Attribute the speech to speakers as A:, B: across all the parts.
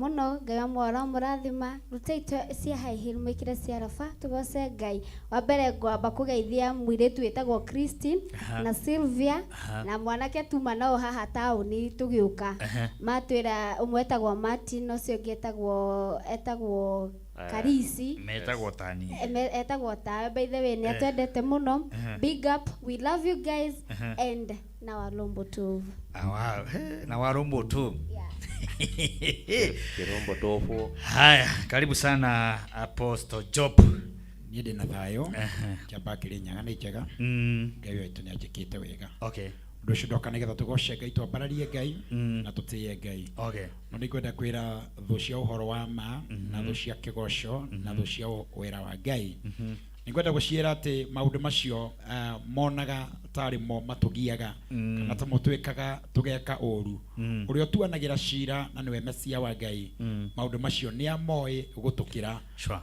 A: Mũno Ngai wa muoyo aramũrathima. Rutei cia high heel mwĩkĩre cia raba tũgoce Ngai. Wa mbere ngwamba kũgeithia mũirĩtu wĩtagwo Christine na Sylvia na mwanake tuma nao haha taũni tũgĩũka. Matwĩra ũmwe etagwo Martin na ũcio ũngĩ etagwo Karisi.
B: Metagwo ta niĩ.
A: Etagwo tawe, by the way nĩ atwendete mũno. Big up, we love you guys and na Walombo Tov.
B: Ah, wow. He, na Warombo tu.
A: Yeah.
C: Kirombo tofu.
B: Haya, karibu sana Apostle Job.
D: Niĩ ndĩ na thayũ. Kĩamba kĩrĩ nyaga nĩ njega. Ngai witũ nĩ anjĩkĩte wega. Ũndũ ũcio ndoka nĩgetha tũgoce Ngai, twambararie Ngai na tũtĩye Ngai. No nĩngwenda kwĩra thũ cia ũhoro wa ma na thũ cia kĩgoco na thũ cia wĩra wa Ngai. Nĩngwenda gũciĩra atĩ maũndũ macio monaga tarĩ mo matũgiaga kana ta mũtwĩkaga tũgeka ũru. Ũrĩa ũtuanagĩra cira na nĩwe Mesia wa Ngai, maũndũ macio nĩ amoĩ gũtũkĩra.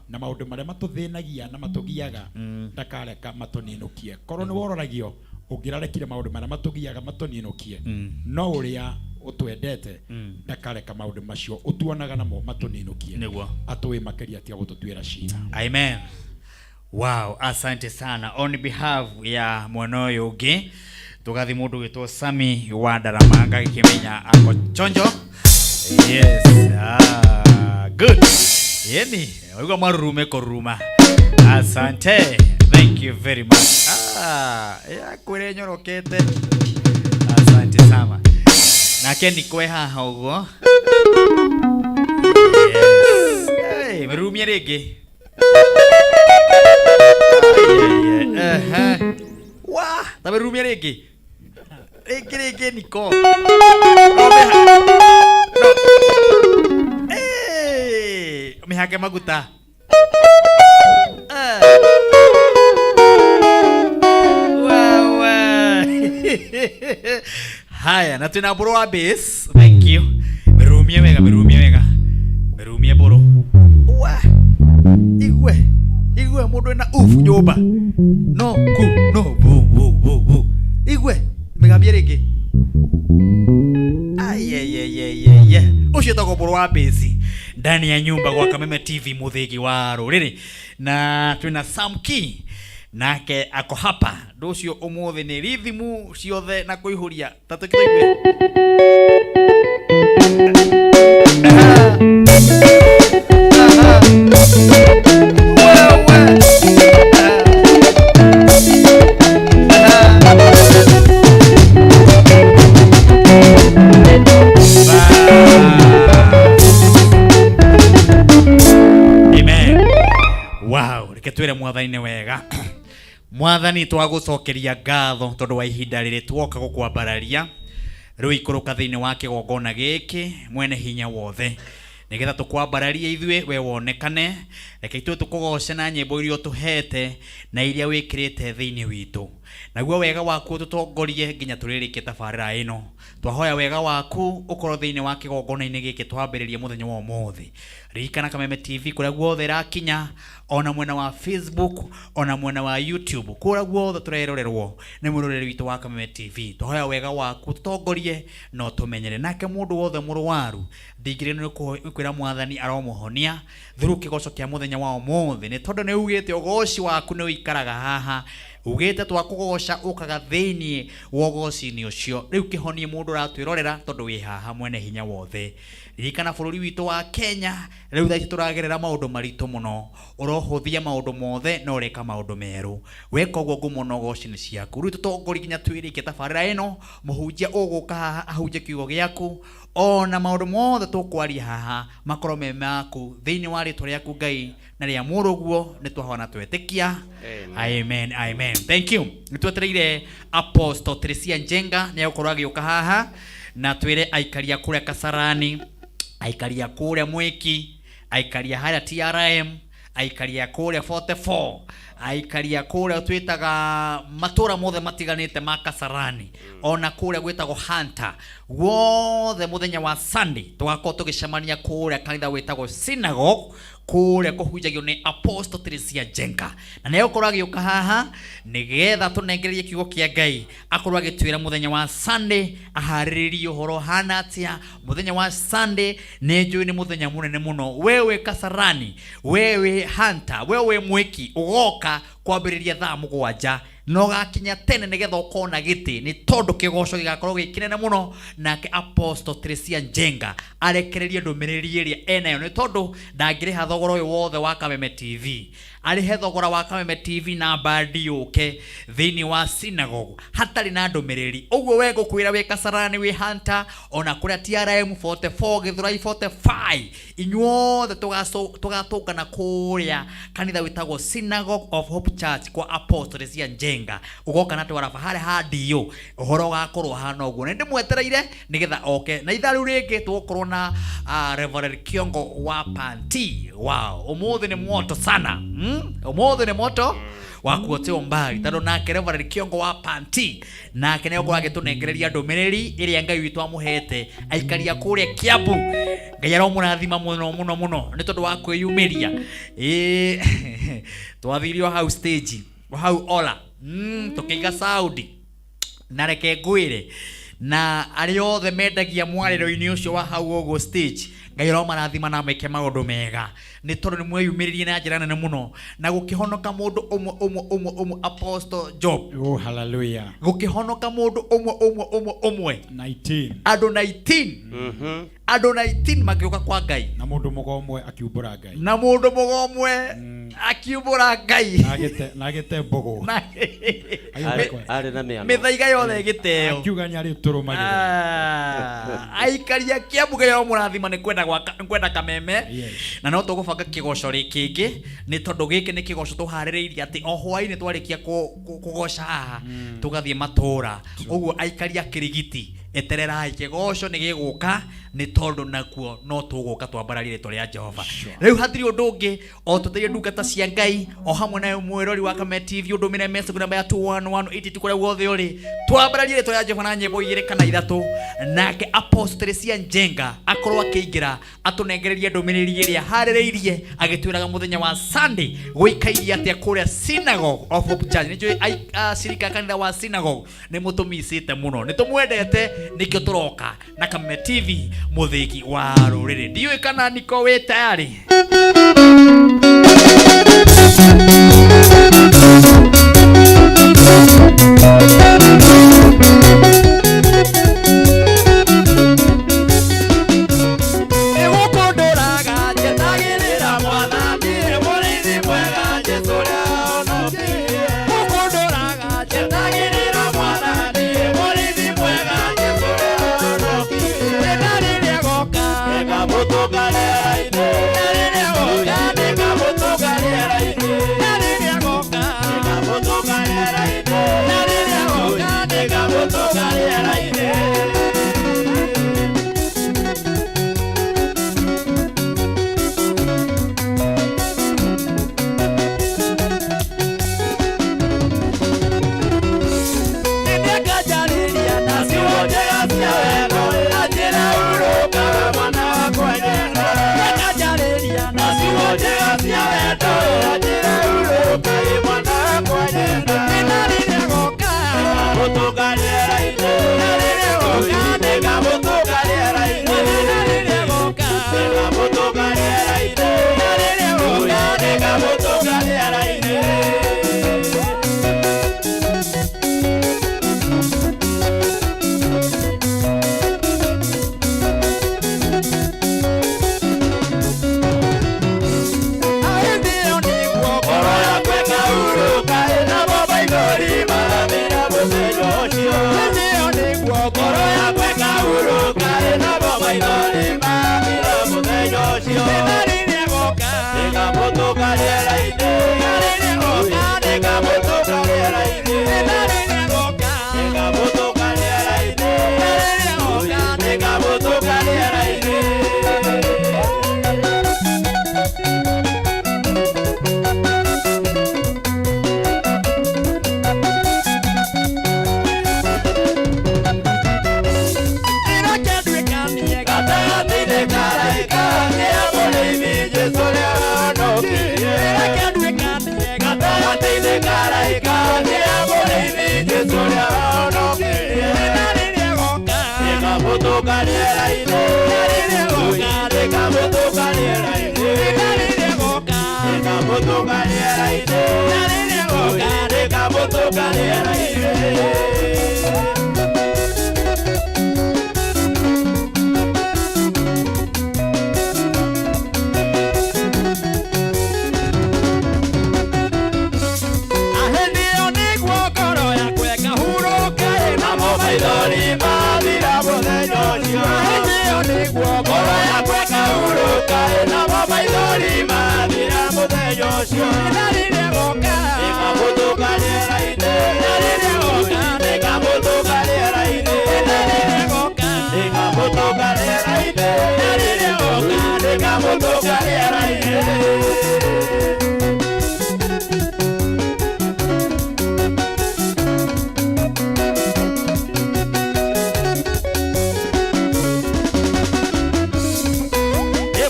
D: Na maũndũ marĩa matũthĩnagia na matũgiaga ndakareka matũninũkie. Korwo nĩ wororagio ũngĩrarekire maũndũ marĩa matũgiaga matũninũkie, no ũrĩa ũtwendete ndakareka maũndũ macio ũtuonaga namo matũninũkie. Atũĩ makĩria tiga gũtũtuĩra cira.
B: Amen. Wow, asante sana. On behalf ya mwana ũyũ ũngĩ tũgathi mũndũ gwĩtwo Sami wa Ndarama ngagĩkĩmenya ako chonjo. Yes. Ah, good. Yeni, waigua marurume kũruruma. Asante. Thank you very much. Ah, ya kwĩre nyorokete. Asante sana. Nake nikwe haha ũguo. Yes. Hey, mĩrurumie rĩngĩ. Wa, ta mĩrurumie rĩngĩ. Rĩngĩ rĩngĩ Niko. No no. Eh, mĩhake maguta. Wewe. Haya, na twĩna mbũrũ wa bass. Thank you. Mĩrurumie wega, mĩrurumie wega. Mĩrurumie mbũrũ. Wa. Igue. Igue mũndũ ena uf nyũmba. No ku no bu bu bu bu. Igue. Mĩgambie rĩngĩ. Ayeyeyeye. Ũcio etagwo mbũrũ wa bass. Ndani ya nyumba gwa Kameme TV mũthĩgi wa rũrĩrĩ. Na twĩna Sam Key nake ako hapa. Ndũ ũcio ũmũthĩ nĩ rithimu ciothe na kũihũria. Ta tũkĩtũigue. Amen. Wow, reke twĩre mwathani nĩ wega. Mwathani twagũcokeria ngatho tondũ wa ihinda rĩrĩ tuoka gũkwambararia rĩu ikũrũka thĩinĩ wa kĩgongona gĩkĩ mwene hinya wothe nĩgetha tũkwambararie ithuĩ we wonekane. Reke ithuĩ tũkũgoce na nyĩmbo iria ũtũhete na iria wĩkĩrĩte thĩinĩ witũ, naguo wega waku ũtũtongorie nginya tũrĩrĩkie tabarĩra ĩno. Twahoya wega waku ũkorwo thĩinĩ wa kĩgongona-inĩ gĩkĩ twambĩrĩrie mũthenya wa ũmũthĩ. Ririkana Kameme TV kũrĩa guothe ĩrakinya, ona mwena wa Facebook, ona mwena wa YouTube, kũrĩa guothe tũrerorerwo nĩ mwĩroreri witũ wa Kameme TV. Twahoya wega waku ũtũtongorie na ũtũmenyere. Nake mũndũ wothe mũrwaru ndingĩrĩ nĩ kwĩra mwathani aromũhonia through kĩgoco kĩa mũthenya wa ũmũthĩ, nĩ tondũ nĩ ugĩte ũgoci waku nĩ ũikaraga haha, ugĩte twakũgoca ũkaga thĩinĩ wa ũgoci-inĩ ũcio. Rĩu kĩhonie mũndũ ũratwĩrorera tondũ wĩ haha mwene hinya wothe. Ririkana bũrũri witũ wa Kenya rĩu thaa ici tũragerera maũndũ maritũ mũno, ũrohũthia maũndũ mothe na ũreka maũndũ merũ. Weka ũguo ngumo na ũgoci nĩ ciaku. Rĩu tũtongorie nginya twĩrĩkie tabarĩra ĩno, mũhunjia ũgũka haha ahunjie kiugo gĩaku, ona maũndũ mothe tũkwaria haha makorwo me maku thĩinĩ wa rĩtwa rĩaku Ngai na rĩa mũrũguo nĩ twahoya na twetĩkia. Amen, amen. Thank you. Nĩ twetereire Apostle Teresia Njenga nĩ egũkorwo agĩũka haha na twĩre aikaria kũrĩa Kasarani, aikaria kũrĩa Mwĩki, aikaria harĩa TRM, aikaria kũrĩa 44, aikaria kũrĩa twĩtaga matũra mothe matiganĩte ma Kasarani, ona kũrĩa gwĩtagwo Hunter, guothe mũthenya wa Sunday tũgakorwo tũgĩcemania kũrĩa kanitha wĩtagwo Synagogue. Kũrĩa kũhunjagio nĩ Apostle Teresia Njenga, na nĩ egũkorwo agĩũka haha nĩgetha tũnengererie kiugo kĩa Ngai, akorwo agĩtwĩra mũthenya wa Sunday aharĩrĩrie ũhoro hana atĩa. Mũthenya wa Sunday nĩ njũĩ nĩ mũthenya mũnene mũno. Wewe Kasarani, wewe Hunter, wewe Mwĩki, ũgoka kwambĩrĩria thaa 7 na ũgakinya tene nĩgetha ũkona gĩtĩ, nĩ tondũ kĩgoco gĩgakorwo gĩ kĩnene mũno. Nake Apostle Teresia Njenga arekererie ndũmĩrĩri ĩrĩa enayo, nĩ tondũ ndangĩrĩha thogora ũyũ wothe wa Kameme TV, arĩhe thogora wa Kameme TV na bandi yũke thĩinĩ wa synagogue hatarĩ na ndũmĩrĩri. Ũguo we ngũkwĩra wĩ Kasarani, wĩ Hunter, ona kũrĩa TRM 44 Gĩthũrai 45, inyuothe tũgatũngana kũrĩa kanitha wĩtagwo Synagogue of Hope Church kwa Apostle Teresia Njenga. Ũgoka na twaraba harĩa ha DO, ũhoro ũgakorwo hana ũguo. Nĩ ndĩmwetereire nĩgetha oke na ithaa rĩu rĩngĩ tũgũkorwo na Reverend Kiongo wa Panti. Wow, ũmũthĩ nĩ moto sana. Ũmũthĩ nĩ moto wa kuotewo mbali, tondũ nake Reverend Kiongo wa Panti nake nĩ egũkorwo agĩtũnengereria ndũmĩrĩri ĩrĩa Ngai witũ amũhete aikaria kũrĩa Kiambu. Ngai aromũrathima mũno mũno mũno nĩ tondũ wa kwĩyumĩria. Twathiire o hau stage, o hau Ola, tũkĩiga sound, na reke ngwĩre na arĩa othe mendagia mwarĩro-inĩ ũcio wa hau ũguo stage, Ngai aromarathima na meke maũndũ mega, nĩ tondũ nĩ mweyumĩririe na njĩra nene mũno na gũkĩhonoka mũndũ ũmwe ũmwe ũmwe ũmwe, Apostle Job.
D: Oh, hallelujah.
B: Gũkĩhonoka mũndũ ũmwe ũmwe ũmwe ũmwe,
D: 19.
B: Andũ 19, andũ 19 magĩũka kwa Ngai,
D: na mũndũ mũgo ũmwe akiumbũra Ngai,
B: na mũndũ mũgo ũmwe akiumbũra Ngai,
D: na agĩte mbũgũ.
C: Arĩ na mĩano.
B: Mĩthaiga yothe ĩgĩteo,
D: akiuga nĩ arĩ tũrũmagĩrĩra.
B: Aikaria Kiambu Ngai aromũrathima nĩ kwenda gwaka, kwenda Kameme. Na no tũgũbanga kĩgoco kĩngĩ, nĩ tondũ gĩkĩ nĩ kĩgoco tũharĩrĩirie atĩ o hwaĩ-inĩ twarĩkia kũgoca haha tũgathiĩ matũra. Ũguo aikaria Kĩrigiti, etererai kĩgoco nĩ gĩgũka, nĩ tondũ nakuo no tũgũka twambararie rĩtwa rĩa Jehova. Rĩu hatirĩ ũndũ ũngĩ, o tũteithie ndungata cia Ngai o hamwe na mwĩrori wa Kameme TV, ũndũmĩre message namba ya 21182 kũrĩa guothe ũrĩ, twambararie rĩtwa rĩa Jehova na nyĩmbo 2 kana 3. Nake Apostle Teresia Njenga akorwo akĩingĩra atũnengererie ndũmĩrĩri ĩrĩa harĩrĩirie agĩtwĩraga mũthenya wa Sunday gũikairie atĩa kũrĩa Synagogue of Hope Church. Nĩ njũĩ acirika kanitha wa Synagogue nĩ mũtũmicĩte mũno, nĩ tũmwendete, nĩkĩo tũroka na Kameme TV mũthĩgi wa rũrĩrĩ. Ndiũĩ kana niko wĩ tayari.
E: Ĩkamũhũtũka rĩera-inĩ. Ahĩndĩ ĩyo nĩguo ngoro yakwa ĩkahurũka namo maithori mathira mũthenya ũcio. Ahĩndĩ ĩyo nĩguo ngoro yakwa ĩkahurũka namo maithori mathira mũthenya ũcio. Na rĩrĩa goka ĩkamũtũka rĩera-inĩ. Na rĩrĩa goka ĩkamũtũka rĩera-inĩ. Na rĩrĩa goka ĩkamũtũka rĩera-inĩ. Na rĩrĩa goka ĩkamũtũka rĩera-inĩ.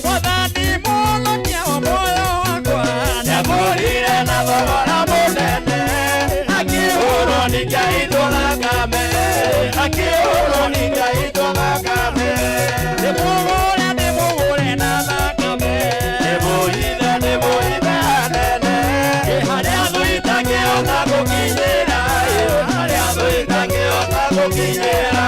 E: Mwathani mũhonokia wa muoyo wakwa nĩangũrire na thogora mũnene, akĩhũrwo nĩ Ngai thakame, akĩhũrwo nĩ Ngai thakame. Ndĩmũgũre, ndĩmũgũre na thakame, ndĩmũhithe, ndĩmũhithe hanene, harĩa thũ itangĩhota gũkinyĩra, harĩa thũ itangĩhota gũkinyĩra.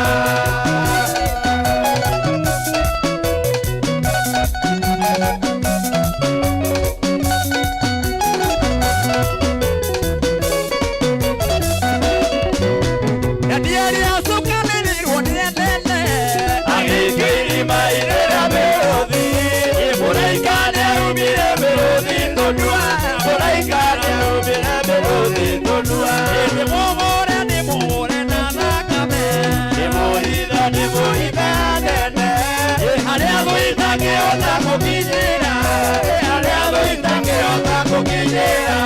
E: Ndiarĩacukanĩrĩirwo nĩ anene, agĩikio irima-inĩ rĩa mĩrũthi. Mũraika nĩaumire mĩrũthi tũnua, mũraika nĩaumire mĩrũthi tũnua. Ndĩmũgũre, ndĩmũgũre na thakame, ndĩmũhithe, ndĩmũhithe hanene, harĩa thũ itangĩhota gũkinyĩra, harĩa thũ itangĩhota gũkinyĩra.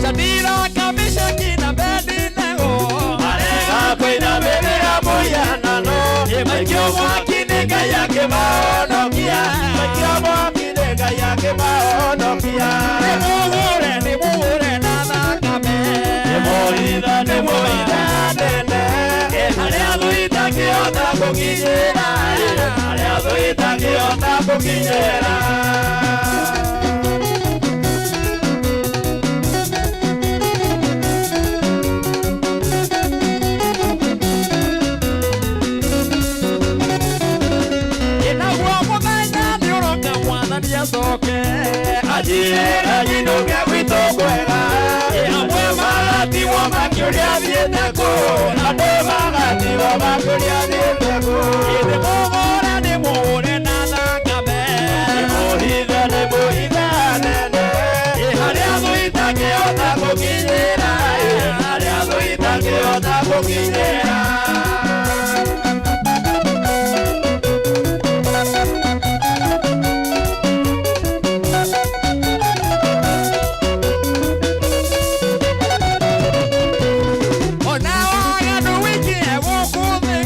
E: Shadraka, Meshaki na Abednego marega kũinamĩrĩra mũhianano, maikio mwaki-inĩ Ngai akĩmahonokia, maikio mwaki-inĩ Ngai akĩmahonokia. Ndĩmũgũre, ndĩmũgũre na thakame, ndĩmũhithe, ndĩmũhithe hanene, harĩa thũ itangĩhota gũkinyĩra, harĩa thũ itangĩhota gũkinyĩra. Naguo mũthenya nĩũroka Mwathani acoke, anjĩre nyinũke gwitũ kwega. Amwe magatigwo makĩũria thiĩte kũ, andũ magatigwo makĩũria thiĩte kũ. Ndĩmũgũre, ndĩmũgũre na thakame, ndĩmũhithe, ndĩmũhithe hanene, harĩa thũ itangĩhota gũkinyĩra, harĩa thũ itangĩhota gũkinyĩra. Ona waganu wĩingĩhe gũkũ thĩ,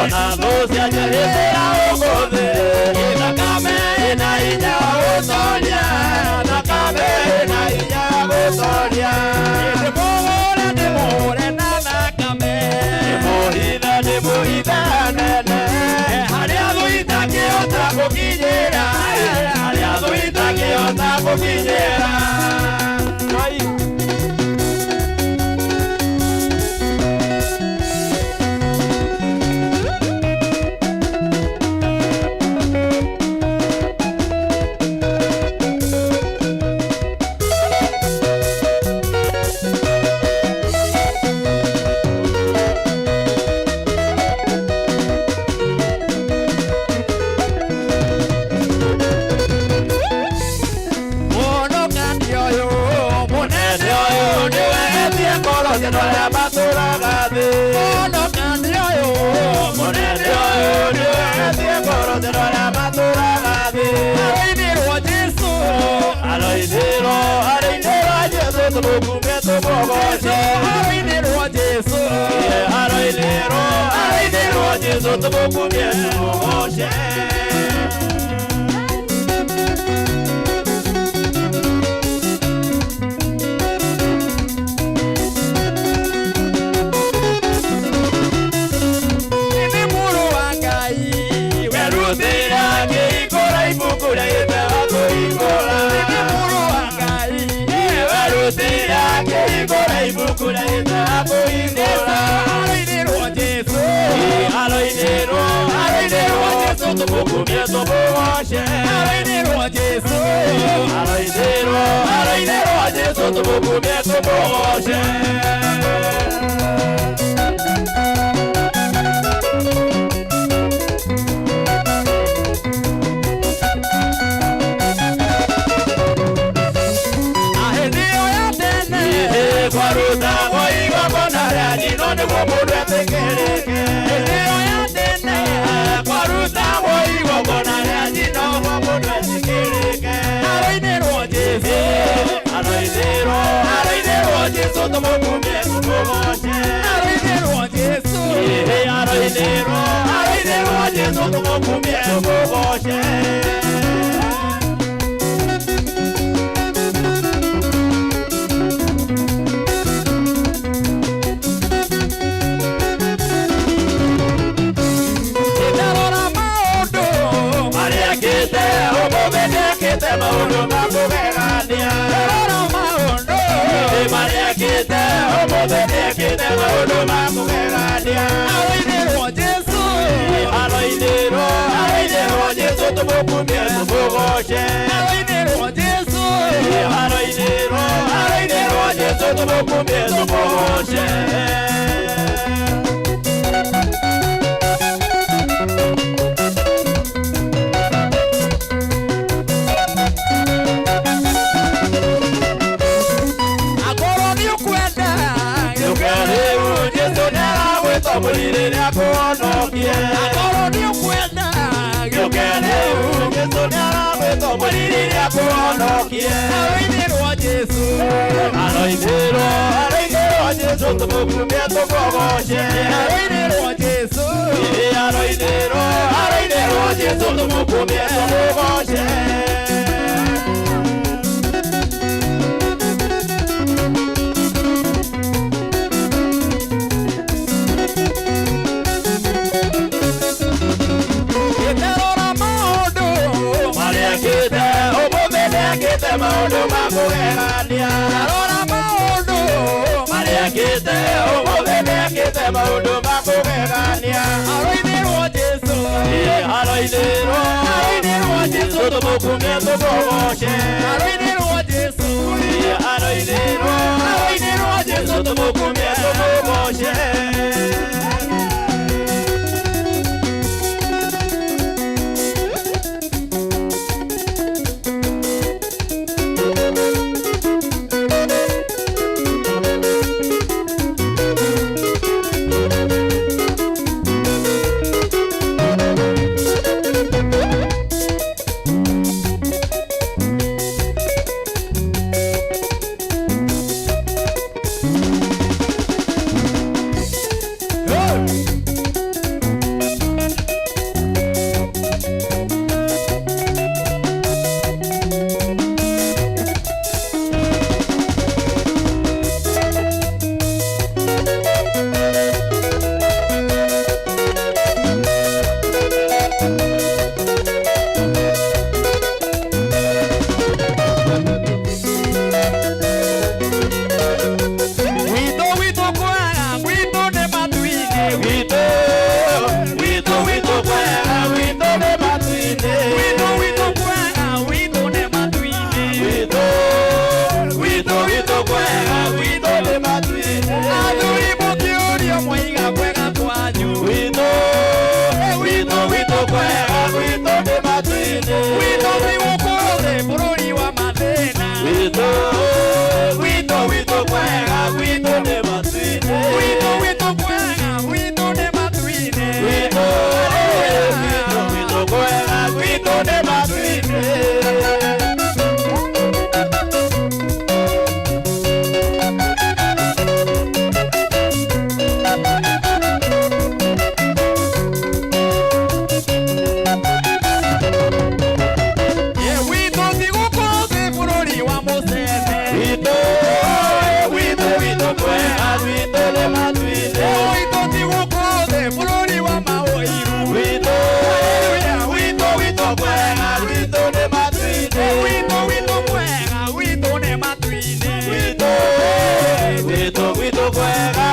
E: ona thũ cianjĩhĩtĩra gũkũ thĩ, thakame ĩna hinya wa gũtoria, thakame ĩna hinya wa gũtoria. Ndĩmũgũre, ndĩmũgũre na thakame, ndĩmũhithe, ndĩmũhithe hanene, harĩa thũ itangĩhota gũkinyĩra, harĩa thũ itangĩhota gũkinyĩra. Mũhonokania ũyũ, mũnene ũyũ, nĩwegetie ngoro cia andũ arĩa matũũraga thĩ. Mũhonokania ũyũ, mũnene ũyũ, nĩwegetie ngoro cia andũ arĩa matũũraga thĩ. Aroinĩrwo Jesũ, aroinĩrwo, aroinĩrwo Jesũ, tũmũkumie tũmũgoce. Aroinĩrwo Jesũ, aroinĩrwo, aroinĩrwo Jesũ, tũmũkumie tũmũgoce. kũhingũra. Aroinĩrwo Jesũ, aroinĩrwo, aroinĩrwo Jesũ tũmũkumie tũmũgoce. Aroinĩrwo Jesũ, aroinĩrwo, aroinĩrwo Jesũ tũmũkumie tũmũgoce. Hĩndĩ ĩyo ya tene kwarutagwo igongona rĩa njino nĩguo mũndũ etĩkĩrĩke. Hĩndĩ ĩyo ya tene kwarutagwo igongona rĩa njino nĩguo mũndũ etĩkĩrĩke. Aroinĩrwo Jesũ, aroinĩrwo, aroinĩrwo Jesũ tũmũkumie tũmũgoce. Aroinĩrwo Jesũ, aroinĩrwo, aroinĩrwo Jesũ tũmũkumie tũmũgoce. Ndarora maũndũ marĩa ekĩte, ũmũthĩ nĩekĩte maũndũ ma kũgegania. Ndarora maũndũ marĩa ekĩte, ũmũthĩ nĩekĩte maũndũ ma kũgegania. Aroinĩrwo Jesũ, aroinĩrwo, aroinĩrwo Jesũ tũmũkumie tũmũgoce. Aroinĩrwo Jesũ, aroinĩrwo, aroinĩrwo Jesũ tũmũkumie tũmũgoce. Akorwo nĩ ũkwenda gĩũke rĩu, Jesũ nĩaragwĩta mũrĩrĩ nĩakũhonokie. Akorwo nĩ ũkwenda gĩũke rĩu, Jesũ nĩaragwĩta mũrĩrĩ nĩakũhonokie. Aroinĩrwo Jesũ, aroinĩrwo, aroinĩrwo Jesũ tũmũkumie tũmũgoce. Aroinĩrwo Jesũ, aroinĩrwo, aroinĩrwo Jesũ tũmũkumie tũmũgoce. Ndarora maũndũ marĩa ekĩte, ũmũthĩ nĩekĩte maũndũ ma kũgegania. Ndarora maũndũ marĩa ekĩte, ũmũthĩ nĩekĩte maũndũ ma kũgegania. Aroinĩrwo Jesũ, aroinĩrwo, aroinĩrwo Jesũ tũmũkumie tũmũgoce. Aroinĩrwo Jesũ, aroinĩrwo, aroinĩrwo Jesũ tũmũkumie tũmũgoce. Witũ witũ kwega, gwitũ nĩ matu-inĩ. Witũ, witũ witũ kwega, gwitũ nĩ matu-inĩ. Witũ witũ kwega, gwitũ nĩ matu-inĩ. Witũ, witũ witũ kwega, gwitũ nĩ matu-inĩ. Athuri mũkĩũrio mwaiga kwega kwanyu. Witũ, witũ witũ kwega, gwitũ nĩ matu-inĩ. Witũ ti gũkũ thĩ bũrũri wa mathĩna. Witũ, witũ witũ kwega, gwitũ nĩ matu-inĩ. Witũ witũ kwega, gwitũ nĩ matu-inĩ. Witũ, witũ witũ kwega, gwitũ nĩ matu-inĩ. Witũ ti gũkũ thĩ bũrũri wa mũcene. Witũ, witũ witũ kwega, gwitũ nĩ matu-inĩ. Witũ ti gũkũ thĩ bũrũri wa maũiru. Witũ, witũ witũ kwega, gwitũ nĩ matu-inĩ. Witũ witũ kwega, gwitũ nĩ matu-inĩ. Witũ, witũ witũ kwega,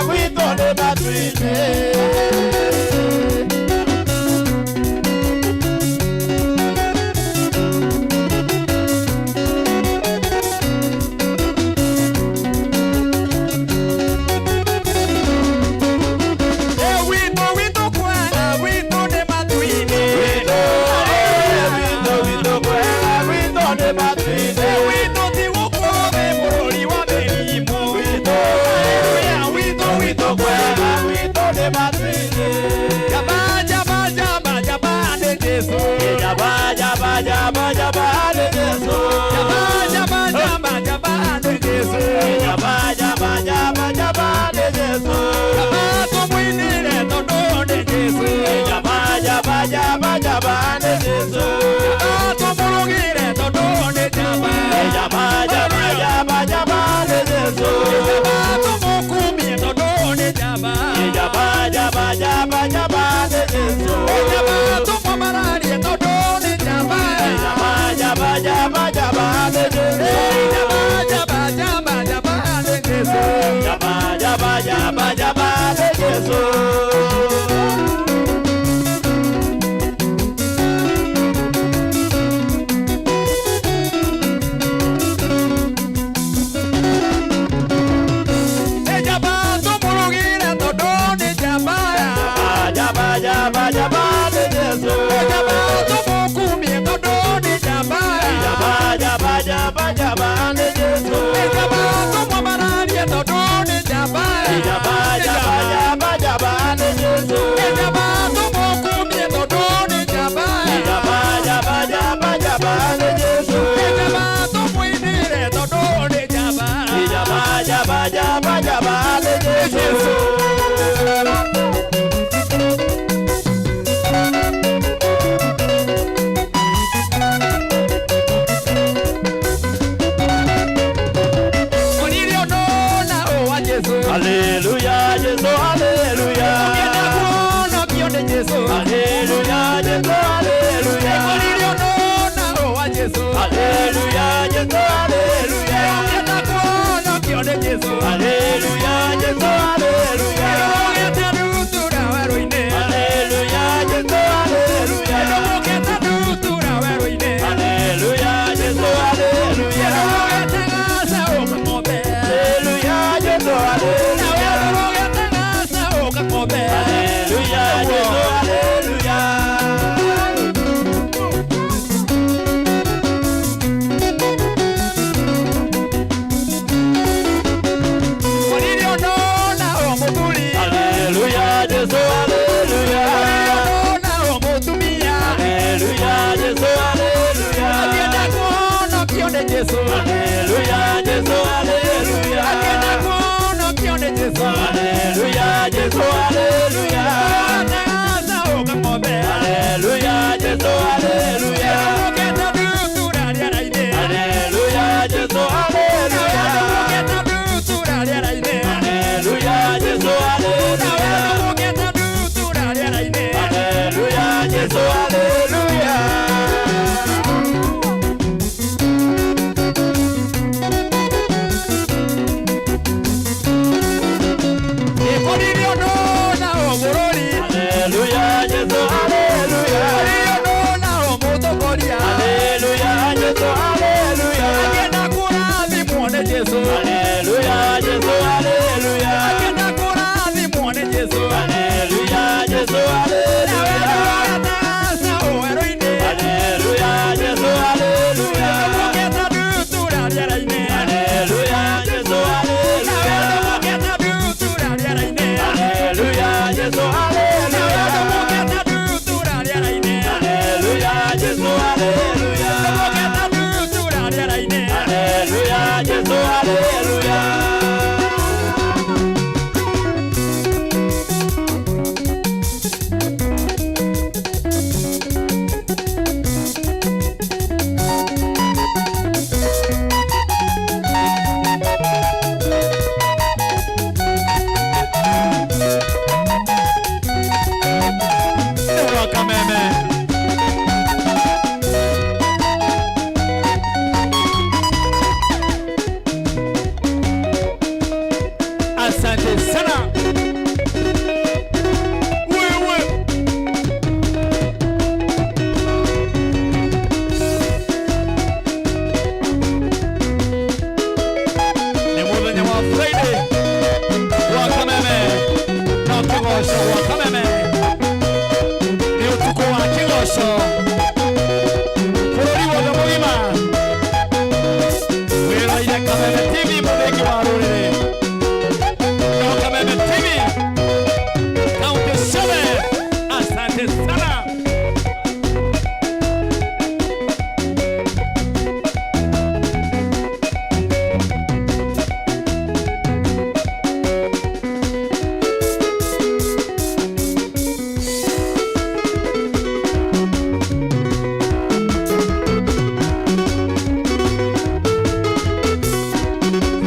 E: Haleluya Jesu haleluya. Ũngĩenda kuhonokio nĩ Jesu. Haleluya Jesu haleluya. Ĩkoririo na wa Jesu. Haleluya Jesu haleluya. Ũngĩenda kuhonokio nĩ Jesu. Haleluya Jesu haleluya. Ũgĩte ndutura werũ-inĩ. Haleluya Jesu haleluya. Ũgĩte ndutura werũ-inĩ. Haleluya Jesu haleluya. Ũgĩte gacaũ kang'ombe. Haleluya Jesu haleluya. Ũgĩte gacaũ kang'ombe. Haleluya Jesu haleluya. Koririo nona o mũthuri. Haleluya Jesu haleluya. Koririo nona o mũtumia. Haleluya Jesu haleluya. Akĩenda kũhonokio nĩ Jesu. Haleluya Jesu haleluya. Akĩenda kũhonokio nĩ Jesu. Haleluya Jesu haleluya. Ũgĩte gacaũ kang'ombe. Haleluya Jesu haleluya. Ũgĩte ndutura rĩera-inĩ. Haleluya Jesu haleluya. Ũgĩte ndutura rĩera-inĩ. Haleluya Jesu haleluya. Ũgĩte ndutura rĩera-inĩ. Haleluya Jesu haleluya. Ĩkoririo nona o bũrũri. Haleluya Jesu haleluya. Ĩkoririo nona o mũtongoria. Haleluya Jesu haleluya. Akĩenda kũrathimwo nĩ Jesu. Haleluya Jesu haleluya. Akĩenda kũrathimwo nĩ Jesu. Haleluya Jesu haleluya. Ũgĩte gacaũ werũ-inĩ. Haleluya Jesu haleluya. Ũgĩte ndutura rĩera-inĩ. Haleluya Jesu haleluya. Ũgĩte ndutura rĩera-inĩ. Haleluya Jesu haleluya. Ũgĩte ndutura rĩera-inĩ. Haleluya Jesu haleluya. Ũgĩte ndutura rĩera-inĩ. Haleluya Jesu haleluya. Kameme. Asante sana. Wewe. Nĩ mũthenya wa Friday wa Kameme na kĩgoco gwa Kameme nĩ ũtukũ wa kĩgoco bũrũri wothe mũgima wĩroire Kameme TV mũthingi wa rũrĩrĩ no Kameme TV kaunti ciothe. Asante sana.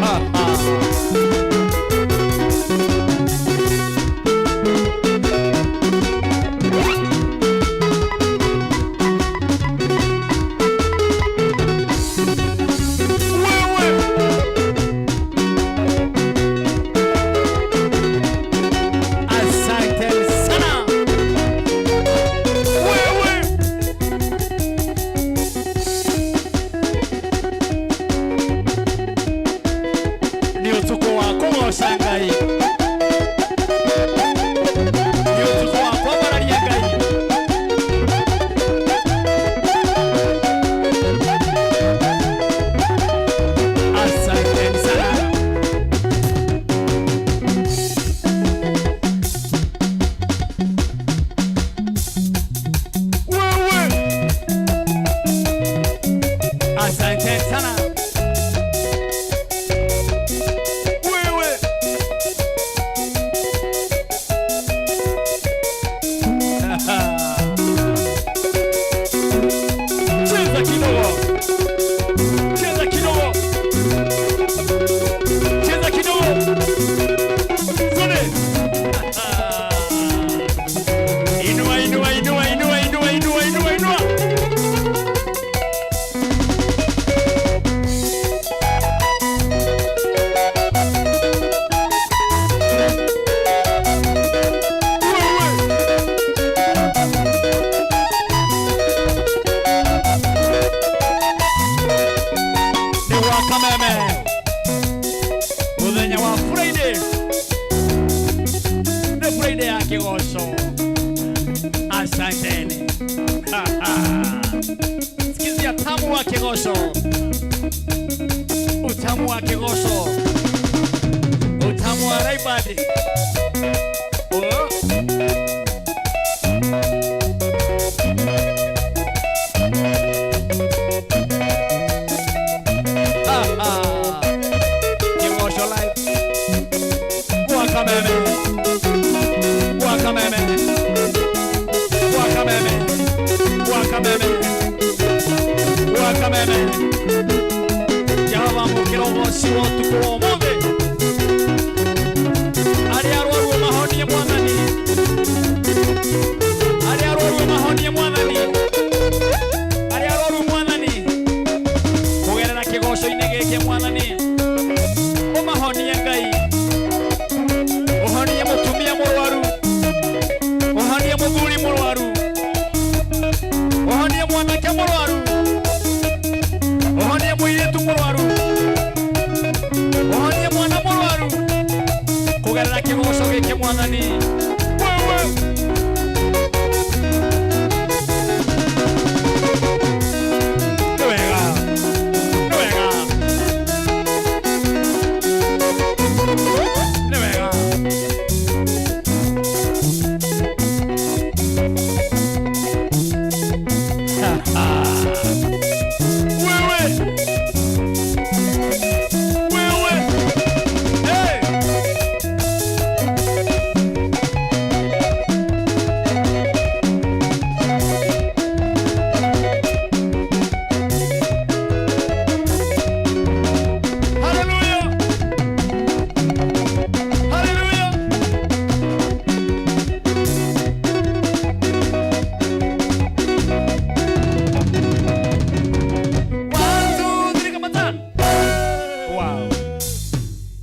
E: Ha, ha. Wewe. Asante sana. Wewe. Nĩ ũtukũ wa kũgoca Ngai, nĩ ũtukũ wa kwambararia Ngai. Asante sana. Wewe. Asante sana. Wewe. Kigoco, utamu wa Kigoco, utamu wa Raibadi. Oh. Kigoco live. Wakameme, wakameme, wakameme, wakameme, wakameme. Jehova mukira ugoci wa ũtukũ wa ũmũthĩ. Arĩa arwaru ũmahonie Mwathani, arĩa arwaru ũmahonie Mwathani, arĩa arwaru Mwathani, kũgerera kĩgoco-inĩ gĩkĩ Mwathani, ũmahonie Ngai, ũhonie mũtumia mũrwaru, ũhonie mũthuri mũrwaru, ũhonie mwanake mũrwaru, ũhonie mũirĩtu mũrwaru, ũhonie mwana mũrwaru, kũgerera kĩgoco gĩkĩ Mwathani. Wewe nĩ wega, nĩ wega, nĩ wega. Wewe, wewe, hey! Hallelujah! Hallelujah! One, two, three, come on. Wow.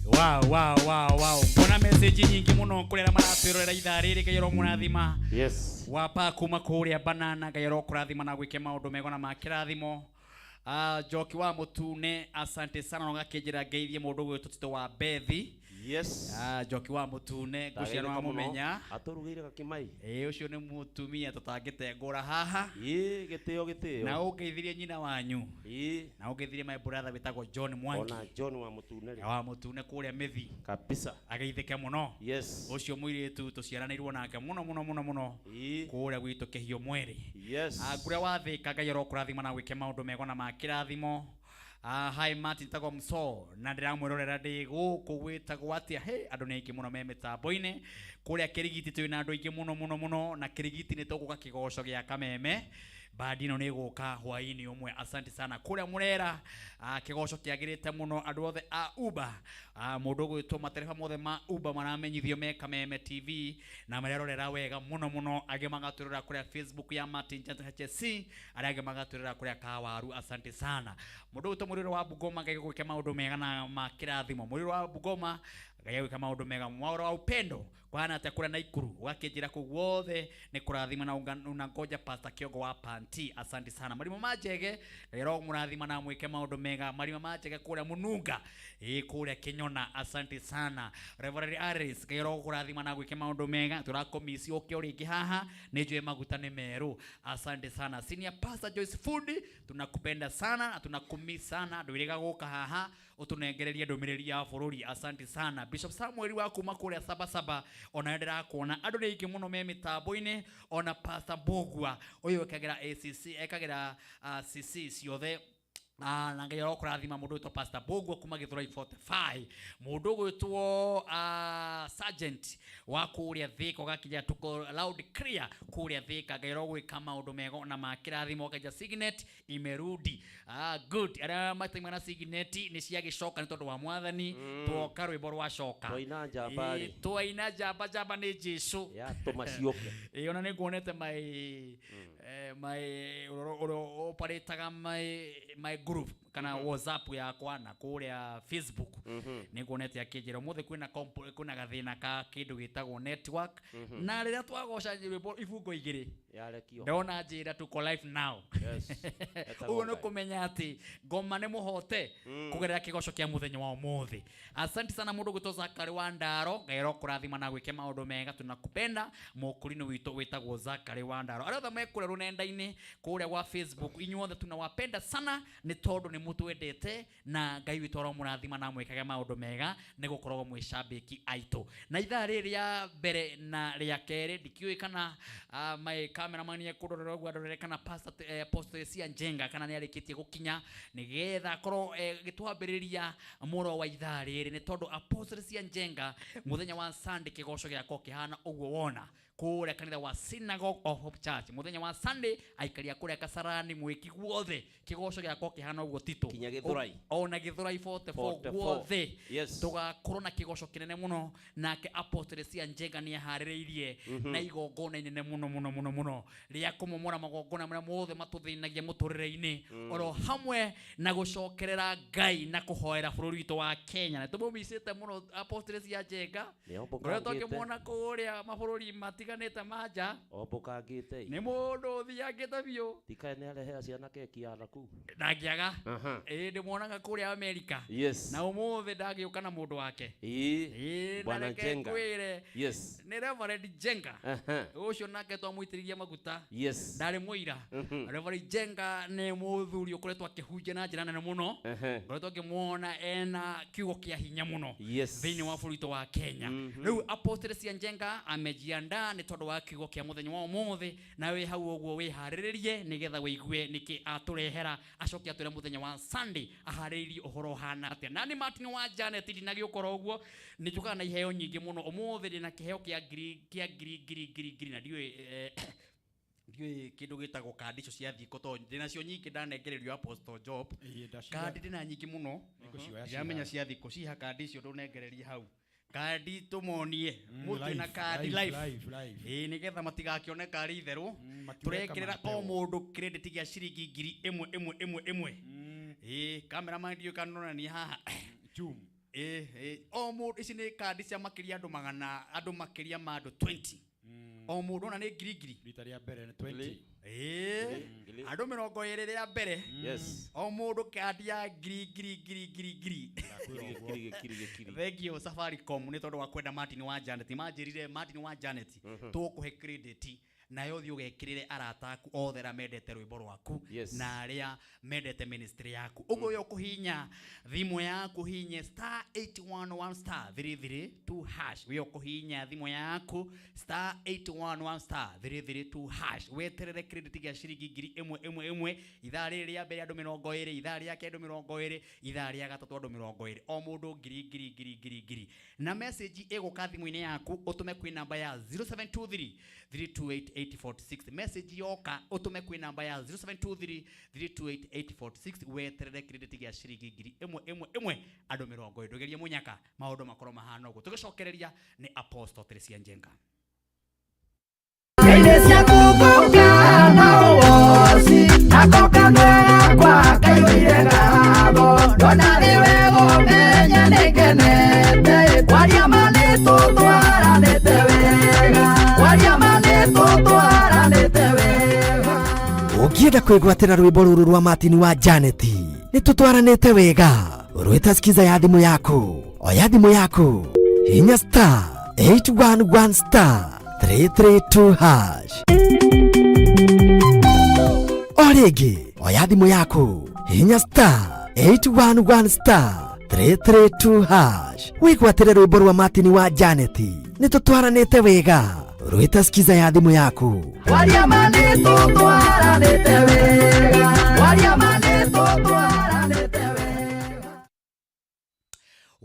E: Wow, wow, wow, wow. Mbona message nyingĩ mũno kũrĩ arĩa maratwĩrorera ithaa rĩrĩ, Ngai aromũrathima.
C: Yes.
B: Wapa kuma kũrĩa banana, Ngai arokũrathima na gwĩke maũndũ mega na ma kĩrathimo. Njoki wa Mũtune, asante sana na ũgakĩnjĩra ngeithie mũndũ ũgwĩtwo Tito wa Bethi.
C: Yes.
B: Njoki wa Mũtune, ngwĩciria nĩ wamũmenya.
C: Atũrugĩire gakimai.
B: Ĩĩ, ũcio nĩ mũtumia tũtangĩtengũra haha.
C: Ĩĩ, gĩtĩo, gĩtĩo.
B: Na ũngeithirie nyina wanyu.
C: Ĩĩ.
B: Na ũngeithirie my brother wĩtagwo John Mwangi.
C: Ona John wa Mũtune rĩ.
B: Wa Mũtune kũrĩa Mĩthi.
C: Kabisa.
B: Ageithĩke mũno.
C: Yes.
B: Ũcio mũirĩtu tũciaranĩirwo nake mũno mũno mũno mũno.
C: Ĩĩ.
B: Kũrĩa gwitũ Kĩhiũ Mweri.
C: Yes.
B: Kũrĩa wathĩka, Ngai arokũrathima na gwĩke maũndũ mega na ma kĩrathimo. Hi Martin tagwo Mso na ndĩramwĩrorera ndĩ gũkũ gwĩtagwo atĩa. He andũ nĩ aingĩ mũno me mĩtambo-inĩ kũrĩa Kĩrigiti, twĩna andũ aingĩ mũno mũno mũno, na Kĩrigiti nĩ tũgũka kĩgoco gĩa Kameme. Bandi ĩno nĩ ĩgũka hwaĩ-inĩ ũmwe. Asante sana kũrĩa Mũrera, kĩgoco kĩagĩrĩte mũno. Andũ othe a Uber, mũndũ ũgwĩtwo matereba mothe ma Uber maramenyithio me Kameme TV na marerorera wega mũno mũno. Angĩ magatwĩrorera kũrĩa Facebook ya Martin Johnson HSC, arĩa angĩ magatwĩrorera kũrĩa Kawaru. Asante sana. Mũndũ ũgwĩtwo Mũrĩro wa Bungoma, Ngai gwĩke maũndũ mega na ma kĩrathimo. Mũrĩro wa Bungoma, Ngai gwĩka maũndũ mega. Mwaũro wa Upendo kũhana atĩa kũrĩa Naikuru, ũgakĩnjĩra kũu guothe nĩ kũrathima na unangoja Pastor Kĩongo wa Panti. Asante sana. Marima ma Njege, Ngai aromũrathima na mwĩke maũndũ mega. Marima ma Njege kũrĩa Mũnunga, ĩĩ kũrĩa Kĩnyona. Asante sana. Reverend Aris, Ngai arokũrathima na gwĩke maũndũ mega. Tũrakũmisi ũke o rĩngĩ haha, nĩ njũĩ maguta nĩ merũ. Asante sana. Senior Pastor Joyce Fundi, tunakupenda sana na tunakumisi sana. Ndwĩrĩga gũka haha ũtũnengererie ndũmĩrĩri ya bũrũri. Asante sana. Bishop Samuel wa kuma kũrĩa Sabasaba, ona ndĩrakuona andũ nĩ aingĩ mũno me mĩtambo-inĩ. Ona Pastor Mbũgua ũyũ ekagĩra ACC, ekagĩra CC ciothe. Na Ngai arokũrathima mũndũ ũgwĩtwo Pastor Mbũgua kuma Gĩthũrai 45, mũndũ ũgwĩtwo Sergeant wa kũrĩa Thĩka, ũgakinya tuko loud clear kũrĩa Thĩka. Ngai arogwĩka maũndũ mega na ma kĩrathimo. Ũkaija Signet imerudi. Good. Arĩa mataima na Signet nĩ ciagĩcoka nĩ tondũ wa Mwathani. Twoka rwĩmbo rwacoka.
C: Twaina njamba rĩ.
B: Twaina njamba, njamba nĩ Jesũ.
C: Yatũma ciũke.
B: Ĩĩ, ona nĩ nguonete my my ũrĩa ũparĩtaga my group Kana WhatsApp yakwa na kũrĩa Facebook. Nĩ nguonete akĩnjĩra ũmũthĩ kwĩna kwĩna gathĩna ka kĩndũ gĩtagwo network. Na rĩrĩa twagoca rwĩmbo ibungo igĩrĩ,
C: Yarekio.
B: ndona njĩra tuko live now.
C: Yes.
B: Ũguo nĩ kũmenya atĩ ngoma nĩ mũhote kũgerera kĩgoco kĩa mũthenya wa ũmũthĩ. Asante sana mũndũ gwĩtwo Zakari wa Ndaro, Ngai arokũrathima na gwĩke maũndũ mega, tunakupenda. Mũkũrinũ witũ wĩtagwo Zakari wa Ndaro. Arĩa othe me kũrĩa rũnenda-inĩ kũrĩa gwa Facebook, inyuothe tunawapenda sana nĩ tondũ nĩ mũtwendete na Ngai witũ aromũrathima na mwĩkage maũndũ mega nĩ gũkoragwo mwĩ shabiki aitũ. Na ithaa rĩrĩ rĩa mbere na rĩa kerĩ ndikĩũĩ kana my cameraman ekũndorera ũguo andorere kana pastor Apostle Sia Njenga kana nĩ arĩkĩtie gũkinya nĩgetha akorwo gĩtwambĩrĩria mũro wa ithaa rĩrĩ, nĩ tondũ Apostle Sia Njenga mũthenya wa Sunday kĩgoco gĩakwa kĩhana ũguo wona kũrĩa kanitha wa Synagogue of Hope Church mũthenya wa Sunday, aikaria kũrĩa Kasarani mwĩki guothe kĩgoco gĩakwa kĩhana ũguo Tito.
C: Kinya Gĩthũrai.
B: Ona Gĩthũrai 44.
C: 44.
B: Guothe.
C: Yes.
B: Tũgakorwo na kĩgoco kĩnene mũno, nake Apostle Sia Njenga nĩ aharĩrĩirie na igongona inene mũno mũno mũno mũno rĩa kũmomora magongona marĩa mothe matũthĩnagia mũtũrĩre-inĩ, oro hamwe na gũcokerera Ngai na kũhoera bũrũri witũ wa Kenya. Na tũmũmicĩte mũno Apostle Sia Njenga.
C: Nĩ
B: ũrĩa
C: ombũkangĩte.
B: twakĩmuona kũrĩa mabũrũri matiganĩte ma nja.
C: Ombũkangĩte.
B: Nĩ mũndũ ũthiangĩte biũ.
C: Tikae nĩ arehera ciana keki ya nakuu.
B: Ndangĩaga.
C: Aha.
B: Ĩĩ, ndĩmuonaga kũrĩa Amerika.
C: Yes.
B: Na ũmũthĩ ndagĩũka na mũndũ wake.
C: Ĩĩ.
B: Ĩĩ, na
C: Bwana
B: reke
C: Njenga.
B: ngwĩre,
C: Yes.
B: nĩ Reverend Njenga.
C: Aha.
B: Ũcio nake twamũitĩrĩria maguta.
C: Yes.
B: Ndarĩ mũira. Reverend Njenga nĩ mũthuri ũkoretwo akĩhunjia na njĩra nene mũno.
C: Aha.
B: Ngoretwo ngĩmuona ena kiugo kĩa hinya mũno
C: Yes.
B: thĩinĩ wa bũrũri witũ wa Kenya. Rĩu Apostle Sia Njenga amejiandaa nĩ tondũ wa kiugo kĩa mũthenya wa ũmũthĩ, na wĩ hau ũguo wĩharĩrĩrie nĩgetha wĩigue nĩkĩ atũrehera, acoke atwĩre mũthenya wa Sunday aharĩrĩirie ũhoro ũhana atĩa. Na nĩ Martin wa Janet, ndinagĩũkora ũguo nĩ njũkaga na iheo nyingĩ mũno. Ũmũthĩ ndĩna kĩheo kĩa ngiri kĩa ngiri ngiri ngiri ngiri, na ndiũĩ ndiũĩ kĩndũ gĩtagwo kandi icio cia thiko, tondũ ndĩnacio nyingĩ ndanengererio Apostle Job.
D: Ĩĩ, ndacioya.
B: Kandi ndĩna nyingĩ mũno.
D: Nĩngũcioya.
B: Ndiramenya
D: ciha.
B: cia thikũ ciha kandi icio ndũnengererie hau kandi tũmonie mũtu na
D: live,
B: kandi
D: live,
B: live.
D: Live, live.
B: Ĩĩ, nĩgetha matigakĩone kari itherũ.
D: Makiuge
B: Tũrekĩrĩra
D: kama
B: o
D: mateo.
B: mũndũ credit gĩa ciringi 1000 ĩmwe ĩmwe ĩmwe. Ĩĩ, cameraman ndiũĩ kana nonania haha.
D: Chum.
B: Ĩĩ, ĩĩ, o mũndũ ici nĩ kandi cia makĩria andũ magana andũ makĩria ma andũ 20, o mũndũ ona nĩ ngiri ngiri.
D: Rita rĩa mbere nĩ 20.
B: Ĩĩ,
C: Ngiri.
B: andũ 20 rĩa mbere.
C: Yes.
B: O mũndũ kandi ya ngiri ngiri ngiri ngiri ngiri.
D: Ndakwĩra ũguo.
C: Gĩkiri gĩkiri gĩkiri.
B: Thank you Safaricom nĩ tondũ wa kwenda Martin wa Janet. Manjĩrire Martin wa Janet tũkũhe credit nayo thiĩ ũgekĩrĩre arata aku othe arĩa mendete rwĩmbo rwaku
C: Yes.
B: na arĩa mendete ministry yaku. Ũguo ũyũ ũkũhinya thimũ yaku, hinye star 811 star 332 hash. Wĩ ũkũhinya thimũ yaku star 811 star 332 hash, weterere credit gĩa ciringi 1000 ĩmwe ĩmwe. Ithaa rĩrĩ rĩa mbere andũ 20, ithaa rĩa kerĩ andũ 20, ithaa rĩa gatatũ andũ 20, o mũndũ ngiri ngiri ngiri ngiri ngiri. Na message ĩgũka thimũ-inĩ yaku ũtũme kwĩ namba ya 0723 328 846. Message yoka ũtũme kwĩ namba ya 0723 328 846, weterere credit gĩa ciringi 1000 ĩmwe ĩmwe andũ 20. Ndũgerie mũnyaka maũndũ makorwo mahana ũguo. Tũgĩcokereria nĩ Apostle Teresia Njenga.
E: Ngeire ciaku ngũka na ũwoci, nako kanua gakwa kaiyũire ngatho. Ndona rĩ wega ũmenye nĩngenete, kwaria ma nĩtũtwaranĩte wega, kwaria ma nĩtũtwaranĩte wega.
F: Ũngĩenda kwĩgwatĩra rwĩmbo rũrũ rwa Martin wa Janet nĩ tũtwaranĩte wega, rwĩta skiza ya thimũ yaku. Oya thimũ yaku, hinya star 811 star 332 hash. O rĩngĩ, oya thimũ yaku, hinya star 811 star 332 hash, wĩgwatĩre rwĩmbo rwa Martin wa Janet nĩ tũtwaranĩte wega, rwĩta skiza ya thimũ yaku.
E: Kwaria ma nĩtũtwaranĩte wega, kwaria ma nĩtũtwaranĩte wega.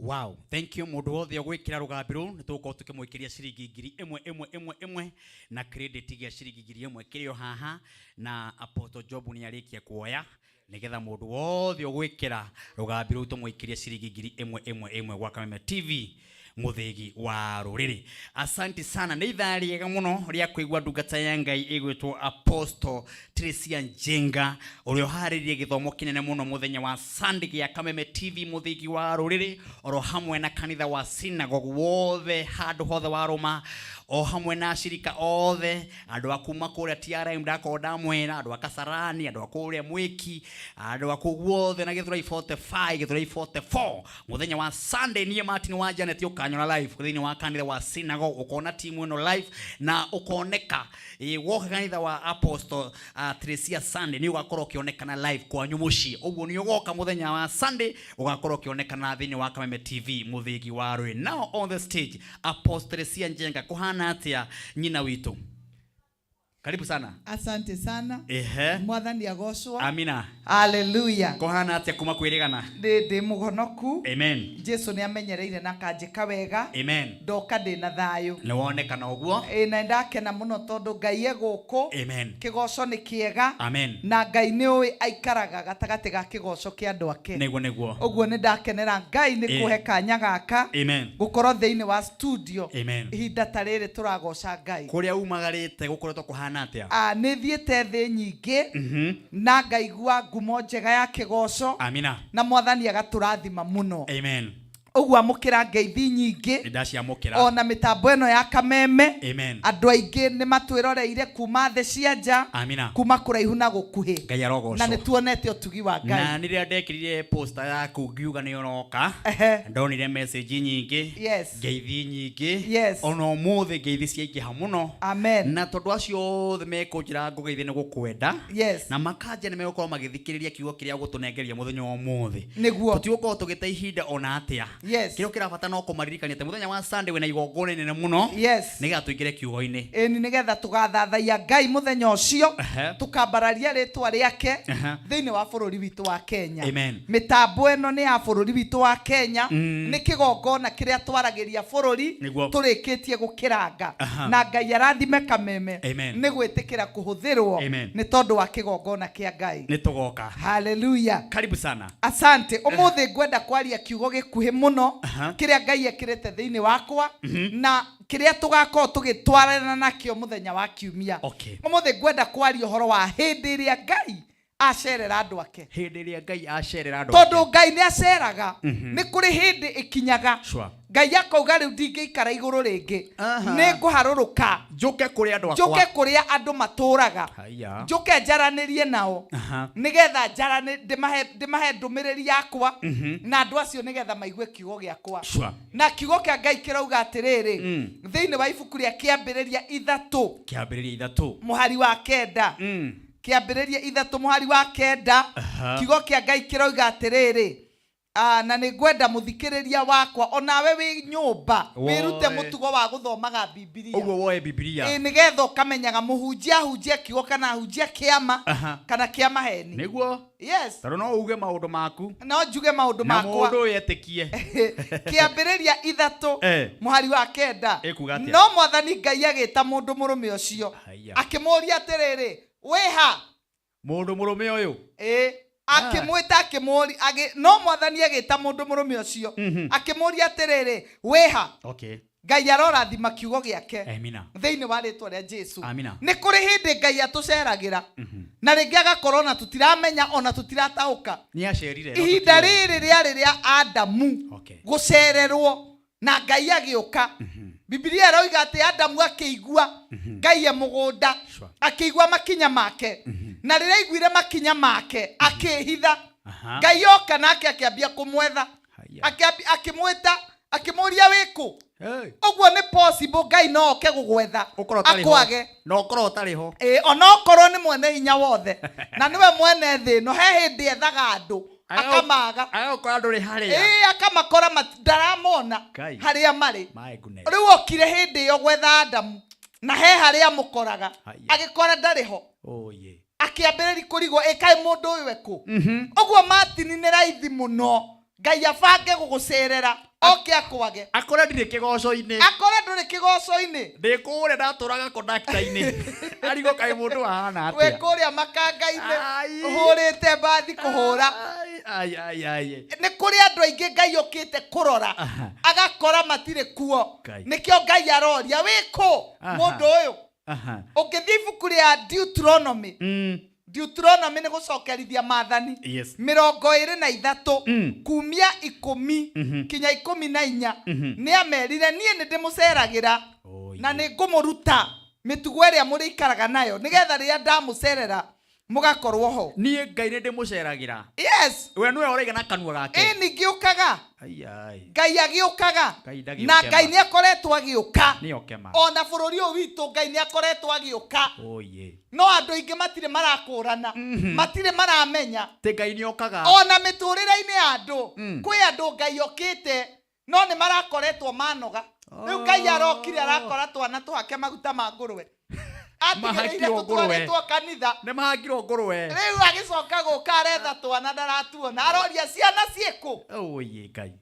B: Wow, thank you mũndũ wothe ũgwĩkĩra rũgambi rũu nĩ tũgũkorwo tũkĩmwĩkĩria ciringi 1000 ĩmwe ĩmwe ĩmwe na credit gĩa ciringi 1000 kĩrĩ o haha, na Apostle Job nĩ arĩkia kuoya nĩgetha mũndũ wothe ũgwĩkĩra rũgambi rũu tũmwĩkĩrie ciringi 1000 ĩmwe ĩmwe gwa Kameme TV. Muthigi wa Ruriri. Asante sana, nĩ ithaa rĩega mũno rĩa kũigua ndungata ya Ngai ĩgwĩtwo Apostle Teresia Njenga, ũrĩa ũharĩrĩirie gĩthomo kĩnene mũno mũthenya wa Sunday gĩa Kameme TV Muthigi wa Ruriri, oro hamwe na kanitha wa synagogue wothe handũ hothe wa Roma, o hamwe na ashirika othe, andũ a kuma kũrĩa TRM ndakorwo ndamwĩra, andũ a Kasarani, andũ a kũrĩa Mwĩki, andũ a kũu guothe na Gĩthũrai 45, Gĩthũrai 44. Mũthenya wa Sunday niĩ Martin wa Janet ũkanyona live thĩinĩ wa kanitha wa synagogue, ũkona timu ĩno live na ũkoneka woka kanitha wa Apostle Teresia Sunday nĩ ũgakorwo ũkĩonekana live kwanyu mũciĩ. Ũguo nĩ ũgoka mũthenya wa Sunday ũgakorwo ũkĩonekana thĩinĩ wa Kameme TV Muthigi wa Rũrĩrĩ. Now on the stage Apostle Teresia Njenga, kũhana atĩa nyina witũ? Karibu sana.
G: Asante sana.
B: Ehe.
G: Mwathani agocwo.
B: Amina.
G: Haleluya.
B: Kũhana atĩa kuma kwĩrĩgana?
G: Ndĩ mũhonoku.
B: Amen.
G: Jesu nĩ amenyereire na akanjĩka wega.
B: Amen.
G: Ndoka ndĩ na thayũ.
B: Nĩ wonekana ũguo.
G: Ĩ, na ndakena mũno tondũ Ngai e gũkũ.
B: Amen.
G: Kĩgoco nĩ kĩega.
B: Amen.
G: Na Ngai nĩ ũĩ aikaraga gatagatĩ ga kĩgoco kĩa andũ ake.
B: Nĩguo nĩguo.
G: Ũguo nĩ ndakenera Ngai nĩ
B: Ĩ.
G: kũhe kanya gaka.
B: Amen.
G: Gũkorwo thĩinĩ wa studio.
B: Amen.
G: Ihinda ta rĩrĩ tũragoca Ngai.
B: Kũrĩa umagarĩte gũkoretwo kũhana atĩa?
G: Nĩ thiĩte thĩ nyingĩ na ngaigua ngumo njega ya kĩgoco.
B: Amina.
G: Na mwathani agatũrathima mũno.
B: Amen.
G: Ũguo amũkĩra ngeithi nyingĩ.
B: Nĩ ndaciamũkĩra.
G: Ona mĩtambo ĩno ya Kameme.
B: Amen.
G: Andũ aingĩ nĩ matwĩroreire kuma thĩ cia nja.
B: Amina.
G: Kuma kũraihu na gũkuhĩ.
B: Ngai arogocwo.
G: Na nĩ tuonete ũtugi wa Ngai.
B: Na rĩrĩa ndekĩrire poster yaku ngiuga nĩ ũroka, ndonire message nyingĩ.
G: Yes.
B: Ngeithi nyingĩ.
G: Yes.
B: Ona ũmũthĩ ngeithi ciaingĩha mũno.
G: Amen.
B: Na tondũ acio othe mekũnjĩra ngũgeithie nĩ gũkwenda.
G: Yes.
B: Na makanja nĩ megũkorwo magĩthikĩrĩria kiugo kĩrĩa ũgũtũnengeria mũthenya wa ũmũthĩ.
G: Nĩguo.
B: Tũtigũkorwo tũgĩte ihinda ona atĩa.
G: Yes.
B: Kĩrĩa kĩrabata no kũmaririkania atĩ mũthenya wa Sunday wĩna igongona inene mũno.
G: Yes.
B: Nĩgetha tũingĩre kiugo-inĩ.
G: Ĩni nĩgetha tũgathathaia Ngai mũthenya ũcio, tũkambararia rĩtwa rĩake thĩinĩ wa bũrũri witũ wa Kenya.
B: Amen.
G: Mĩtambo ĩno nĩ ya bũrũri witũ wa Kenya, nĩ kĩgongona kĩrĩa twaragĩria bũrũri
B: Nĩguo.
G: tũrĩkĩtie gũkĩranga. Na Ngai arathime Kameme
B: Amen.
G: nĩ gwĩtĩkĩra kũhũthĩrwo
B: Amen.
G: nĩ tondũ wa kĩgongona kĩa Ngai.
B: Nĩ tũgoka.
G: Hallelujah.
B: Karibu sana.
G: Asante. Ũmũthĩ ngwenda kwaria kiugo gĩkuhĩ mũno kĩrĩa Ngai ekĩrĩte thĩinĩ wakwa na kĩrĩa tũgakorwo tũgĩtwarana nakĩo mũthenya wa kiumia.
B: Okay.
G: Ũmũthĩ ngwenda kwaria ũhoro wa hĩndĩ ĩrĩa Ngai acerera andũ ake.
B: Hĩndĩ ĩrĩa Ngai acerera andũ
G: Tondũ
B: ake.
G: Ngai nĩ aceraga, nĩ kũrĩ hĩndĩ ĩkinyaga.
B: Sure.
G: Ngai akauga rĩu ndingĩikara igũrũ rĩngĩ. Nĩ ngũharũrũka.
B: Njũke kũrĩa andũ akwa.
G: Njũke kũrĩa andũ matũraga.
B: Haiya.
G: Njũke njaranĩrie nao. Nĩgetha ndĩmahe ndũmĩrĩri yakwa na andũ acio nĩgetha maigue kiugo gĩakwa.
B: Sure.
G: Na kiugo kĩa Ngai kĩrauga atĩrĩrĩ, thĩinĩ wa ibuku rĩa Kĩambĩrĩria 3.
B: Kĩambĩrĩria 3.
G: Mũhari wa 9. Kĩambĩrĩria 3 mũhari wa 9. Kiugo kĩa Ngai kĩrauga atĩrĩrĩ, na nĩ ngwenda mũthikĩrĩria wakwa onawe wĩ nyũmba wĩrute mũtugo wa gũthomaga Bibilia.
B: Ũguo woe Bibilia.
G: Ĩ, nĩgetha ũkamenyaga mũhunjia ahunjia kiugo kana ahunjia kĩama kana kĩa maheni.
B: Nĩguo.
G: Yes.
B: Tondũ no uge maũndũ maku.
G: No njuge maũndũ
B: Na
G: makwa.
B: mũndũ ũyũ etĩkie.
G: Kĩambĩrĩria 3 mũhari wa 9.
B: Ĩkuga atĩa?
G: No mwathani Ngai agĩta mũndũ mũrũme ũcio.
B: Haiya.
G: Akĩmũũria atĩrĩrĩ, wĩha?
B: Mũndũ mũrũme ũyũ.
G: Ĩ, akĩmwĩta akĩmũũria, no mwathani agĩta mũndũ mũrũme ũcio. Akĩmũũria atĩrĩrĩ, wĩha?
B: Okay.
G: Ngai arorathima kiugo gĩake.
B: Amina.
G: Thĩinĩ wa rĩtwa rĩa Jesu.
B: Amina.
G: Nĩ kũrĩ hĩndĩ Ngai atũceragĩra. Na rĩngĩ agakorwo ona tũtiramenya ona tũtirataũka.
B: Nĩ acerire.
G: Ihinda rĩrĩ rĩarĩ rĩa Adamu
B: Okay.
G: gũcererwo na Ngai agĩũka. Bibilia ĩroiga atĩ Adamu akĩigua Ngai e mũgũnda, akĩigua makinya make. Na rĩrĩa aiguire makinya make akĩhitha. Ngai oka nake akĩambia kũmwetha. Akĩmwĩta, akĩmũũria wĩkũ? Ũguo nĩ possible Ngai no oke gũgwetha akwage.
B: No ũkorwo ũtarĩ ho.
G: Ĩ, ona okorwo nĩ mwene hinya wothe na nĩwe mwene thĩ ĩno, he hĩndĩ ethaga andũ akamaga.
B: Agagũkora ndũrĩ harĩa.
G: Ĩ, akamakora ndaramona
B: Ngai.
G: harĩa marĩ.
B: My goodness.
G: Rĩu okire hĩndĩ ĩyo gwetha Adamu na he harĩa amũkoraga.
B: Haiya.
G: Agĩkora ndarĩ ho.
B: Oh, yeah.
G: Akĩambĩrĩria kũrigwo, ĩ kaĩ mũndũ ũyũ ekũ? Ũguo Martin nĩ raithi mũno Ngai abange gũgũcerera. Oke akwage.
B: Akore ndirĩ kĩgoco-inĩ.
G: Akore ndũrĩ kĩgoco-inĩ.
B: Ndĩ kũrĩa ndatũraga kondakta-inĩ. Arigwo kaĩ mũndũ ahana
G: Wĩ
B: atĩa.
G: kũrĩa makanga-inĩ
B: Ai.
G: ũhũrĩte mbathi kũhũra.
B: Ai, ai, ai, ai.
G: Nĩ kũrĩ andũ aingĩ Ngai okĩte kũrora
B: Aha.
G: agakora matirĩ kuo.
B: Ngai.
G: Nĩkĩo Ngai aroria wĩ kũ
B: Aha.
G: mũndũ ũyũ.
B: Aha.
G: Ũngĩthiĩ ibuku rĩa Deuteronomy, Deuteronomy nĩ gũcokerithia maathani
B: Yes.
G: 23 kumia 10 kinya 14, nĩ amerire niĩ nĩ ndĩmũceragĩra
B: Oh,
G: na nĩ ngũmũruta mĩtugo ĩrĩa mũrĩikaraga nayo nĩgetha rĩrĩa ndamũcerera mũgakorwo ho.
B: Niĩ Ngai nĩ ndĩmũceragĩra.
G: Yes.
B: We nĩwe ũraiga na kanua gake.
G: Ĩ ningĩũkaga.
B: Ai, ai.
G: Ngai agĩũkaga.
B: Ngai ndagĩũkema.
G: Na Ngai nĩ akoretwo agĩũka.
B: Nĩ okema.
G: Ona bũrũri ũyũ witũ Ngai nĩ akoretwo agĩũka.
B: Oh, yeah.
G: No andũ aingĩ matirĩ marakũrana, matirĩ maramenya
B: Tĩ Ngai nĩ okaga.
G: Ona mĩtũrĩre-inĩ ya andũ, kwĩ andũ Ngai okĩte no nĩ marakoretwo manoga. Rĩu Ngai arokire arakora twana tũhake maguta ma ngũrwe. Atigĩrĩire
B: Mahakirwo ngũrwe.
G: tũtwarĩtwo kanitha.
B: Nĩ mahakirwo ngũrwe.
G: Rĩu agĩcoka gũka aretha twana ndaratuona, aroria ciana ciĩkũ.
B: Oh, yeah, Ngai.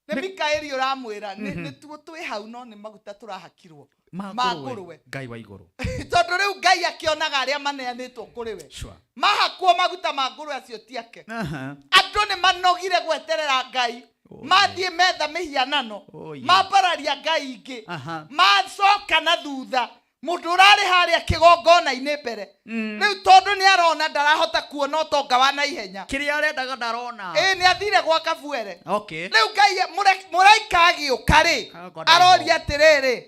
G: Nĩ Mikaeli ũramwĩra nĩ tuo twĩ hau no nĩ maguta tũrahakirwo
B: Ma
G: ma
B: ngũrwe.
G: ngũrwe.
B: Ngai wa igũrũ.
G: Tondũ rĩu Ngai akĩonaga arĩa maneanĩtwo kũrĩ we.
B: Sure.
G: Mahakwo maguta ma ngũrwe acio ti ake.
B: Aha.
G: Andũ nĩ manogire gweterera Ngai.
B: Oh,
G: Mathiĩ metha mĩhianano.
B: Oh, yeah.
G: Mambararia Ngai ingĩ.
B: Aha.
G: Macoka na thutha. Mũndũ ũrarĩ harĩa kĩgongona-inĩ mbere. Rĩu tondũ nĩ arona ndarahota kuona ũtonga wa naihenya.
B: Kĩrĩa arendaga ndarona.
G: Ĩ nĩ athire gwa kabuere.
B: Okay.
G: Rĩu Ngai mũraika agĩũka rĩ,
B: Agakora ndarĩ
G: aroria
B: ho.
G: atĩrĩrĩ,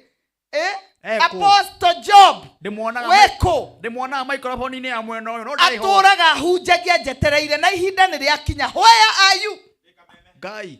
G: ĩ
B: Ekũ.
G: Apostle Job,
B: Ndĩmuonaga
G: wĩkũ?
B: Ndĩmuonaga microphone-inĩ ya mwena ũyũ, no ndarĩ ho.
G: Atũraga hunjagia njetereire na ihinda nĩ rĩakinya. Where are you?
B: Ngai.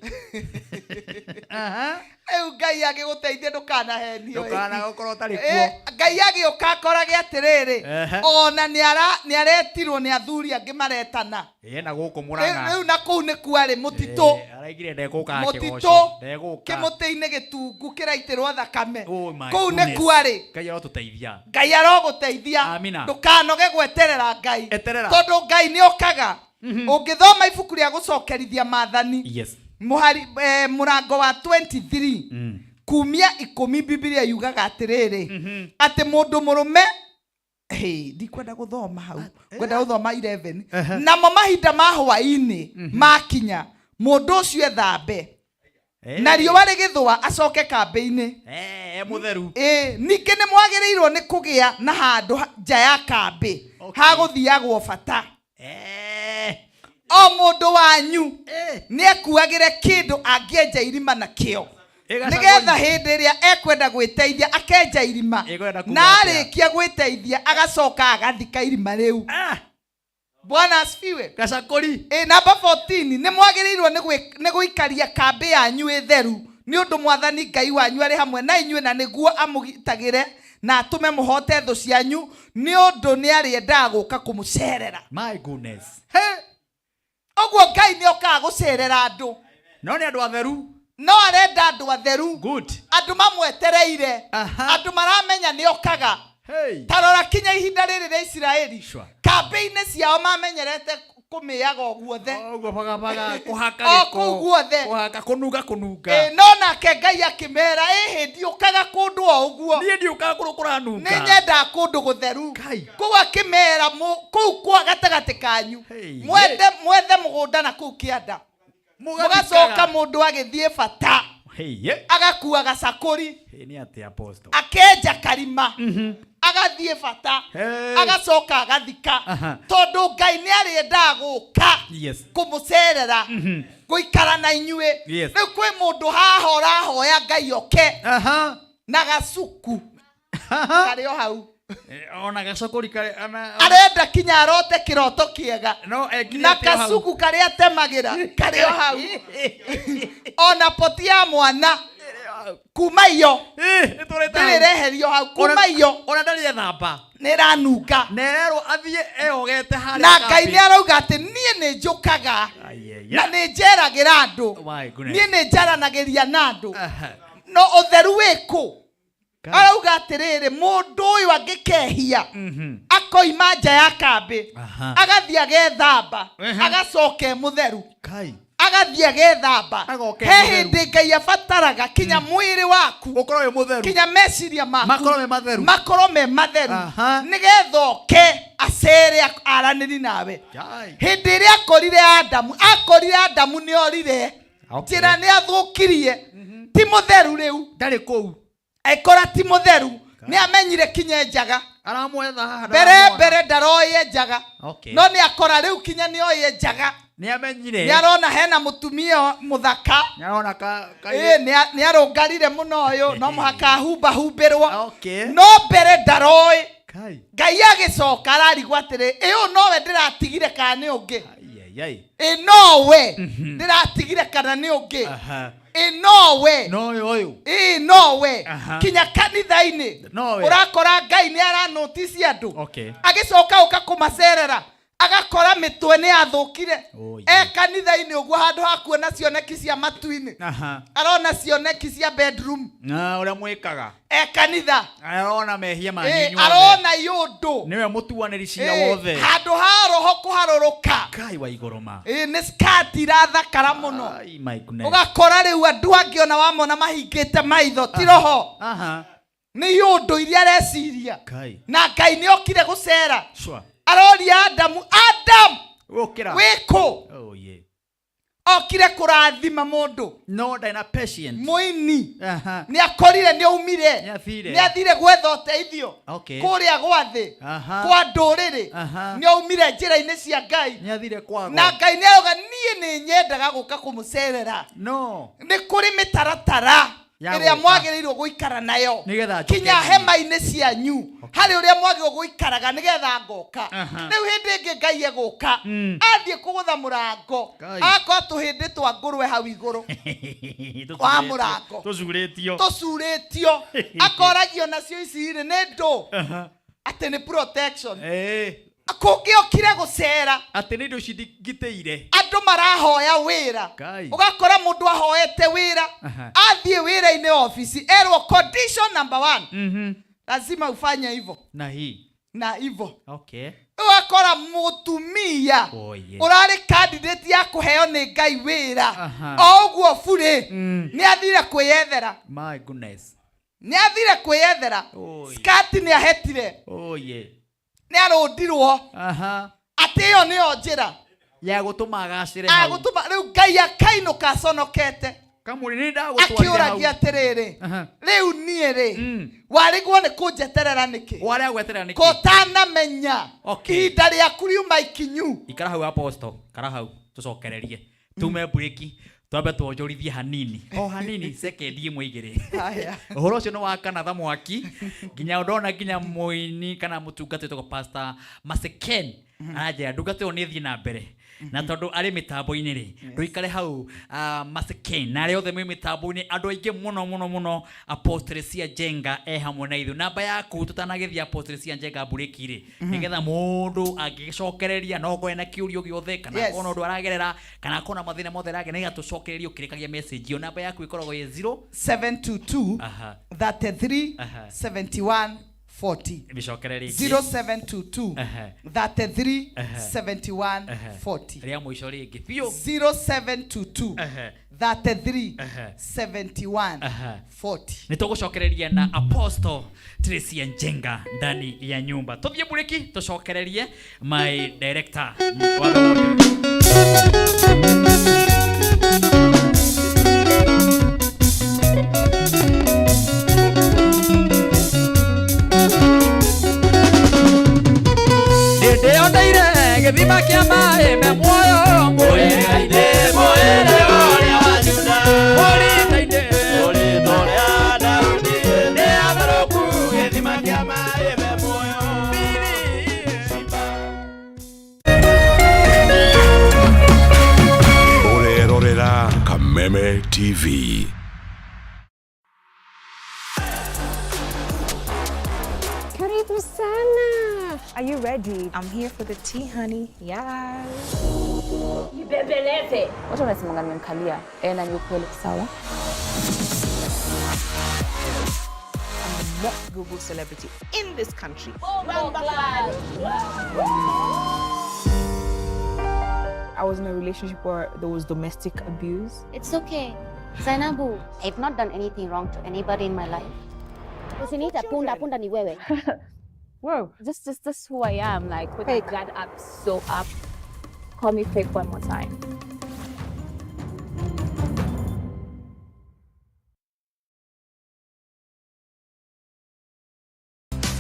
B: Aha.
G: Rĩu Ngai agĩgũteithie ndũkanahenio.
B: Ndũkanagũkorwo ũtarĩ kuo.
G: Ngai agĩũka akorage atĩrĩrĩ,
B: Ehe.
G: ona nĩ aretirwo nĩ athuri angĩ maretana.
B: Ĩ, na gũkũ
G: Rĩu
B: Mũrang'a.
G: rĩu na kũu nĩ kwarĩ mũtitũ.
B: Ĩ, araigire ndegũka
G: Mũtitũ,
B: kĩgoco. Ndegũka.
G: kĩmũtĩ-inĩ gĩtungu kĩraitĩrwo thakame.
B: Oh my
G: Kũu nĩ
B: goodness.
G: kwarĩ.
B: Ngai arotũteithia.
G: Ngai arogũteithia.
B: Amina.
G: Ndũkanoge gweterera Ngai.
B: Eterera.
G: Tondũ Ngai nĩ okaga. Ũngĩthoma ibuku rĩa gũcokerithia maathani,
B: Yes.
G: mũhari, mũrango wa 23 kumia 10, Bibilia yugaga atĩrĩrĩ, atĩ mũndũ mũrũme, hey, ndikwenda gũthoma hau, ngwenda gũthoma 11. Namo mahinda ma hwaĩ-inĩ makinya, mũndũ ũcio ethambe na riũa rĩgĩthũa acoke kambĩ-inĩ.
B: Mũtheru.
G: Ningĩ nĩ mwagĩrĩirwo nĩ kũgĩa na handũ nja ya kambĩ
B: Okay.
G: hagũthiagwo bata. O mũndũ wanyu nĩ ekuagĩre kĩndũ angĩenja irima nakĩo.
B: Ĩgacagũri.
G: Nĩgetha hĩndĩ ĩrĩa ekwenda gwĩteithia akenja irima.
B: Ĩkwenda kuga
G: Na
B: atĩa?
G: arĩkia gwĩteithia agacoka agathika irima rĩu. Bwana asifiwe.
B: Gacakũri.
G: Namba 14, nĩ mwagĩrĩirwo nĩ gũikaria kambĩ yanyu ĩtheru nĩ ũndũ mwathani Ngai wanyu arĩ hamwe na inyuĩ na nĩguo amũgitagĩre na atũme mũhote thũ cianyu nĩ ũndũ nĩ arĩendaga gũka kũmũcerera.
B: My goodness.
G: He. Ũguo Ngai nĩ okaga gũcerera andũ.
B: No nĩ andũ atheru.
G: No arenda andũ atheru.
B: Good.
G: Andũ mamwetereire.
B: Aha.
G: Andũ maramenya nĩ okaga.
B: Hey.
G: Ta rora kinya ihinda rĩrĩ rĩa Isiraeli.
B: Sure.
G: Kambĩ-inĩ ciao mamenyerete kũmĩaga o guothe.
B: Ũguo bagabaga, kũhaka
G: O
B: gĩko.
G: kũu guothe.
B: Kũhaka, kũnunga, kũnunga.
G: No nake Ngai akĩmera, hĩndĩ ũkaga kũndũ o ũguo.
B: Niĩ ndiũkaga kũndũ kũranunga.
G: Nĩ nyendaga kũndũ gũtheru.
B: Ngai.
G: Kũu akĩmera, kũu kwa gatagatĩ kanyu.
B: Hey.
G: Mwethe mũgũnda na kũu kĩanda.
B: Mũgathikaga.
G: Mũgacoka mũndũ agĩthiĩ bata.
B: Hey, yeah.
G: Agakua gacakũri.
B: Hey, nĩ atĩa, Apostle?
G: Akenja karima. Agathiĩ bata.
B: Hey.
G: Agacoka agathika.
B: Aha.
G: Tondũ Ngai nĩ arĩendaga gũka
B: Yes.
G: kũmũcerera, gũikara na inyuĩ.
B: Yes.
G: Rĩu kwĩ mũndũ haha ũrahoya Ngai oke
B: Aha.
G: na gacuku
B: Aha.
G: karĩ o hau.
B: Ona gacakũri karĩ, ona-
G: Arenda kinya arote kĩroto kĩega.
B: No, ekire
G: Na
B: atĩa hau?
G: gacuku karĩa atemagĩra karĩ o hau. Ona poti ya mwana kuma iyo
B: Ĩtũrĩte
G: ndĩrĩ
B: hau.
G: ĩreherio hau kuma iyo
B: Ona ndarĩ ethamba.
G: nĩ ĩranunga.
B: Na ĩrerwo athiĩ eyogete harĩa
G: Na Ngai
B: kambĩ.
G: nĩ arauga atĩ niĩ nĩ njũkaga
B: Ai, ai,
G: na
B: ai.
G: nĩ njeragĩra andũ.
B: Oh my goodness.
G: Niĩ nĩ njaranagĩria na andũ.
B: Aha.
G: No ũtheru wĩkũ?
B: Ngai.
G: Arauga atĩrĩrĩ, mũndũ ũyũ angĩkehia akoima nja ya kambĩ,
B: Aha.
G: agathiĩ agethamba,
B: Ehe.
G: agacoka e mũtheru.
B: Ngai.
G: Agathiĩ agethamba.
B: Agoka
G: He
B: e mũtheru.
G: hĩndĩ Ngai abataraga kinya mwĩrĩ waku
B: Ũkorwo wĩ mũtheru.
G: kinya meciria maku
B: Makorwo me matheru.
G: Makorwo me matheru.
B: Aha.
G: Nĩgetha oke acere aranĩri nawe.
B: Jai.
G: Hĩndĩ ĩrĩa akorire Adamu, akorire Adamu nĩ orire.
B: Okay.
G: Njĩra nĩ athũkirie, ti mũtheru rĩu.
B: Ndarĩ kũu.
G: Aikora ti mũtheru, nĩ amenyire kinya enjaga.
B: Aramwetha haha.
G: Mbere
B: ndaramwona.
G: mbere ndaroĩ enjaga.
B: Okay.
G: No nĩ akora rĩu kinya nĩ oĩ enjaga.
B: Nĩ amenyire.
G: Nĩ arona hena mũtumia mũthaka.
B: Nĩ arona ka
G: Ĩ, nĩ arũngarire mũno ũyũ, no mũhaka ahumbahumbĩrwo.
B: Okay.
G: No mbere ndaroĩ.
B: Kai.
G: Ngai agĩcoka ararigwo atĩrĩ, ĩ ũyũ nowe ndĩratigire kana nĩ ũngĩ?
B: Ai ai.
G: Ĩ nowe ndĩratigire kana nĩ ũngĩ?
B: Aha.
G: Ĩ nowe?
B: No ũyũ ũyũ.
G: Ĩ nowe?
B: Aha.
G: Kinya kanitha-inĩ
B: Nowe.
G: ũrakora Ngai nĩ aranotisi andũ.
B: Okay.
G: Agĩcoka ũka kũmacerera, agakora mĩtwe nĩ yathũkire.
B: Oh, yeah.
G: E kanitha-inĩ ũguo, handũ ha kuona cioneki cia matu-inĩ,
B: Aha.
G: arona cioneki cia bedroom.
B: Na ũrĩa mwĩkaga.
G: E kanitha.
B: Arona mehia manyu
G: Ĩ,
B: inyuothe.
G: arona iũndũ.
B: Nĩwe mũtuanĩri cira
G: Ĩ,
B: wothe.
G: handũ ha roho kũharũrũka.
B: Kai wa igũrũ ma.
G: Ĩ, nĩ skati irathakara mũno.
B: Ai, my goodness.
G: Ũgakora rĩu andũ angĩ ona wamona mahingĩte maitho, ti roho.
B: Aha.
G: Nĩ iũndũ iria areciria.
B: Kai.
G: Na Ngai nĩ okire gũcera.
B: Sure.
G: Aroria Adamu, Adam,
B: Ũkĩra.
G: wĩkũ?
B: Oh yeah.
G: Okire kũrathima mũndũ.
B: No ndarĩ na patient.
G: Mũini.
B: Aha.
G: Nĩ akorire nĩ aumire.
B: Nĩ athire.
G: Nĩ athire gwetha ũteithio.
B: Okay.
G: Kũrĩa gwa thĩ.
B: Aha.
G: Kwa ndũrĩrĩ.
B: Aha.
G: Nĩ aumire njĩra-inĩ cia Ngai.
B: Nĩ athire kwago.
G: Na Ngai nĩ arauga niĩ nĩ nyendaga gũka kũmũcerera.
B: No.
G: Nĩ kũrĩ mĩtaratara
B: Ya
G: ĩrĩa
B: gũka.
G: mwagĩrĩirwo gũikara nayo.
B: Nĩgetha njoke
G: kinya
B: niĩ.
G: hema-inĩ cianyu harĩ ũrĩa mwagĩrĩirwo gũikaraga nĩgetha ngoka.
B: Aha.
G: Rĩu hĩndĩ ĩngĩ Ngai egũka, athiĩ kũgũtha mũrango,
B: Ngai.
G: akora tũhĩndĩ twa ngũrwe hau igũrũ wa mũrango.
B: Tũcurĩtio.
G: Tũcurĩtio, akoragio nacio ici rĩ nĩ ndũ.
B: Aha.
G: Atĩ nĩ protection.
B: Eh.
G: Kũngĩokire gũcera.
B: Atĩ nĩ indo ici ngitĩire.
G: Andũ marahoya wĩra.
B: Ngai.
G: Ũgakora mũndũ ahoete wĩra,
B: Aha.
G: athiĩ wĩra-inĩ ofici erwo condition number 1,
B: Mhm.
G: lazima ufanye hivyo
B: Na hii.
G: na hivyo.
B: Okay.
G: Ũgakora mũtumia
B: Oh yeah.
G: ũrarĩ candidate ya kũheo nĩ Ngai wĩra,
B: Aha.
G: o ũguo burĩ,
B: Mm.
G: nĩ athire kwĩyethera.
B: My goodness.
G: Nĩ athire kwĩyethera.
B: Oh, yeah.
G: Skati nĩ ahetire.
B: Oh yeah.
G: Nĩ arũndirwo.
B: Aha.
G: Atĩ ĩyo nĩyo njĩra
B: ya gũtũma agacĩre hau.
G: Agũtũma rĩu Ngai akainũka aconokete.
B: Kamũri nĩ ndagũtwarire hau.
G: Akĩũragia atĩrĩrĩ,
B: Aha.
G: rĩu niĩ rĩ,
B: Mm.
G: warĩgwo nĩ kũnjeterera nĩkĩ?
B: Warĩa gweterera nĩkĩ?
G: Kotanamenya
B: Okay.
G: ihinda rĩaku riuma ikinyu.
B: Ikara hau apostle, ikara hau tũcokererie. Tume breki twambe twonjorithie hanini o hanini sekendi ĩmwe igĩrĩ.
G: Haya.
B: Ũhoro ũcio nĩ wa kanatha mwaki nginya ndona nginya mũini kana mũtungata wĩtagwo Pastor Maseken aranjĩra ndungata ĩyo nĩ ĩthiĩ na mbere na tondũ arĩ mĩtambo-inĩ rĩ, ndũikare hau, Maseken na arĩa othe mwĩ mĩtambo-inĩ, andũ aingĩ mũno mũno mũno. Apostle Cia Njenga e hamwe na ithuĩ. Namba yaku tũtanagĩthiĩ Apostle Cia Njenga mburĩki rĩ, nĩgetha mũndũ angĩcokereria no akorwo ena kĩũrio gĩothe kana
G: Yes.
B: akorwo na ũndũ aragerera kana akorwo na mathĩna mothe aragerera, nĩgetha tũcokererie ũkĩrĩkagia message ĩyo. Namba yaku ĩkoragwo ĩ 0
G: 722
B: Aha.
G: 33
B: Aha.
G: 71 40.
B: Mĩcokere rĩngĩ.
G: 0722
B: Aha.
G: 33
B: Aha.
G: 71
B: Aha.
G: 40.
B: Rĩa mũico rĩngĩ biũ.
G: 0722
B: Aha.
G: 33
B: Aha.
G: 71
B: Aha.
G: 40.
B: Nĩ tũgũcokereria na Apostle Tracy Njenga ndani ya nyumba. Tũthiĩ burĩki tũcokererie my director. Watho wothe.
E: Ndĩoneire gĩthima kĩa maĩ me muoyo mũhĩrĩga-inĩ, mũhĩrĩga ũrĩa wa Juda, mũrita-inĩ, mũrita ũrĩa Daudi, nĩ atharũku gĩthima kĩa maĩ me muoyo.
H: Ũrerorera Kameme TV.
I: Karibu sana.
J: Are you ready? I'm here for the tea, honey. Yes.
I: Ibembeleze.
J: Watu wanasemanga nimemkalia. Eh, na ni ukweli sawa. I'm the most Google celebrity in this country.
I: Bombo class.
J: I was in a relationship where there was domestic abuse.
A: It's okay. Zainabu, I've not done anything wrong to anybody in my life. Usiniita punda, punda ni wewe.
J: Whoa.
I: This is this who I am. Like with my guard up, so up. Call me fake one more time.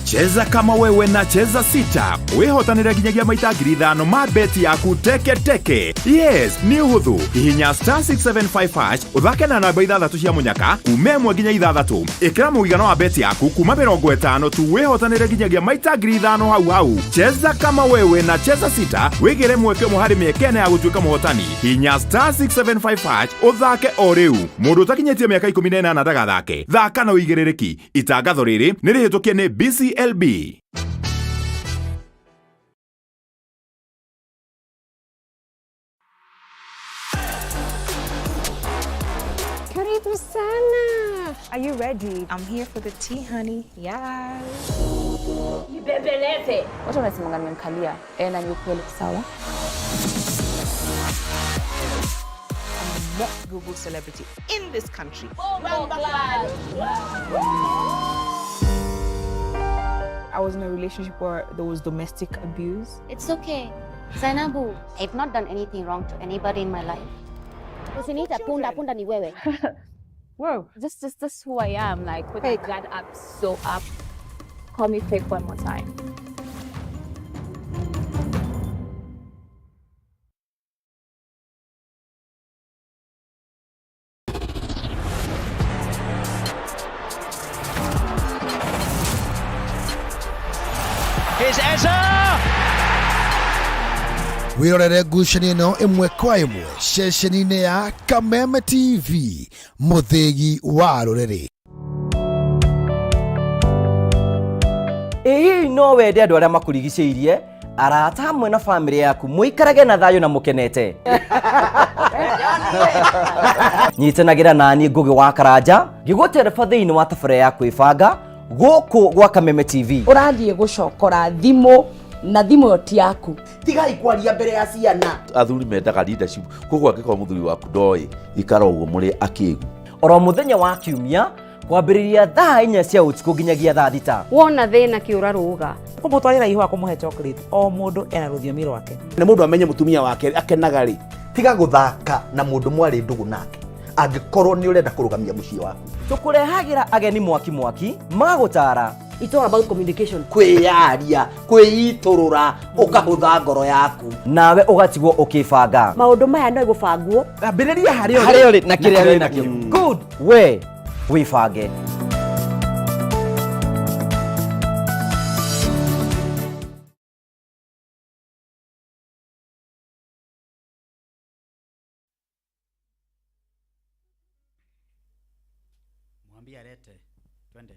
H: Cheza kama wewe na Cheza Sita wihotanire nginyagia maita 5,000 ma beti yaku teke teke. Yes, nĩ ũhũthũ. Hihinya star 675 hash ũthake na namba 6 cia mũnyaka kuma 1 nginya 6. Ĩkĩra mũigana wa beti yaku kuma 50 tu wihotanire nginyagia maita 5,000 hau hau. Cheza kama wewe na Cheza Sita wĩgĩre mweke ũmwe harĩ mĩeke ĩna ya gũtuĩka mũhotani. Hihinya star 675 hash ũthake o rĩu. Mũndũ ũtakinyĩtie mĩaka 18 ndagathake. Thaka na ũigĩrĩrĩki. Itangatho rĩrĩ nĩ rĩhĩtũkie nĩ BCLB.
I: Karibu sana.
J: Are you ready? I'm here for the tea, honey. Yes.
I: Nibembeleze.
J: Watu wanasemanga nimemkalia. Na ni ukweli sawa. I'm not Google celebrity in this country. I was in a relationship where there was domestic abuse.
A: It's okay. Zainabu, I've not done anything wrong to anybody in my life. Usiniita punda, punda ni wewe.
J: Whoa.
I: This is this who I am. Like with my guard up, so up. Call me fake one more time.
E: Here's Eza!
K: Wirorere ngucanio ĩno ĩmwe kwa ĩmwe ceceni-inĩ ya Kameme TV mũthĩgi wa rũrĩrĩ.
L: Ĩ hihi no wende andũ arĩa makũrigicĩirie arata hamwe na bamĩrĩ yaku mũikarage na thayũ na mũkenete? Nyitanagĩra naniĩ Ngũgĩ wa Karanja ngĩgũtereba thĩinĩ wa tabarĩra ya kwĩbanga gũkũ gwa Kameme TV.
M: Ũrathiĩ gũcokora thimũ na thimũ ĩyo ti yaku.
N: Tigai kwaria mbere ya ciana.
C: Athuri mendaga leadership, koguo angĩkorwo mũthuri waku ndoĩ ikara ũguo mũrĩ akĩgu.
L: Oro mũthenya wa kiumia kwambĩrĩria thaa 4 cia ũtukũ nginyagia thaa 6.
O: Wona thĩna kĩũra rũga.
J: Kũmũtwarĩra ihũa kũmũhe chocolate, o mũndũ ena rũthiomi rwake.
N: Na mũndũ amenye mũtumia wake akenaga rĩ, tiga gũthaka na mũndũ mwarĩ ndũgũ nake angĩkorwo nĩ ũrenda kũrũgamia mũciĩ waku.
L: Tũkũrehagĩra ageni mwaki mwaki magũtara.
M: It's all about communication.
N: Kwĩyaria, kwĩitũrũra, ũkahũtha ngoro yaku.
L: Nawe ũgatigwo ũkĩbanga.
M: Maũndũ maya no gũbangwo.
N: Ambĩrĩria harĩa
L: ũrĩ na kĩrĩa wĩ nakĩo. Good. We wĩbange.
B: Mwambie alete. Twende.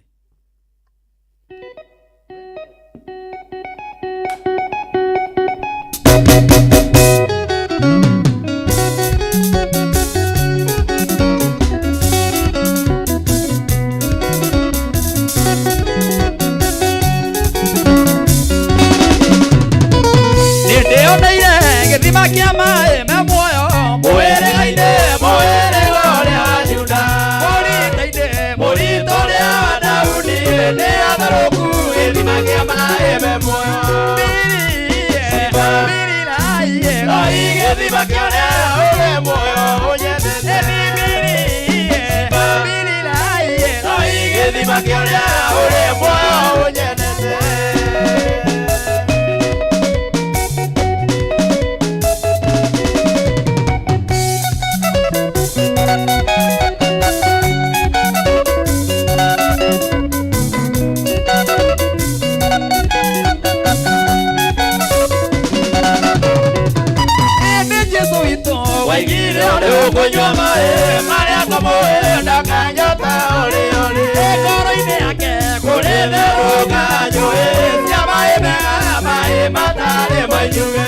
E: Nĩndĩoneire gĩthima kĩa maĩ me muoyo mũhĩrĩga-inĩ mũhĩrĩga ũrĩa wa Juda mũrita-inĩ mũrita ũrĩa wa Daudi nĩ atharũku gĩthima kĩa maĩ me muoyo Oi gĩthima kĩa ũrĩa ũrĩ muoyo ũnyendete Oi gĩthima kĩa ũrĩa ũrĩ muoyo ũnyendete. Waigire ũrĩ ũkũnyua maĩ marĩa tũmũĩ ndakanyota ũrĩ ũrĩ ngoro-inĩ yake kũrĩ therũka njũĩ cia maĩ mega maĩ matarĩ mainyuge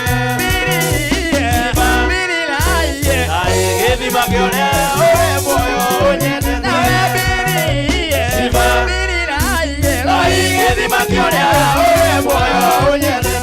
E: gĩthima kĩa ũrĩa ũrĩ muoyo ũnyendete gĩthima kĩa ũrĩa ũrĩ muoyo ũnyendete.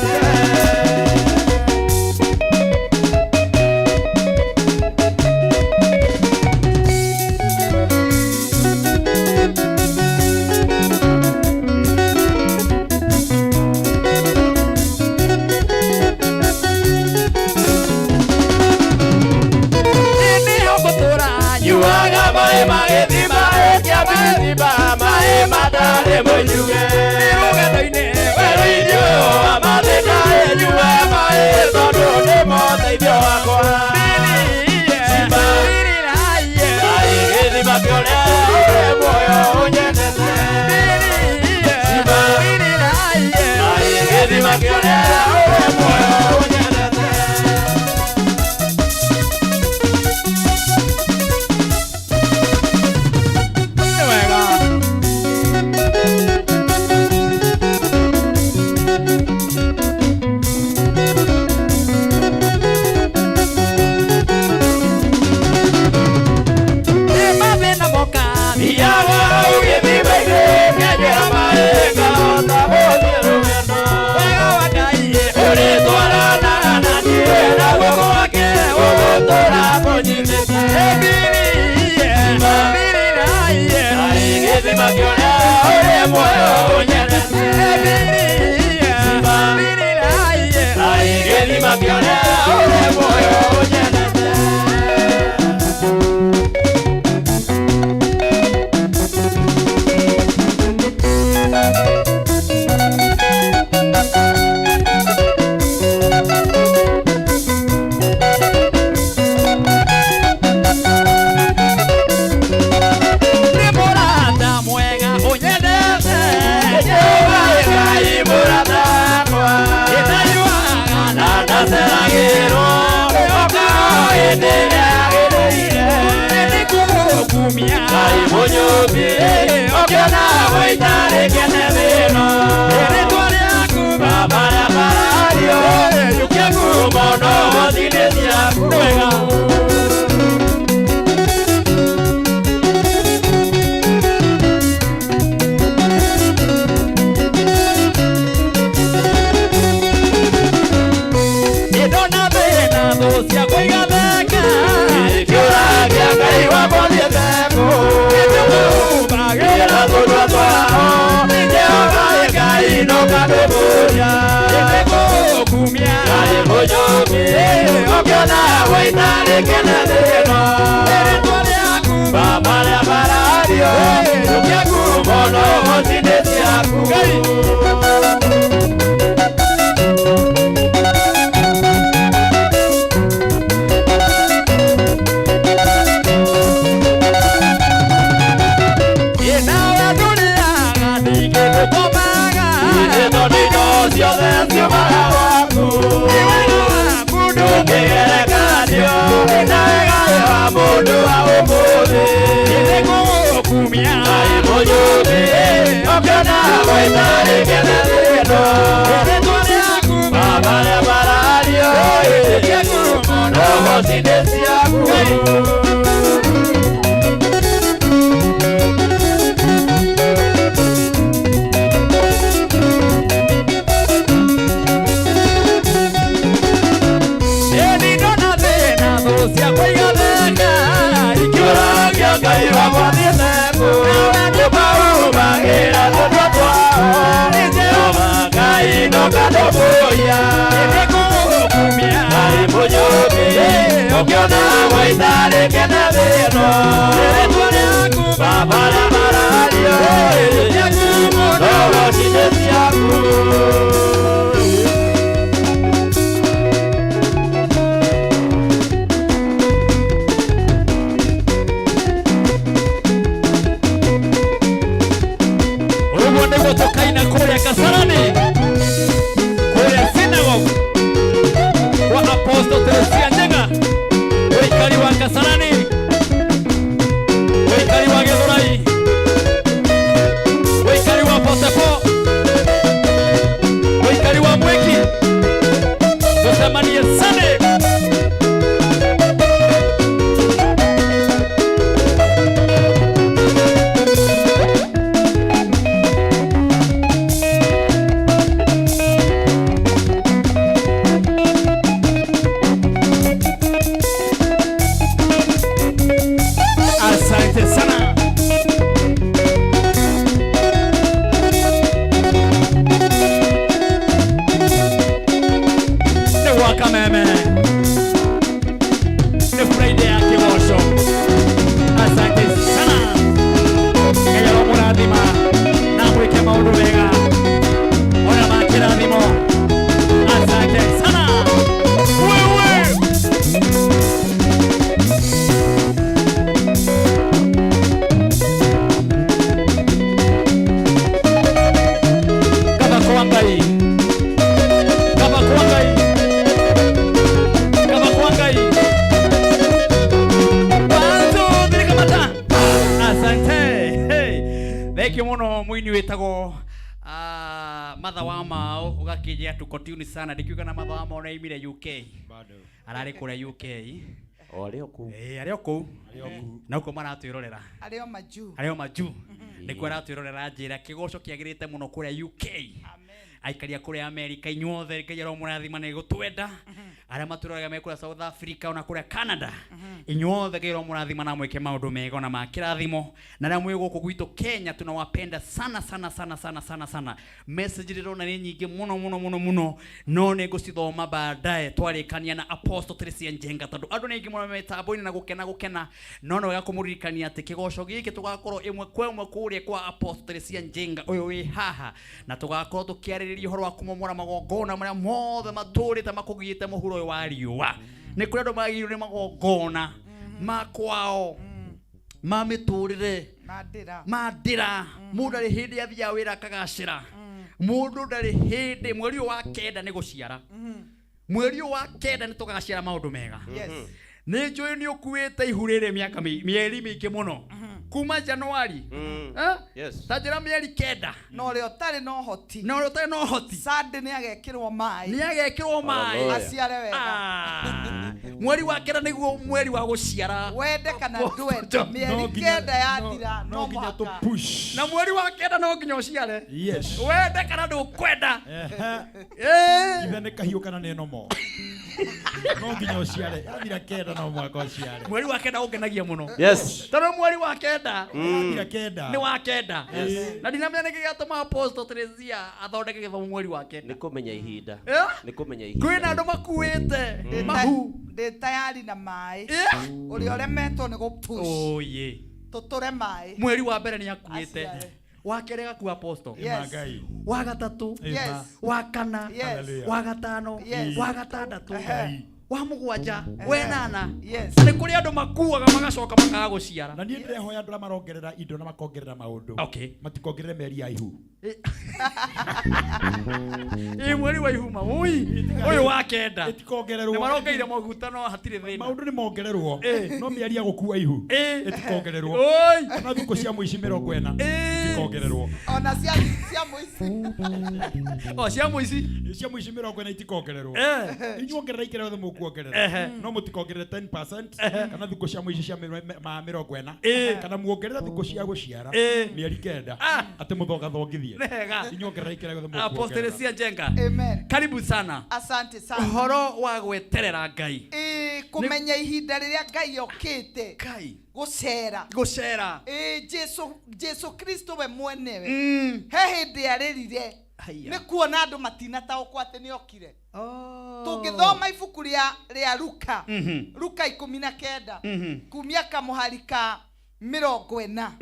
E: maĩ ma gĩthima kĩa bithima maĩ matarĩ mũnyuge nĩ rũgendo-inĩ werũ-inĩ ũyũ wa mathĩna nyue maĩ tondũ nĩmo ũteithio wakwa gĩthima kĩũrĩa ũrĩ muoyo ũnyendete gĩthima kĩũrĩa ũrĩ muoyo ũnyendete.
B: Kameme. Nĩ Friday ya kĩgoco. Asante. Thank you muno muini witagwo Matha wa Mao ugakinjia tuko tune sana ndikiuga na Matha wa Mao nĩaimire UK
D: Bado.
B: Ararĩ kũrĩa UK.
C: O arĩ o kũu.
B: Ĩĩ, arĩ o kũu.
D: Arĩ o kũu.
B: Na ũguo maratwĩrorera.
G: Arĩ o majuu.
B: Arĩ o majuu. Nĩkuo aratwĩrorera njĩra kĩgoco kĩagĩrĩte mũno kũrĩa UK. Aikari a kũrĩa America inyuothe Ngai aromũrathima nĩ gũtwenda. Arĩa matwĩroraga me kũrĩa South Africa ona kũrĩa Canada. Inyuothe Ngai aromũrathima na mwĩke maũndũ mega ona ma kĩrathimo. Na arĩa mwĩ gũkũ gwitũ Kenya tunawapenda sana sana sana sana sana sana. Message ndĩrona nĩ nyingĩ mũno mũno mũno mũno no nĩ ngũcithoma baadaye twarĩkania na Apostle Teresia Njenga tondũ andũ nĩ aingĩ mũno me mĩtambo-inĩ na gũkena gũkena no nĩ wega kũmũririkania atĩ kĩgoco gĩkĩ tũgakorwo ĩmwe kwa ĩmwe kũrĩa kwa Apostle Teresia Njenga ũyũ wĩ haha na tũgakorwo tũkĩarĩrĩria ũhoro wa kũmomora magongona marĩa mothe matũrĩte makũgiĩte mũhuro ũyũ wa riũa. Nĩ kũrĩ andũ magĩrĩirwo nĩ magongona ma kwao ma mĩtũrĩre
G: Ma ndĩra.
B: Ma ndĩra. Mũndũ ndarĩ hĩndĩ athiaga wĩra akagacĩra. Mũndũ ndarĩ hĩndĩ mweri ũyũ wa kenda nĩ gũciara. Mweri ũyũ wa kenda nĩ tũgaciara maũndũ mega.
G: Yes.
B: Nĩ njũĩ nĩ ũkuĩte ihu rĩrĩ mĩaka mĩeri mĩingĩ mũno kuma Januari. Eh?
E: Yes.
B: Ta njĩra mĩeri kenda.
G: Na ũrĩa ũtarĩ na ũhoti.
B: Na ũrĩa ũtarĩ na ũhoti.
G: Sunday nĩ agekĩrwo maĩ.
B: Nĩ agekĩrwo maĩ.
G: Hallelujah. Aciare wega.
B: Mweri wa kenda nĩguo mweri wa gũciara.
G: Wende kana ndwende, mĩeri kenda yathira, no mũhaka.
B: Na mweri wa kenda no nginya ũciare.
D: Yes.
B: Wende kana ndũkwenda.
D: Ithe nĩ kahiũ kana nĩ nomo. No nginya ũciare. Yathira kenda no mũhaka ũciare.
B: Mweri wa kenda ũngenagia mũno.
D: Yes.
B: Tondũ mweri wa kenda.
D: Yathira kenda.
B: Nĩ wa kenda.
E: Yes.
B: Na ndinamenya nĩkĩ gĩatũma Apostle Teresia athondeke gĩthomo mweri wa kenda.
E: Nĩ kũmenya ihinda.
B: Eh?
E: Nĩ kũmenya ihinda.
B: Kwĩna andũ makuĩte mahu.
G: Ndĩ tayari na maĩ. Ũrĩa ũremetwo nĩ gũ-push.
B: Oye.
G: Tũtũre maĩ.
B: Mweri wa mbere nĩ akuĩte.
G: Aciare.
B: Wa kerĩ agakua Apostle.
G: Yes.
B: Wa gatatũ.
G: Yes.
B: Wa kana.
G: Yes. Hallelujah.
B: Wa gatano.
G: Yes.
B: Wa gatandatũ.
G: Ehe.
B: Wa mũgwanja. Wenana.
G: Yes.
B: Na nĩ kũrĩ andũ makuaga magacoka makaga gũciara.
D: Na niĩ ndĩrehoya andũ arĩa marongerera indo na makongerera maũndũ.
B: Okay.
D: Matikongerere mĩeri ya ihu.
B: Ĩ mweri wa ihuma. Ui. Ũyũ wa kenda.
D: Ĩtikongererwo.
B: Nĩ marongeire maguta no hatirĩ thĩna.
D: Maũndũ nĩ mongererwo. No mĩeri ya gũkua ihu. Ĩtikongererwo.
B: Oi.
D: Ona thikũ cia mũici 40. Itikongererwo.
G: Ona cia cia mũici.
B: O cia mũici.
D: Cia mũici 40 itikongererwo.
B: Eh.
D: Inyuĩ ongererai kĩrĩa gĩothe mũkuongerera.
B: Ehe.
D: No mũtikongerere 10% kana thikũ cia mũici cia ma 40
B: Eh.
D: kana muongerere thikũ cia gũciara
B: Eh.
D: mĩeri kenda atĩ mũthongathongithie.
B: Nĩhega.
D: Inyuĩ ongererai kĩrĩa gĩothe
B: Apostle
D: mũkuongerera.
B: Teresia Njenga.
G: Amen.
B: Karibu sana.
G: Asante sana.
B: Ũhoro wa gweterera Ngai.
G: Ĩĩ, kũmenya ihinda rĩrĩa Ngai okĩte.
B: Ngai.
G: Gũcera.
B: Gũcera.
G: Ĩĩ, Jesu Jesu Kristo we mwenewe.
B: Mm.
G: He hĩndĩ arĩrire.
B: Haiya.
G: Nĩ kuona andũ matinataũkwo atĩ nĩ okire. Tũngĩthoma ibuku rĩa rĩa Luka. Luka 19. Kumia kamũhari ka 40.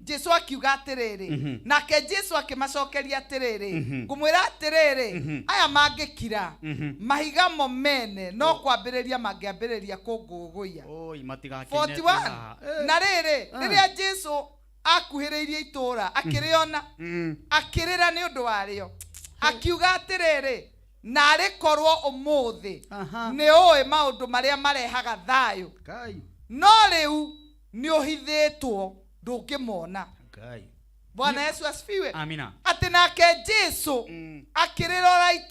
G: Jesu akiuga atĩrĩrĩ. Nake Jesu akĩmacokeria atĩrĩrĩ. Ngũmwĩra atĩrĩrĩ, aya mangĩkira, mahiga mo mene no kwambĩrĩria mangĩambĩrĩria kũngũgũiya.
B: Oi matigakenete
G: 41.
B: haha.
G: Na rĩrĩ, rĩrĩa Jesu akuhĩrĩirie itũũra akĩrĩona, akĩrĩra nĩ ũndũ warĩo, akiuga atĩrĩrĩ, narĩ korwo ũmũthĩ nĩ ũĩ maũndũ marĩa marehaga thayũ,
B: Ngai.
G: no rĩu nĩ ũhithĩtwo ndũngĩmona.
B: Ngai.
G: Bwana Yesu asifiwe.
B: Amina.
G: Atĩ nake Jesu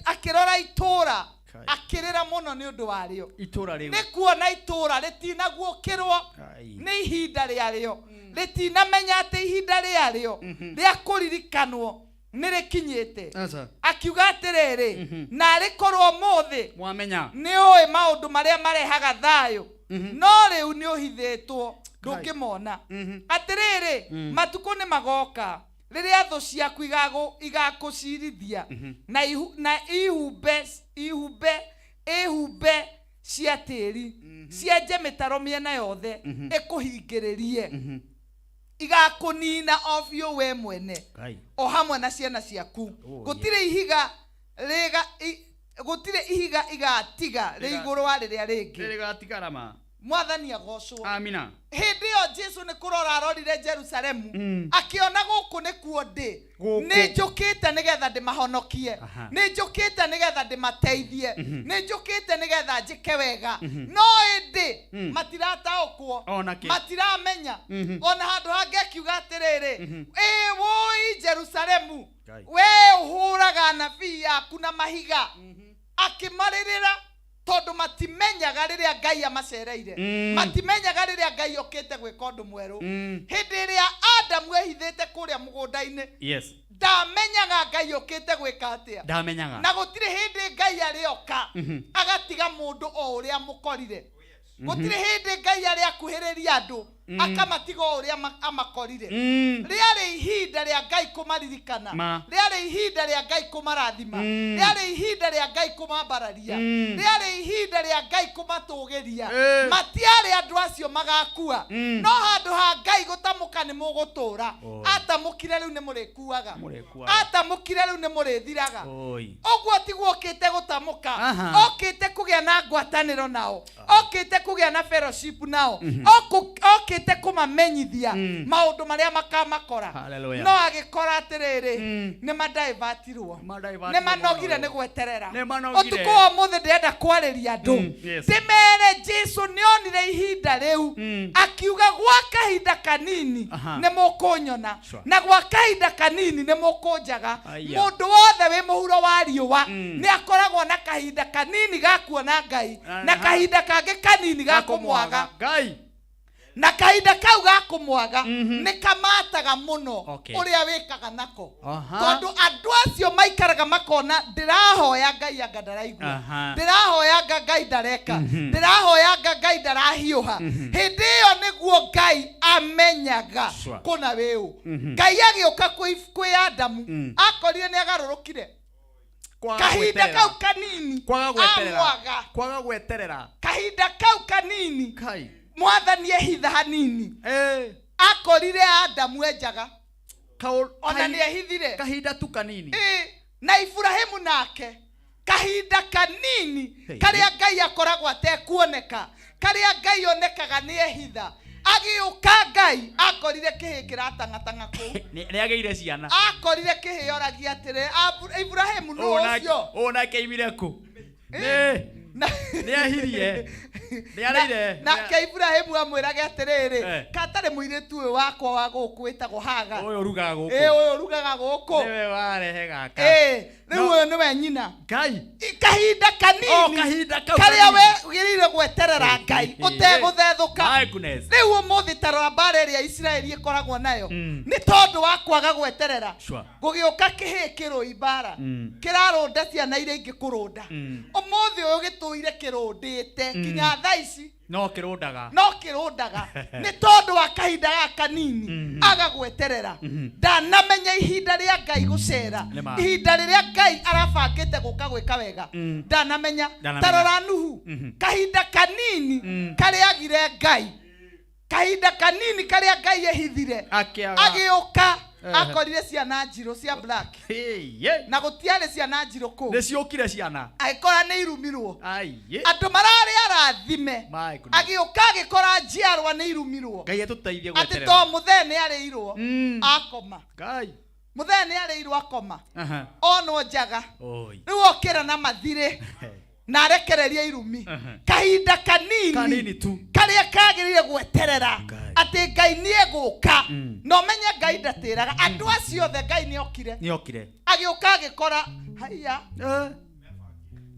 G: akĩrora itũũra akĩrĩra mũno nĩ ũndũ warĩo.
B: Itũũra rĩu.
G: Nĩ kuona itũũra rĩtinaguũkĩrwo
B: Ngai.
G: nĩ ihinda rĩarĩo, rĩtinamenya atĩ ihinda rĩarĩo rĩa kũririkanwo nĩ rĩkinyĩte.
B: Aca.
G: Akiuga atĩrĩrĩ, narĩ korwo ũmũthĩ
B: Mwamenya.
G: nĩ ũĩ maũndũ marĩa marehaga thayũ, no rĩu nĩ ũhithĩtwo ndũngĩmona. Atĩrĩrĩ, matukũ nĩ magoka rĩrĩa thũ ciaku igakũcirithia na na ihumbe ihumbe ihumbe cia tĩri cienje mĩtaro mĩena yothe ĩkũhingĩrĩrie, igakũnina o biũ we mwene
B: Ngai.
G: o hamwe na ciana ciaku. Gũtirĩ ihiga rĩga gũtirĩ ihiga igatiga rĩ igũrũ wa rĩrĩa rĩngĩ.
B: Rĩgatigara ma.
G: Mwathani agocwo.
B: Amina.
G: Hĩndĩ ĩyo Jesu nĩ kũrora arorire Jerusalemu, akĩona gũkũ nĩkuo ndĩ.
B: Gũkũ.
G: Nĩ njũkĩte nĩgetha ndĩmahonokie, nĩ njũkĩte nĩgetha ndĩmateithie, nĩ njũkĩte nĩgetha njĩke wega, no ĩndĩ matirataũkwo,
B: Ona kĩ.
G: matiramenya. Ona handũ hangĩ akiuga atĩrĩrĩ, ĩ wũi Jerusalemu,
B: Ngai.
G: we ũhũraga anabii aku na mahiga, akĩmarĩrĩra tondũ matimenyaga rĩrĩa Ngai amacereire, matimenyaga rĩrĩa Ngai okĩte gwĩka ũndũ mwerũ. Hĩndĩ ĩrĩa Adamu ehithĩte kũrĩa mũgũnda-inĩ, ndamenyaga Ngai okĩte gwĩka atĩa.
B: Ndamenyaga.
G: Na gũtirĩ hĩndĩ Ngai arĩoka agatiga mũndũ o ũrĩa mũkorire. Gũtirĩ hĩndĩ Ngai arĩ akuhĩrĩria andũ akamatiga o ũrĩa amakorire. Rĩarĩ ihinda rĩa Ngai kũmaririkana, rĩarĩ ihinda rĩa Ngai kũmarathima, rĩarĩ ihinda rĩa Ngai kũmambararia, rĩarĩ ihinda rĩa Ngai kũmatũgĩria. Matiarĩ andũ acio magakua, no handũ ha Ngai gũtamũka nĩ mũgũtũra, atamũkire rĩu nĩ mũrĩkuaga,
B: Mũrĩkuaga.
G: atamũkire rĩu nĩ mũrĩthiraga.
B: Oi.
G: Ũguo tiguo okĩte gũtamũka, okĩte kũgĩa na ngwatanĩro nao, okĩte kũgĩa na fellowship nao, okĩte kũmamenyithia maũndũ marĩa makamakora.
B: Hallelujah.
G: No agĩkora atĩrĩrĩ, nĩ madaivatirwo,
B: Madaivatirwo
G: nĩ manogire
B: mũno.
G: nĩ gweterera.
B: Nĩ manogire.
G: Ũtukũ wa ũmũthĩ ndĩrenda kwarĩria andũ, ndĩmere Jesu nĩonire ihinda rĩu, akiuga gwa kahinda kanini nĩ mũkũnyona, na gwa kahinda kanini nĩ mũkũnjaga.
B: Aya.
G: Mũndũ wothe wĩ mũhuro wa riũa nĩ akoragwo na kahinda kanini ga kuona Ngai, na kahinda kangĩ kanini ga kũmwaga.
B: Ngai.
G: Na kahinda kau ga kũmwaga nĩ kamataga mũno ũrĩa wĩkaga nako, tondũ andũ acio maikaraga makona ndĩrahoya Ngai anga ndaraigua, ndĩrahoya anga Ngai ndareka, ndĩrahoya anga Ngai ndarahiũha. Hĩndĩ ĩyo nĩguo Ngai amenyaga kũna wĩũ. Ngai agĩũka kwĩ Adamu, akorire nĩ agarũrũkire.
B: Kwaga
G: Kahinda
B: gweterera.
G: kau kanini
B: Kwaga gweterera.
G: amwaga.
B: Kwaga gweterera.
G: Kahinda kau kanini
B: Kai.
G: Mwathani ehitha hanini, akorire Adamu enjaga, ona nĩ ehithire.
B: Kahinda tu kanini.
G: Ĩ, na Iburahĩmu nake kahinda kanini karĩa Ngai akoragwo atekuoneka, karĩa Ngai onekaga nĩ ehitha, agĩũka Ngai akorire kĩhĩ kĩratang'atang'a kũu.
B: Nĩ agĩire ciana.
G: Akorire kĩhĩ oragia atĩrĩ, Iburahĩmu nũ ũcio?
B: Ũũ nake aimire kũ? Nĩ ehirie. Nĩ arĩire.
G: Nake Iburahĩmu amwĩrage atĩrĩrĩ, katarĩ mũirĩtu ũyũ wakwa wa gũkũ wĩtagwo Haga.
B: Ũyũ ũrugaga gũkũ.
G: Ĩ, ũyũ ũrugaga gũkũ.
B: Nĩwe warehe gaka.
G: Ĩ, rĩu ũyũ nĩwe nyina.
B: Ngai.
G: Kahinda kanini.
B: O, kahinda kau
G: karĩa
B: kanini.
G: we wagĩrĩire gweterera Ngai ũtegũthethũka.
B: My goodness.
G: Rĩu ũmũthĩ ta rora mbara ĩrĩa Isiraeli ĩkoragwo nayo nĩ tondũ wa kwaga gweterera. Gũgĩũka kĩhĩ kĩrũi mbara, kĩrarũnda ciana iria ingĩ kũrũnda. Ũmũthĩ ũyũ gĩtũire kĩrũndĩte kinya thaa ici.
B: No kĩrũndaga.
G: No kĩrũndaga nĩ tondũ wa kahinda gaka kanini aga gweterera. Ndanamenya ihinda rĩa Ngai gũcera,
B: Nĩ ma.
G: ihinda rĩrĩa Ngai arabangĩte gũka gwĩka wega, ndanamenya.
B: Ndanamenya.
G: Ta rora Nuhu, kahinda kanini karĩa agire Ngai, kahinda kanini karĩa Ngai ehithire,
B: Akĩaga.
G: agĩũka akorire ciana njirũ cia black, na gũtiarĩ ciana njirũ kũu.
B: Nĩ ciũkire ciana.
G: Agĩkora nĩ irumirwo.
B: Aiye.
G: Andũ mararĩ arathime,
B: My goodness.
G: agĩũka agĩkora njiarwa nĩ irumirwo.
B: Ngai atũteithie
G: Atĩ
B: gweterera.
G: to mũthee nĩ arĩirwo akoma,
B: Ngai.
G: Mũthee nĩ arĩirwo akoma, onwo njaga.
B: Oi.
G: Rĩu okĩra na mathirĩ na arekereria irumi. Kahinda kanini
B: Kanini tu.
G: karĩa kagĩrĩire gweterera atĩ Ngai nĩ egũka, na ũmenye Ngai ndatĩraga andũ acio othe. Ngai nĩ okire.
B: Nĩ okire.
G: Agĩũka agĩkora haiya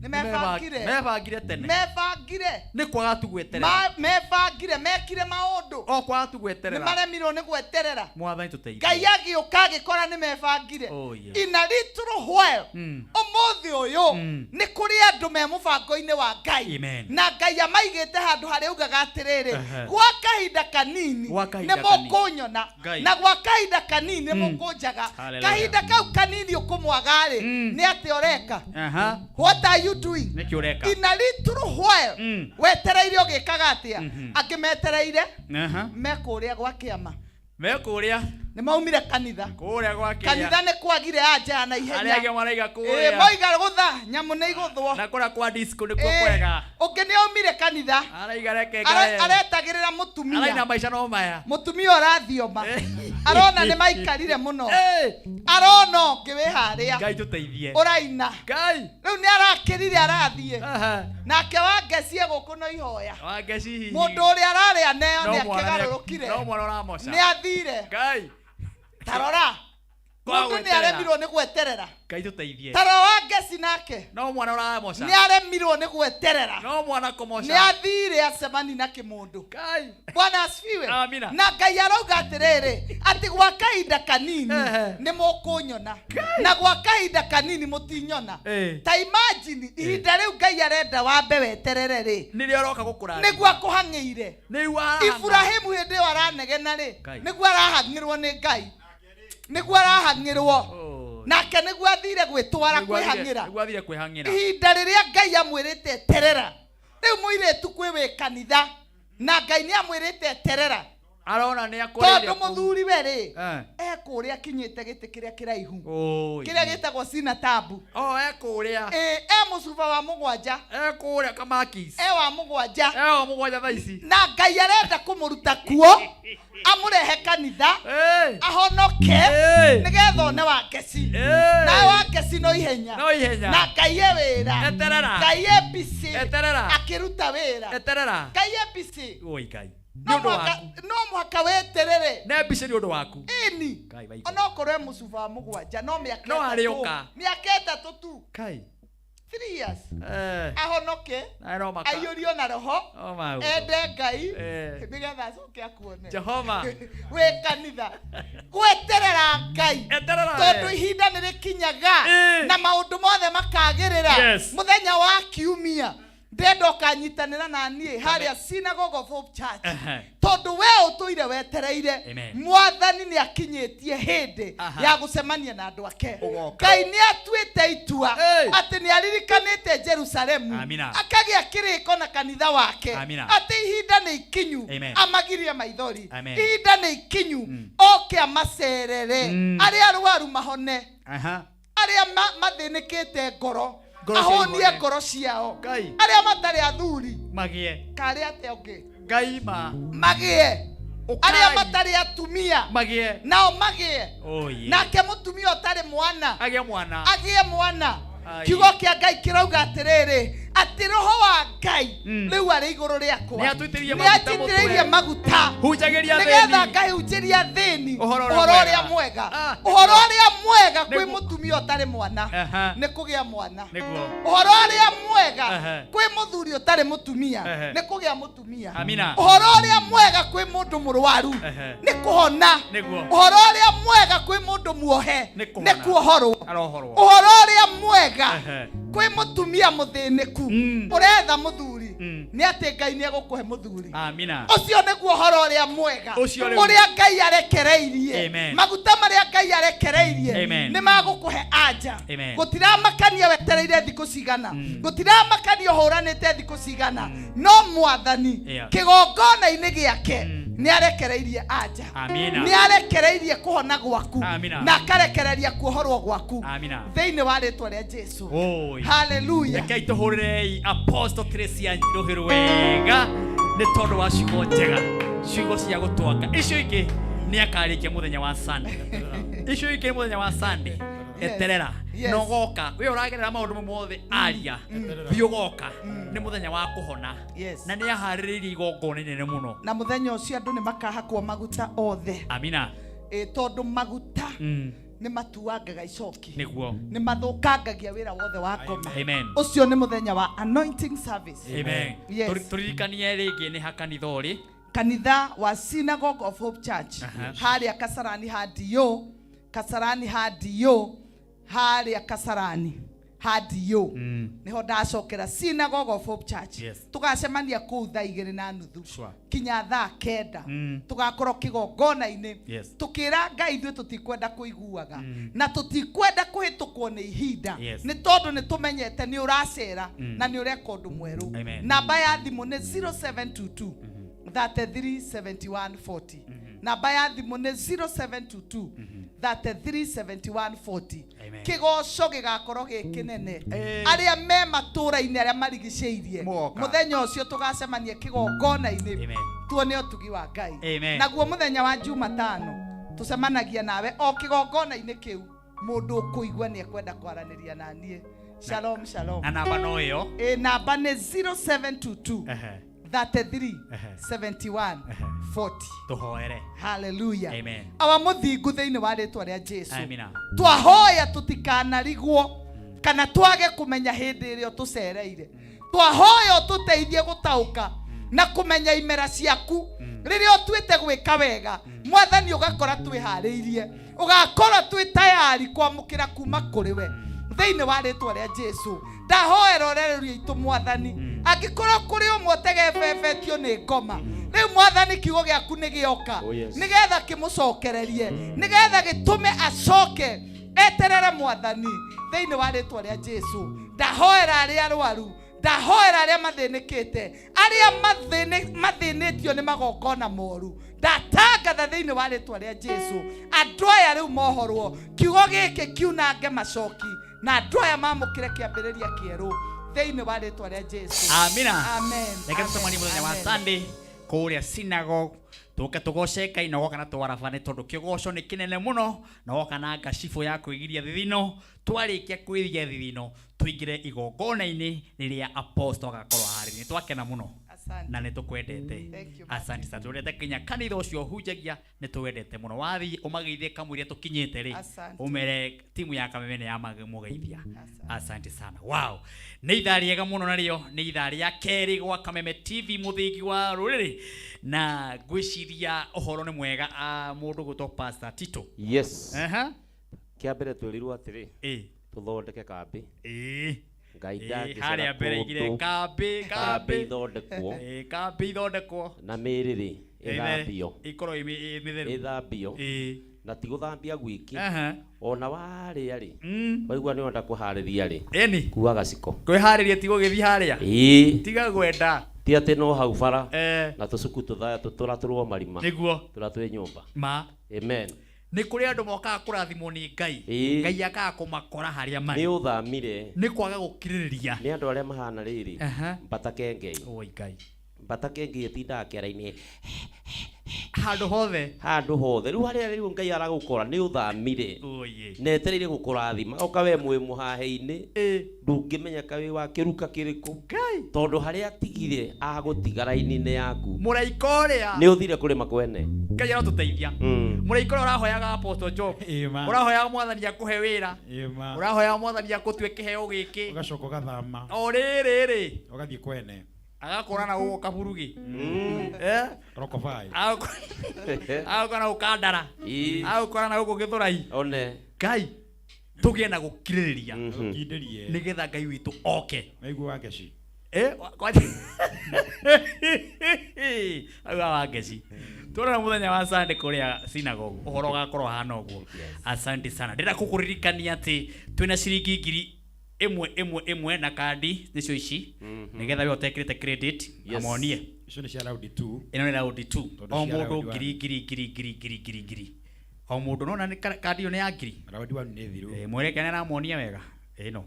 G: nĩ mebangire.
B: Mebangire tene.
G: Mebangire.
B: Nĩ kwaga tu gweterera.
G: Mebangire, mekire maũndũ.
B: O kwaga tu
G: Nĩ
B: gweterera.
G: maremirwo nĩ gweterera.
B: Mwathani tũteithie.
G: Ngai agĩũka agĩkora nĩ mebangire.
B: Oh, yeah.
G: In a little while. Ũmũthĩ ũyũ nĩ kũrĩ andũ me mũbango-inĩ wa Ngai,
B: Amen.
G: na Ngai amaigĩte handũ harĩa augaga atĩrĩrĩ, gwa kahinda kanini
B: Gwa kahinda
G: nĩ
B: kanini.
G: mũkũnyona,
B: Ngai.
G: na gwa kahinda kanini nĩ mũkũnjaga.
B: Hallelujah.
G: Kahinda kau kanini ũkũmwaga-rĩ, nĩ atĩa ũreka? What are you doing?
B: Nĩkĩ ũreka?
G: In a little while. Wetereire ũgĩkaga atĩa? Angĩ metereire me kũrĩa gwa kĩama.
B: Me kũrĩa.
G: Nĩ maumire kanitha.
B: Kũrĩa gwa kĩrĩa.
G: Kanitha nĩ kwagire anja ya na
B: Arĩa
G: ihenya.
B: angĩ maraiga
G: Ĩĩ,
B: kũrĩa.
G: moiga gũtha nyamũ nĩ igũthwo.
B: Na kũrĩa kwa disco nĩkuo
G: Ĩĩ,
B: kwega.
G: Ũngĩ nĩ aumire kanitha.
B: Araiga reke ngae.
G: Aretagĩrĩra mũtumia.
B: Araina maica no maya.
G: Mũtumia ũrathioma. Arona nĩ maikarire mũno. Arona ũngĩ wĩ harĩa.
B: Ngai tũteithie.
G: Ũraina.
B: Ngai.
G: Rĩu nĩ arakĩrire arathiĩ. Nake Wangeci e gũkũ no ihoya.
B: Wangeci hihi.
G: Mũndũ ũrĩa ararĩa neo
B: No
G: nĩ
B: mwana nĩ-
G: akĩgarũrũkire.
B: No mwana ũramoca.
G: Nĩ athire.
B: Ngai.
G: Tarora.
B: Kwa
G: Mũndũ nĩ
B: gweterera.
G: aremirwo nĩ gweterera.
B: Ngai tũteithie.
G: Tarora Wangeci nake.
B: No mwana ũramoca.
G: Nĩ aremirwo nĩ gweterera.
B: No mwana kũmoca.
G: Nĩ athire acemani na kĩmũndũ.
B: Ngai.
G: Bwana asifiwe.
B: Amina.
G: Na Ngai arauga atĩrĩrĩ, atĩ gwa kahinda kanini nĩ mũkũnyona na gwa kahinda kanini mũtinyona. Ta imagine ihinda rĩu Ngai arenda wambe weterere rĩ,
B: Nĩrĩo aroka gũkũrathima.
G: nĩguo akũhang'ĩire.
B: Nĩguo arahang'a.
G: Iburahĩmu hĩndĩ ĩyo aranegena rĩ,
B: Ngai.
G: nĩguo arahang'ĩrwo nĩ Ngai, nĩguo arahang'ĩrwo nake nĩguo athire gwĩtwara
B: Nĩguo athire-
G: kwĩhang'ĩra.
B: Nĩguo athire kwĩhang'ĩra.
G: Ihinda rĩrĩa Ngai amwĩrĩte eterera, rĩu mũirĩtu kwĩ wĩ kanitha na Ngai nĩ amwĩrĩte eterera
B: Arona nĩ akũrĩire
G: tondũ mũthuri we rĩ
B: Eh.
G: ekũrĩa akinyĩte gĩtĩ kĩrĩa kĩraihu
B: Oi.
G: kĩrĩa gĩtagwo sina tabu.
B: Oh, ekũrĩa.
G: Ĩ, e mũcuba wa mũgwanja.
B: Ekũrĩa kamakis.
G: E wa mũgwanja.
B: E wa mũgwanja thaa ici.
G: Na Ngai arenda kũmũruta kuo amũrehe kanitha ahonoke nĩgetha one Wangeci. Nawe Wangeci no ihenya.
B: No ihenya.
G: Na Ngai e wĩra.
B: Eterera.
G: Ngai e busy.
B: Eterera.
G: Akĩruta wĩra.
B: Eterera.
G: Ngai e busy.
B: Oi Ngai. Nĩ
G: No
B: ũndũ
G: mũhaka
B: waku.
G: no mũhaka weterere.
B: Ne mbica nĩ ũndũ waku.
G: Ĩni.
B: Ngai wa igũrũ.
G: Onokorwo e mũcuba wa mũgwanja no mĩaka
B: No
G: ĩtatũ.
B: arĩũka.
G: Mĩaka ĩtatũ tu.
B: Kai.
G: 3 years.
B: Eh.
G: Ahonoke.
B: Na no maka.
G: Aiyũrio na roho.
B: O maũndũ.
G: Ende Ngai.
B: Eh.
G: Nĩgetha acoke akuone.
B: Jehova.
G: Wĩ kanitha. Gweterera Ngai.
B: Eterera
G: Tondũ
B: we.
G: ihinda nĩ rĩkinyaga na maũndũ mothe makagĩrĩra.
B: Yes.
G: Mũthenya wa kiumia ndenda ũkanyitanĩra na niĩ harĩa Synagogue of Hope Church.
B: Ehe.
G: Tondũ we ũtũire wetereire.
B: Amen.
G: Mwathani nĩ akinyĩtie hĩndĩ
B: Aha.
G: ya gũcemania na andũ ake.
B: Ũgoka.
G: Ngai nĩ atuĩte itua atĩ nĩ aririkanĩte Jerusalemu.
B: Amina.
G: Akagĩa kĩrĩko na kanitha wake.
B: Amina.
G: Atĩ ihinda nĩ ikinyu
B: Amen.
G: amagirie maithori.
B: Amen.
G: Ihinda nĩ ikinyu oke amacerere. Arĩa arwaru mahone.
B: Aha.
G: Arĩa mathĩnĩkĩte ngoro
B: Ngoro ciao
G: ahonie
B: ihone.
G: ngoro ciao.
B: Ngai.
G: Arĩa matarĩ athuri
B: Magĩe.
G: karĩ atĩa ũngĩ
B: Ngai ma.
G: magĩe. Arĩa matarĩ atumia
B: Magĩe.
G: nao magĩe.
B: Oi.
G: Nake mũtumia ũtarĩ mwana
B: Agĩe mwana.
G: agĩe mwana.
B: Ai.
G: Kiugo kĩa Ngai kĩrauga atĩrĩrĩ, atĩ roho wa Ngai rĩu arĩ igũrũ rĩakwa.
B: Nĩ atuitĩrĩirie
G: Nĩ
B: maguta
G: anjitĩrĩirie
B: mũtwe.
G: maguta.
B: Hunjagĩria
G: Nĩgetha
B: athĩni.
G: ngahunjĩria athĩni
B: Ũhoro ũrĩa
G: ũhoro ũrĩa
B: mwega.
G: mwega.
B: Ah,
G: Ũhoro ũrĩa mwega kwĩ
B: Nĩguo.
G: mũtumia ũtarĩ mwana
B: Aha.
G: nĩ kũgĩa mwana.
B: Nĩguo.
G: Ũhoro ũrĩa mwega
B: Ehe.
G: kwĩ mũthuri ũtarĩ mũtumia
B: Ehe.
G: nĩ kũgĩa mũtumia.
B: Amina.
G: Ũhoro ũrĩa mwega kwĩ mũndũ mũrwaru
B: Ehe.
G: nĩ kũhona.
B: Nĩguo.
G: Ũhoro ũrĩa mwega kwĩ mũndũ muohe
B: Nĩ
G: nĩ
B: kũhona.
G: kuohorwo.
B: Arohorwo.
G: Ũhoro ũrĩa mwega
B: Ehe.
G: kwĩ mũtumia mũthĩnĩku ũretha mũthuri nĩ atĩ Ngai nĩ egũkũhe mũthuri.
B: Amina.
G: Ũcio nĩguo ũhoro ũrĩa mwega
B: Ũcio rĩu.
G: ũrĩa Ngai arekereirie.
B: Amen.
G: Maguta marĩa Ngai arekereirie
B: Amen.
G: nĩ magũkũhe anja.
B: Amen.
G: Gũtiramakania wetereire thikũ cigana, gũtiramakania ũhũranĩte thikũ cigana, no Mwathani
B: Yeah.
G: kĩgongona-inĩ gĩake nĩ arekereirie anja.
B: Amina.
G: Nĩ arekereirie kũhona gwaku
B: Amina.
G: na akarekereria kuohorwo gwaku
B: Amina.
G: thĩinĩ wa rĩtwa rĩa Jesu.
B: Oi.
G: Hallelujah.
B: Rekei tũhũrĩrei Apostle Tracy Rũhĩ wega nĩ tondũ wa ciugo njega, ciugo cia gũtwaka. Icio ingĩ nĩ akarĩkia mũthenya wa Sunday. Icio ingĩ mũthenya wa Sunday. Eterera.
G: Yes.
B: Na ũgoka. We ũragerera maũndũ mothe aria. Thiĩ ũgoka. Nĩ mũthenya wa kũhona.
G: Yes.
B: Na nĩ aharĩrĩirie igongona inene mũno.
G: Na mũthenya ũcio andũ nĩ makahakwo maguta othe.
B: Amina.
G: Ĩ, tondũ maguta nĩ matuangaga icoki.
B: Nĩguo.
G: Nĩ mathũkangagia wĩra wothe wa ngoma.
B: Amen.
G: Ũcio nĩ mũthenya wa anointing service.
B: Amen.
G: Yes.
B: Tũririkanie rĩngĩ nĩ ha kanitha ũrĩ.
G: Kanitha wa Synagogue of Hope Church
B: Aha.
G: harĩa Kasarani ha DO, Kasarani ha DO, harĩa Kasarani ha DO. Nĩho ndacokera Synagogue of Hope Church.
B: Yes.
G: Tũgacemania kũu thaa igĩrĩ na nuthu
B: Sure.
G: kinya thaa kenda. Tũgakorwo kĩgongona-inĩ
B: Yes.
G: tũkĩra Ngai ithuĩ tũtikwenda kũiguaga na tũtikwenda kũhĩtũkwo nĩ ihinda
B: Yes.
G: nĩ tondũ nĩ tũmenyete nĩ ũracera na nĩ ũreka ũndũ mwerũ.
B: Amen.
G: Namba ya thimũ nĩ 0722 33 71 40. Namba ya thimũ nĩ 0722 337140.
B: Amen.
G: Kĩgoco gĩgakorwo gĩ kĩnene. Arĩa me matũũra-inĩ arĩa marigicĩirie,
B: Mũgoka.
G: Mũthenya ũcio tũgacemania kĩgongona-inĩ
B: Amen.
G: Tuone ũtugi wa Ngai.
B: Amen.
G: Naguo mũthenya wa Jumatano tũcemanagia nawe o kĩgongona-inĩ kĩu. Mũndũ ũkũigua nĩ ekwenda kwaranĩria na niĩ. Shalom, shalom.
B: Na namba no ĩyo.
G: Ĩ, namba nĩ 0722
B: Ehe.
G: 33
B: Ehe.
G: 71 40.
B: Tũhoere.
G: Haleluya.
B: Amen.
G: Awa mũthingu, thĩinĩ wa rĩtwa rĩa Jesu,
B: Amina.
G: twahoya tũtikanarigwo kana twage kũmenya hĩndĩ ĩrĩa tũcereire. Twahoya ũtũteithie gũtaũka na kũmenya imera ciaku rĩrĩa ũtuĩte gwĩka wega. Mwathani, ũgakora twĩharĩirie, ũgakora twĩ tayari kwamũkĩra kuma kũrĩ we, thĩinĩ wa rĩtwa rĩa Jesu. Ndahoera ũrererio itũ, Mwathani, angĩkorwo kũrĩ ũmwe ũtegebebetio nĩ ngoma rĩu, Mwathani, kiugo gĩaku nĩ gĩoka,
E: Oh, yes.
G: nĩgetha kĩmũcokererie, nĩgetha gĩtũme acoke eterere Mwathani, thĩinĩ wa rĩtwa rĩa Jesu. Ndahoera arĩa arwaru, ndahoera arĩa mathĩnĩkĩte, arĩa mathĩnĩtio nĩ magongona moru, ndatangatha thĩinĩ wa rĩtwa rĩa Jesu, andũ aya rĩu mohorwo. Kiugo gĩkĩ kiunange macoki na andũ aya mamũkĩre kĩambĩrĩria kĩerũ, thĩinĩ wa rĩtwa rĩa Jesu.
B: Amina.
G: Amen.
B: Reke tũcemanie mũthenya wa
G: Amen.
B: Sunday kũrĩa synagogue, tũke tũgoce Ngai na woka na twaraba, nĩ tondũ kĩgoco nĩ kĩnene mũno, na woka na ngacibũ ya kwĩgiria thithino. Twarĩkia kwĩgiria thithino, tũingĩre igongona-inĩ rĩrĩa apostle agakorwo harĩ. Nĩ twakena mũno
G: Asante.
B: na nĩ tũkwendete.
G: Thank you.
B: Asante sana. Tũrete kinya kanitha ũcio hunjagia, nĩ tũwendete mũno. Wathiĩ ũmageithie kamũiria tũkinyĩte rĩ,
G: Asante.
B: ũmere timu ya Kameme nĩ yamũgeithia. Asante sana. Wow, nĩ ithaa rĩega mũno, narĩo nĩ ithaa rĩa kerĩ gwa Kameme TV, mũthingi wa rũrĩrĩ, na ngwĩciria ũhoro nĩ mwega. Mũndũ gwĩtwo Pastor Tito.
C: Yes.
B: Aha.
C: Kĩa mbere twĩrirwo atĩrĩ,
B: Ĩ.
C: tũthondeke kambĩ.
B: Ĩ.
C: Ngai
B: Ĩ,
C: ndangĩcera
B: harĩa mbere igire
C: kũndũ.
B: kambĩ.
C: Kambĩ
B: Kambĩ
C: ithondekwo.
B: Ĩ, kambĩ ithondekwo.
C: Na mĩĩrĩ rĩ, ĩthambio.
B: Ĩkorwo ĩ mĩtheru.
C: Ĩthambio. Na ti gũthambia gwiki.
B: Aha.
C: Ona warĩa rĩ, waigua nĩ wenda kũharĩria rĩ,
B: Ĩni.
C: kua gaciko.
B: Kwĩharĩria ti gũgĩthiĩ harĩa.
C: Ĩĩ.
B: Tiga gwenda.
C: Ti atĩ no hau bara
B: Eh.
C: na tũcuku tũratũrwo marima.
B: Nĩguo.
C: Tũrĩa twĩ nyũmba.
B: Ma.
C: Amen.
B: Nĩ kũrĩ andũ mokaga kũrathimwo nĩ Ngai.
C: Ĩĩ.
B: Ngai akaga kũmakora harĩa
C: Nĩ
B: marĩ.
C: ũthamire.
B: Nĩ kwaga gũkirĩrĩria.
C: Nĩ andũ arĩa mahana rĩrĩ.
B: Aha.
C: Mbata kengei.
B: Oi Ngai.
C: Mbata kengei ĩtindaga kĩara-inĩ.
B: Handũ hothe.
C: Handũ hothe. Rĩu harĩa rĩu Ngai aragũkora nĩ ũthamire.
B: Oye.
C: Na etereire gũkũrathima. Oka we mwĩ mũhahe-inĩ. Ndũngĩmenyeka wĩ wa kĩruka kĩrĩkũ.
B: Ngai.
C: Tondũ harĩa atigire agũtiga raini-inĩ yaku.
B: Mũraika ũrĩa.
C: Nĩ ũthire kũrĩma kwene.
B: Ngai arotũteithia. Mũraika ũrĩa ũrahoyaga Apostle Job.
D: Ĩma.
B: Ũrahoyaga Mwathani akũhe wĩra.
D: Ĩma.
B: Ũrahoyaga Mwathani akũtue kĩheo gĩkĩ.
D: Ũgacoka ũgathama.
B: O rĩrĩ rĩ.
D: Ũgathiĩ kwene.
B: Agakora na gũkũ kaburugi. Eh?
D: Rokobai.
B: Agakora na gũkũ Kandara.
C: Ĩĩ.
B: Agakora na gũkũ Gĩthũrai.
C: One.
B: Ngai tũgĩe na gũkirĩrĩria.
D: Ũkindĩrie.
B: Nĩgetha Ngai witũ oke.
D: Waigua Wangeci.
B: Eh, kwaja. Auga Wangeci. Tuonana mũthenya wa Sunday kũrĩa synagogue. Ũhoro ũgakorwo hana ũguo. Asante sana. Ndĩrenda kũkũririkania atĩ twĩna ciringi 1000 ĩmwe ĩmwe na kandi nĩcio ici, nĩgetha we ũtekĩrĩte credit
D: Yes.
B: amonie.
D: Icio nĩ cia round 2.
B: Ĩno nĩ round 2.
D: Tondũ
B: O
D: cia
B: mũndũ
D: round one.
B: ngiri ngiri ngiri ngiri ngiri ngiri ngiri. O mũndũ nona nĩ kandi ĩyo nĩ ya ngiri.
D: Round 1 nĩ thiru.
B: Eh, mwĩreke nĩ aramuonia wega. Ĩno.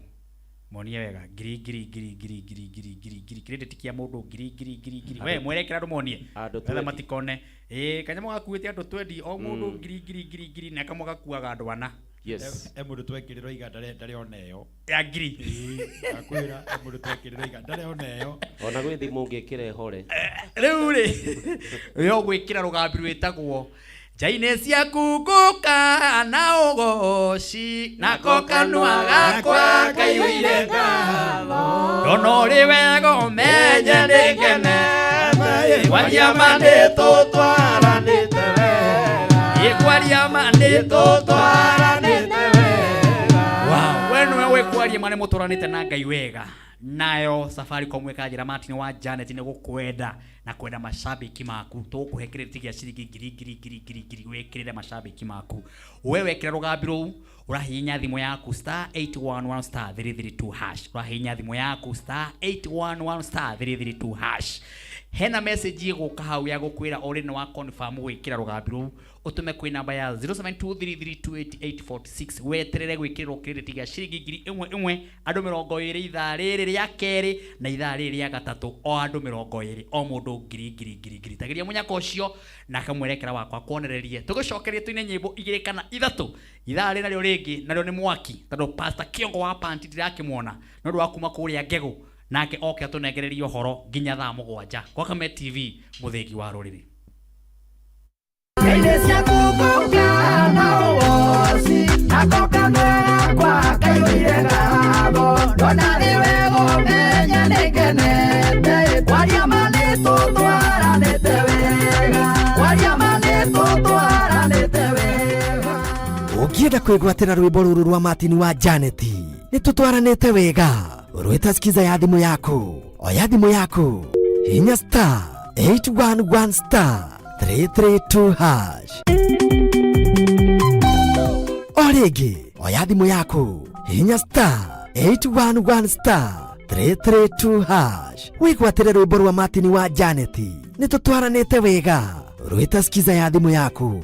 B: Muonie wega ngiri ngiri ngiri ngiri ngiri ngiri ngiri ngiri, credit kia mũndũ ngiri ngiri ngiri ngiri. We mwerekera andũ monie.
C: Andũ
B: Nĩgetha
C: twendi.
B: matikone. Ĩĩ, kanyamũ gakuĩte andũ twendi o mũndũ ngiri ngiri ngiri ngiri, na kamwe gakuaga andũ ana.
C: Yes.
D: E mũndũ twekĩrĩrwo iga ndarĩ ona ĩyo.
B: Ya ngiri.
D: Ndakwĩra e mũndũ twekĩrĩrwo iga ndarĩ ona ĩyo.
C: Ona gwĩ thimũ ũngĩkĩra ĩhore.
B: Rĩu rĩ, yo gwĩkĩra rũgambi rwĩtagwo njainĩ ciaku ngũka na ũgoci, nako kanua gakwa kaiyũire ngatho. Ndona ũrĩ wega ũmenye nĩngenete, kwaria ma nĩtũtwaranĩte wega. Ĩ, kwaria ma nĩtũtwaranĩte wega. Wow, we nĩwe wĩ kwaria ma nĩmũtwaranĩte na Ngai wega. Nayo Safaricom ĩkanjĩra Martin wa Janet nĩ gũkwenda na kwenda mashabiki maku. Tũgũkũhe credit gĩa ciringi ngiri ngiri ngiri ngiri ngiri wĩkĩrĩre mashabiki maku. We wekĩra rũgambi rũu ũrahihinya thimũ yaku star 811 star 332 hash. Ũrahihinya thimũ yaku star 811 star 332 hash. Hena message ĩgũka hau ya gũkwĩra already nĩ wa confirm gwĩkĩra rũgambi rũu, ũtũme kwĩ namba ya 0723328846 weterere gwĩkĩrĩrwo credit gĩa ciringi ngiri ĩmwe ĩmwe andũ mĩrongo ĩrĩ ithaa rĩrĩ rĩa kerĩ na ithaa rĩrĩ rĩa gatatũ, o andũ mĩrongo ĩrĩ o mũndũ ngiri ngiri ngiri ngiri. Tageria mũnyaka ũcio na kamwerekera wakwa kuonererie tũgũcokerie tũine nyĩmbo igĩrĩ kana ithatũ. Ithaa rĩ narĩo rĩngĩ narĩo nĩ mwaki, tondũ Pastor Kĩongo wa Panti ndirakĩmuona nĩ ũndũ wa kuma kũrĩa Ngegũ, nake oke atũnengererie ũhoro nginya thaa mũgwanja. Kwa Kameme TV, mũthĩgi wa rũrĩrĩ.
F: Ũngĩenda kwĩgwatĩra rwĩmbo rũrũ rwa Martin wa Janet, nĩ tũtwaranĩte wega. Rwĩta skiza ya thimũ yaku, oya thimũ yaku, hinya star 811 star 332 hash. O rĩngĩ, oya thimũ yaku, hinya star 811 star 332 hash. Wĩgwatĩre rwĩmbo rwa Martin wa Janet, nĩ tũtwaranĩte wega. Rwĩta skiza ya thimũ yaku.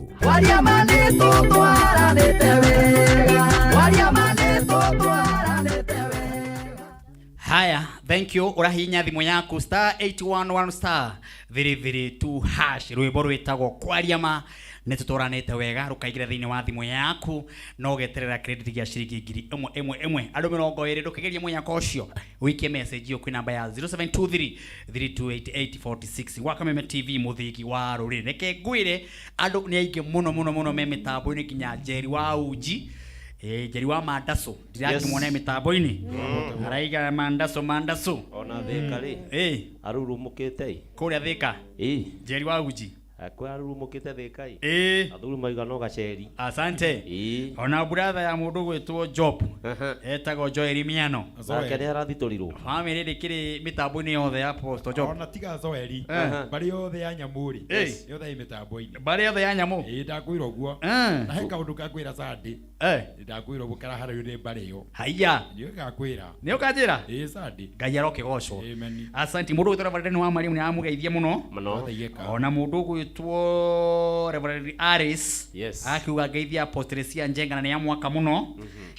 B: Haya, thank you. Ũrahihinya thimũ yaku star 811 star 332 hash. Rwĩmbo rwĩtagwo kwaria ma nĩ tũtwaranĩte wega, rũkaingĩra thĩinĩ wa thimũ yaku no ũgeterera credit gĩa ciringi ngiri ĩmwe ĩmwe ĩmwe andũ mĩrongo ĩrĩ. Ndũkĩgerie mũnyaka ũcio, ũikie message ĩyo kwĩ namba ya 0723 328846. Gwa Kameme TV, mũthĩgi wa rũrĩrĩ. Reke ngwĩre andũ nĩ aingĩ mũno mũno mũno me mĩtambo-inĩ, nginya Njeri wa Uji, Njeri wa Mandaso ndirakĩmuona mĩtambo-inĩ, araiga Mandaso Mandaso.
C: Ona Thĩka rĩ, arurumũkĩte ĩ.
B: Kũrĩa Thĩka. Njeri wa Uji
C: Akwa arurumũkĩte Thĩka ĩ. Athuri maiga no gaceri.
B: Asante. Ona brother ya mũndũ gwĩtwo Job etagwo Joel Miano,
C: Nake nĩ arathitũrirwo.
B: Family ndĩkĩrĩ mĩtambo-inĩ yothe ya Apostle Job.
D: Ona tiga Zoeli, mbarĩ yothe ya nyamũ rĩ, yothe ĩ mĩtambo-inĩ.
B: Mbarĩ yothe ya nyamũ.
D: Ĩ, ndakwĩra ũguo. Na he kaũndũ ngakwĩra Sunday. Ndakwĩra ũguo karaharĩrio nĩ mbarĩ ĩyo.
B: Haiya.
D: Nĩ ngakwĩra.
B: Nĩ ũkanjĩra?
D: Ĩ, Sunday.
B: Ngai arokĩgocwo.
D: Amen.
B: Asante. Mũndũ gwĩtwo Reverend wa Mariam nĩ aramũgeithia mũno.
C: Mũno.
B: Ona mũndũ gwĩtwo Reverend Aris
C: Yes.
B: akiuga ngeithia Apostle cia Njenga na nĩ ya mwaka mũno.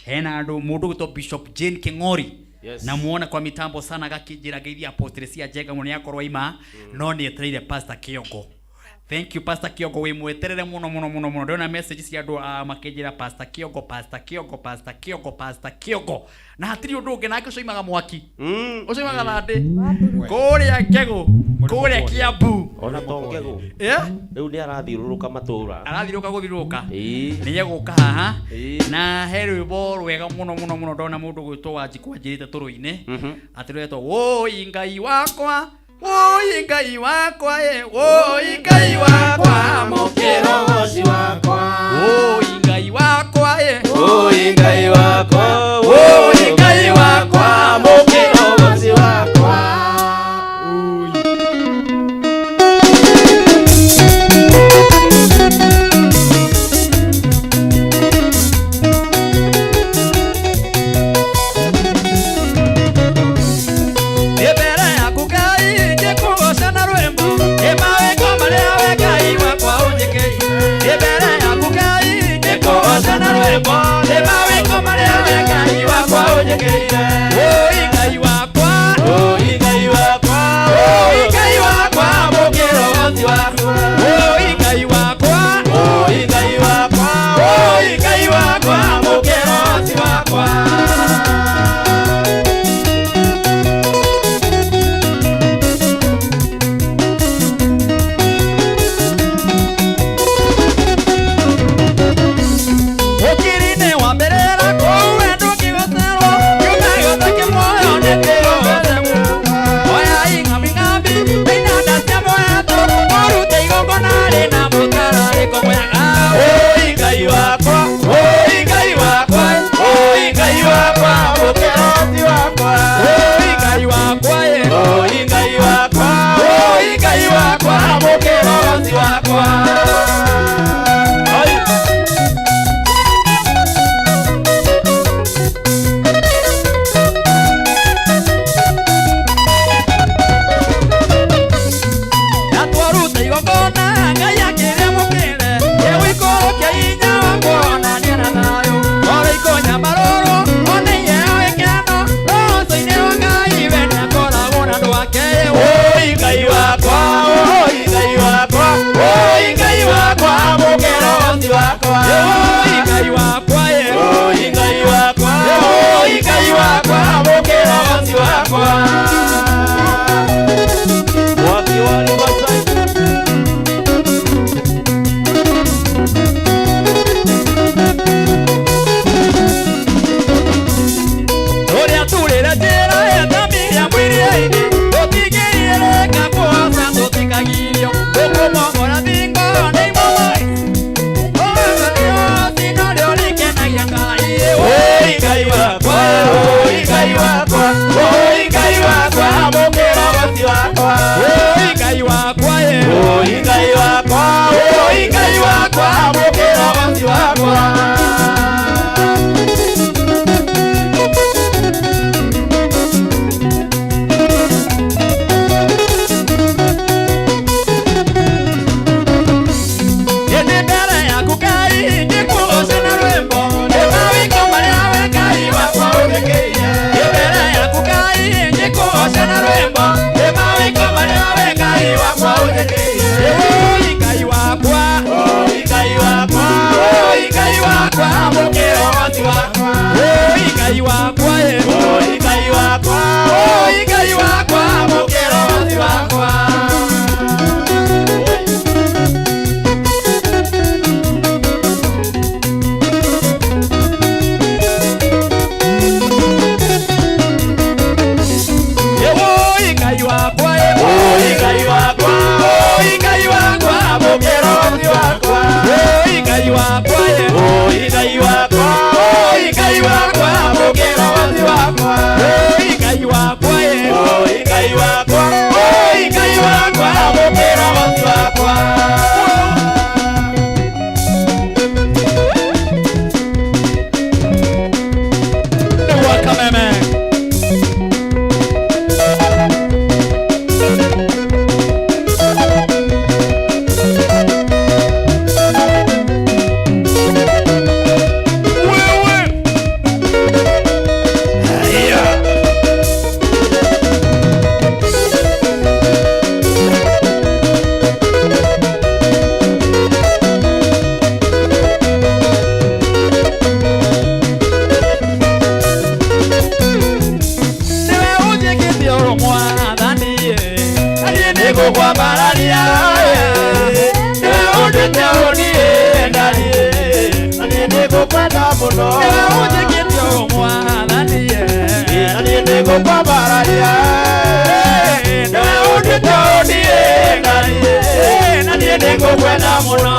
B: Hena andũ mũndũ gwĩtwo Bishop Jane King'ori.
C: Yes.
B: Namuona kwa mitambo sana gakĩnjĩra ngeithia Apostle cia Njenga mũno, nĩ akorwo aima no nĩ etereire Pastor Kĩongo. Thank you Pastor Kĩongo, wĩ mweterere mũno mũno mũno mũno. Ndĩrona message cia andũ makĩnjĩra Pastor Kĩongo, Pastor Kĩongo, Pastor Kĩongo, Pastor Kĩongo, na hatirĩ ũndũ ũngĩ nake ũcio oimaga mwaki, ũcio oimaga thandĩ kũrĩa Ngegũ, kũrĩa Kiambu.
C: Ona to Ngegũ. Rĩu nĩ arathiũrũrũka matũũra.
B: Arathiũrũrũka gũthiũrũrũka.
C: Ĩĩ.
B: Nĩ egũka haha.
C: Ĩĩ.
B: Na he rwĩmbo rwega mũno mũno mũno ndona mũndũ gwĩtwo Wanjikũ anjĩrĩte tũrũine atĩ rwetwo wũi Ngai wakwa, wũi Ngai wakwa, wũi Ngai wakwa,
E: mũkĩrogoci wakwa,
B: wũi Ngai wakwa,
E: wũi Ngai wakwa, wũi Ngai wakwa, mũkĩrogoci wakwa. Mbere yaku Ngai ngĩkũgooca na rwĩmbo, ĩ mawĩko marĩa we Ngai wakwa ũnjĩkĩire. Mbere yaku Ngai ngĩkũgooca na rwĩmbo, ĩ mawĩko marĩa we Ngai wakwa ũnjĩkĩire. Wũi Ngai wakwa, wũi Ngai wakwa, wũi Ngai wakwa, mũkĩrogoci wakwa. Wũi Ngai wakwa, wũi Ngai wakwa, wũi Ngai wakwa, mũkĩrogoci wakwa. Ũkiri-inĩ wa mbĩrĩra kũu we ndũngĩgocerwo, kiumbe gĩothe nĩngũkwenda mũno. Nĩwe ũnjĩkĩte ũũ Mwathani, na niĩ nĩngũkwambararia. Nĩwe ũnduĩte ũũ niĩ Ngai, na niĩ nĩngũkwenda mũno.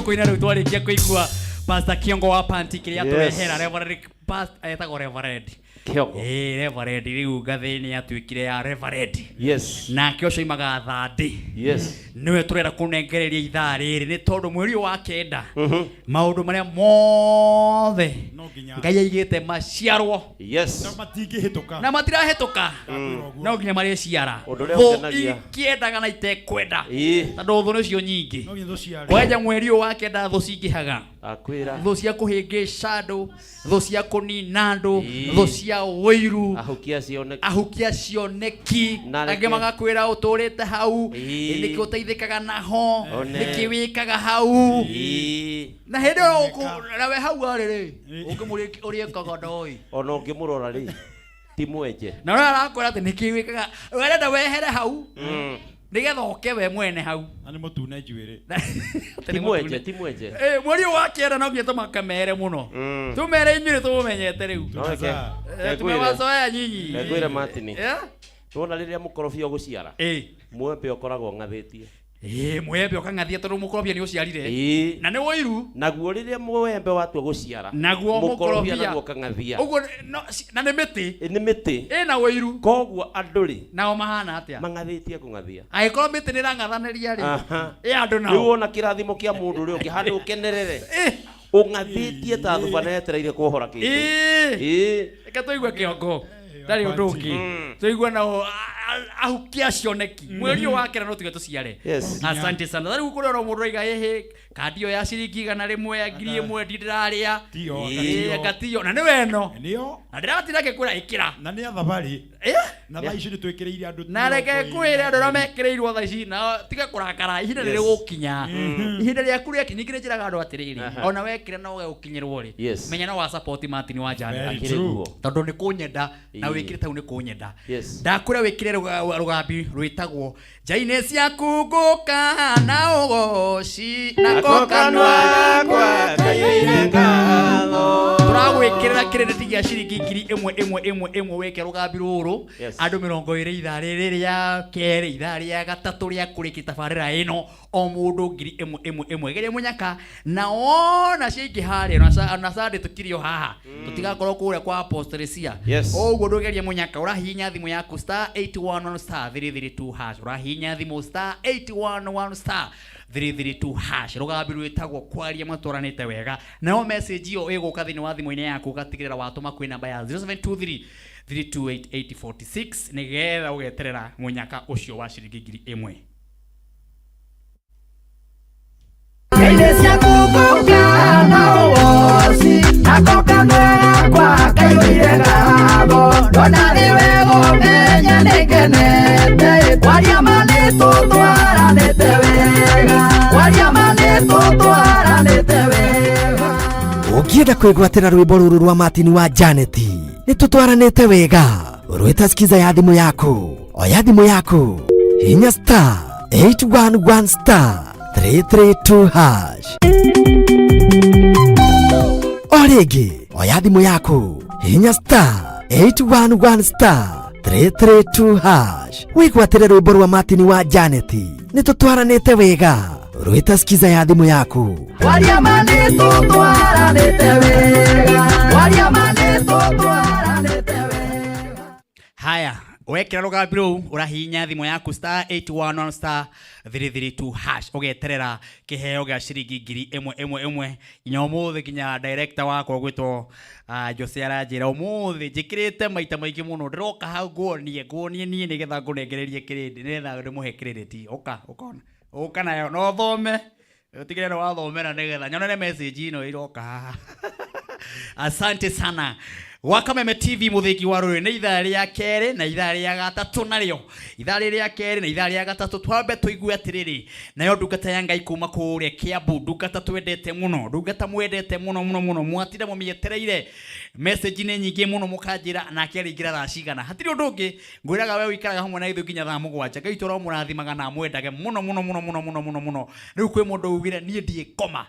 B: Tũkũina rĩu twarĩkia kũigua Pastor Kiongo wa Panti kĩrĩa
C: Yes.
B: tũrehera Reverend etagwo Reverend.
C: Kĩongo.
B: Ĩĩ Reverend rĩu ngathĩ nĩ yatuĩkire ya Reverend.
C: Yes.
B: Nake ũcio oimaga Thandĩ.
C: Yes.
B: Nĩwe tũrenda kũnengereria ithaa rĩrĩ nĩ tondũ mweri ũyũ wa kenda maũndũ marĩa mothe Ngai aigĩte maciarwo.
C: Yes.
D: Na matingĩhĩtũka.
B: Na matirahĩtũka. No nginya marĩciara.
C: Ũndũ ũrĩa
B: Thũ
C: ũngenagia.
B: ikĩendaga na itekwenda.
C: Ĩĩ.
B: Tondũ thũ nĩcio nyingĩ.
D: No nginya tũciare.
B: Kwanja mweri ũyũ wa kenda thũ cingĩhaga.
C: Akwĩra.
B: Thũ cia kũhĩngĩca andũ, thũ cia kũnina andũ,
C: Ĩĩ.
B: thũ cia ũiru,
C: Ahukia cioneki.
B: ahukia cioneki,
C: Na
B: angĩ
C: reke-
B: magakwĩra ũtũrĩte hau,
C: Ĩĩ.
B: nĩkĩ ũteithĩkaga naho,
C: One.
B: nĩkĩ wĩkaga hau.
C: Ĩĩ.
B: Na hĩndĩ ĩyo nawe hau arĩ rĩ, ũngĩmũria ũrĩkaga ndoĩ.
C: Ona ũngĩmũrora rĩ, ti mwenje.
B: Na ũrĩa arakwĩra atĩ nĩkĩ wĩkaga, ũrenda wehere hau, nĩgetha ũke we mwene hau.
D: Na nĩ mũtune njuĩrĩ.
C: Ti mwenje, ti mwenje.
B: Eh, mweri ũyũ wa kenda no nginya tũmakamere mũno. Tũmere inyuĩ nĩtũmũmenyete rĩu.
C: No reke.
B: Eh, tumewazoea nyinyi.
C: Ngwĩre Martin.
B: Yeah?
C: Wona rĩrĩa mũkorobia ũgũciara. Mwembe ũkoragwo ũng'athĩtie.
B: Ĩĩ, mwembe ũkang'athia tondũ mũkorobia nĩ ũciarire.
C: Ĩĩ.
B: Na nĩ ũiru.
C: Naguo rĩrĩa mwembe watua gũciara.
B: Naguo
C: mũkorobia
B: mũkorobia.
C: naguo ũkang'athia.
B: Ũguo no, na nĩ mĩtĩ.
C: Ĩ, Nĩ mĩtĩ.
B: Ĩna ũiru.
C: Koguo andũ rĩ.
B: Nao mahana atĩa?
C: Mang'athĩtie kũng'athia.
B: Angĩkorwo mĩtĩ nĩ ĩrang'athanĩria rĩ.
C: Aha.
B: Ĩ andũ nao.
C: Rĩu wona kĩrathimo kĩa mũndũ ũrĩa ũngĩ handũ ũkenerere. Ũng'athĩtie ta thuba na yetereire kuohora kĩndũ.
B: Ĩĩ.
C: Ĩĩ.
B: Reke tũigue kĩongo. Ndarĩ ũndũ ũngĩ. Tũigue nao ahukia cioneki. Mweri ũyũ wa kenda no tuge tũciare.
C: Yes.
B: Asante sana. Rĩu kũrĩ oro mũndũ oiga ĩhĩ kandi ĩyo ya ciringi 100 1,000 ndĩrarĩa.
D: Tiyo,
B: Ĩĩ,
D: gatiyo.
B: anga tiyo. Na nĩ weno.
D: Nĩyo.
B: Na ndĩratinda ngĩkwĩra ĩkĩra.
D: Na nĩ athabarĩ.
B: Ĩ?
D: Na thaa ici nĩ twĩkĩrĩire andũ.
B: Na reke kwĩre andũ arĩa mekĩrĩirwo thaa ici na tiga kũrakara ihinda
C: Yes.
B: nĩ rĩgũkinya. Ihinda rĩaku rĩakinya ningĩ nĩnjĩraga andũ atĩrĩrĩ
C: Aha.
B: ona wekĩra no ũgũkinyĩrwo rĩ
C: Yes.
B: menya no wa support Martin wa Janet.
D: Very
C: Akĩrĩ
D: true.
C: guo.
B: Tondũ nĩ kũnyenda na
C: Ĩĩ.
B: wĩkĩrĩte hau nĩ kũnyenda.
C: Yes.
B: Ndakwĩra wĩkĩre rũgambi rwĩtagwo nja-inĩ ciaku ngũka na ũgoci nako kanua
E: gakwa kaiyũire ngatho.
B: Tũragwĩkĩrĩra kĩrĩndĩ gĩa ciringi 1,000 ĩmwe ĩmwe ĩmwe wĩke rũgambi rũrũ
C: Yes.
B: andũ 20 ithaa rĩrĩ rĩa kerĩ ithaa rĩa gatatũ rĩa kũrĩkia tabarĩra ĩno o mũndũ 1,000 ĩmwe ĩmwe geria mũnyaka na wona ciaingĩ harĩa na Sunday tũkiri o haha tũtigakorwo kũrĩa kwa apostlesia
C: Yes.
B: ũguo ndũgerie mũnyaka ũrahihinya thimũ yaku star 811 star 332 hash ũrahihinya thimũ star 811 star 332 hash rũgambi rwĩtagwo kwaria matwaranĩte wega nayo message ĩyo ĩgũka thĩinĩ wa thimũ-inĩ yaku ũgatigĩrĩra watũma kwĩ namba ya 0723 328846 nĩgetha ũgeterera mũnyaka ũcio wa ciringi 1,000.
E: Njainĩ ciaku ngũka na ũgoci, nako kanua gakwa kaiyũire ngatho. Ndona nĩwe ngũmenya nĩngenete, kwaria ma nĩtũtwaranĩte wega, kwaria ma nĩtũtwaranĩte wega.
F: Ũngĩenda kwĩgwatĩra rwĩmbo rũrũ rwa Martin wa Janet nĩ tũtwaranĩte wega rwĩta skiza ya thimũ yaku oya thimũ yaku hinya star 811 star 332 hash o rĩngĩ oya thimũ yaku hinya star 811 star 332 hash wĩgwatĩre rwĩmbo rwa Martin wa Janet nĩ tũtwaranĩte wega rwĩta skiza ya thimũ yaku.
E: Kwaria ma nĩtũtwaranĩte wega, kwaria ma nĩtũtwaranĩte wega.
B: Haya, wekĩra rũgambi rũu ũrahihinya thimũ yaku star 811 star 332 hash ũgeterera kĩheo gĩa ciringi 1,000 ĩmwe ĩmwe nginya ũmũthĩ nginya director wakwa gwĩtwo Jose aranjĩra ũmũthĩ njĩkĩrĩte maita maingĩ mũno ndĩroka hau nguonie niĩ nĩgetha ngũnengererie kĩrĩndĩ nĩgetha ndĩmũhe credit ũka ũkona ũka nayo no ũthome ũtigĩrĩre nĩ wathomera nĩgetha nyonere message ĩno ĩroka haha. Asante sana gwa Kameme TV mũthĩgi wa rũrĩrĩ nĩ ithaa rĩa kerĩ na ithaa rĩa gatatũ narĩo ithaa rĩrĩ rĩa kerĩ na ithaa rĩa gatatũ twambe tũigue atĩrĩrĩ nayo ndungata ya Ngai kuma kũrĩa Kiambu ndungata twendete mũno ndungata mwendete mũno mũno mũno mwatinda mũmĩetereire message nĩ nyingĩ mũno mũkanjĩra nake arĩingĩra thaa cigana hatirĩ ũndũ ũngĩ ngwĩraga we ũikaraga hamwe na ithuĩ nginya thaa 7 Ngai witũ aromũrathimaga na amwendage mũno mũno mũno mũno mũno mũno mũno rĩu kwĩ mũndũ ugire niĩ ndiĩkoma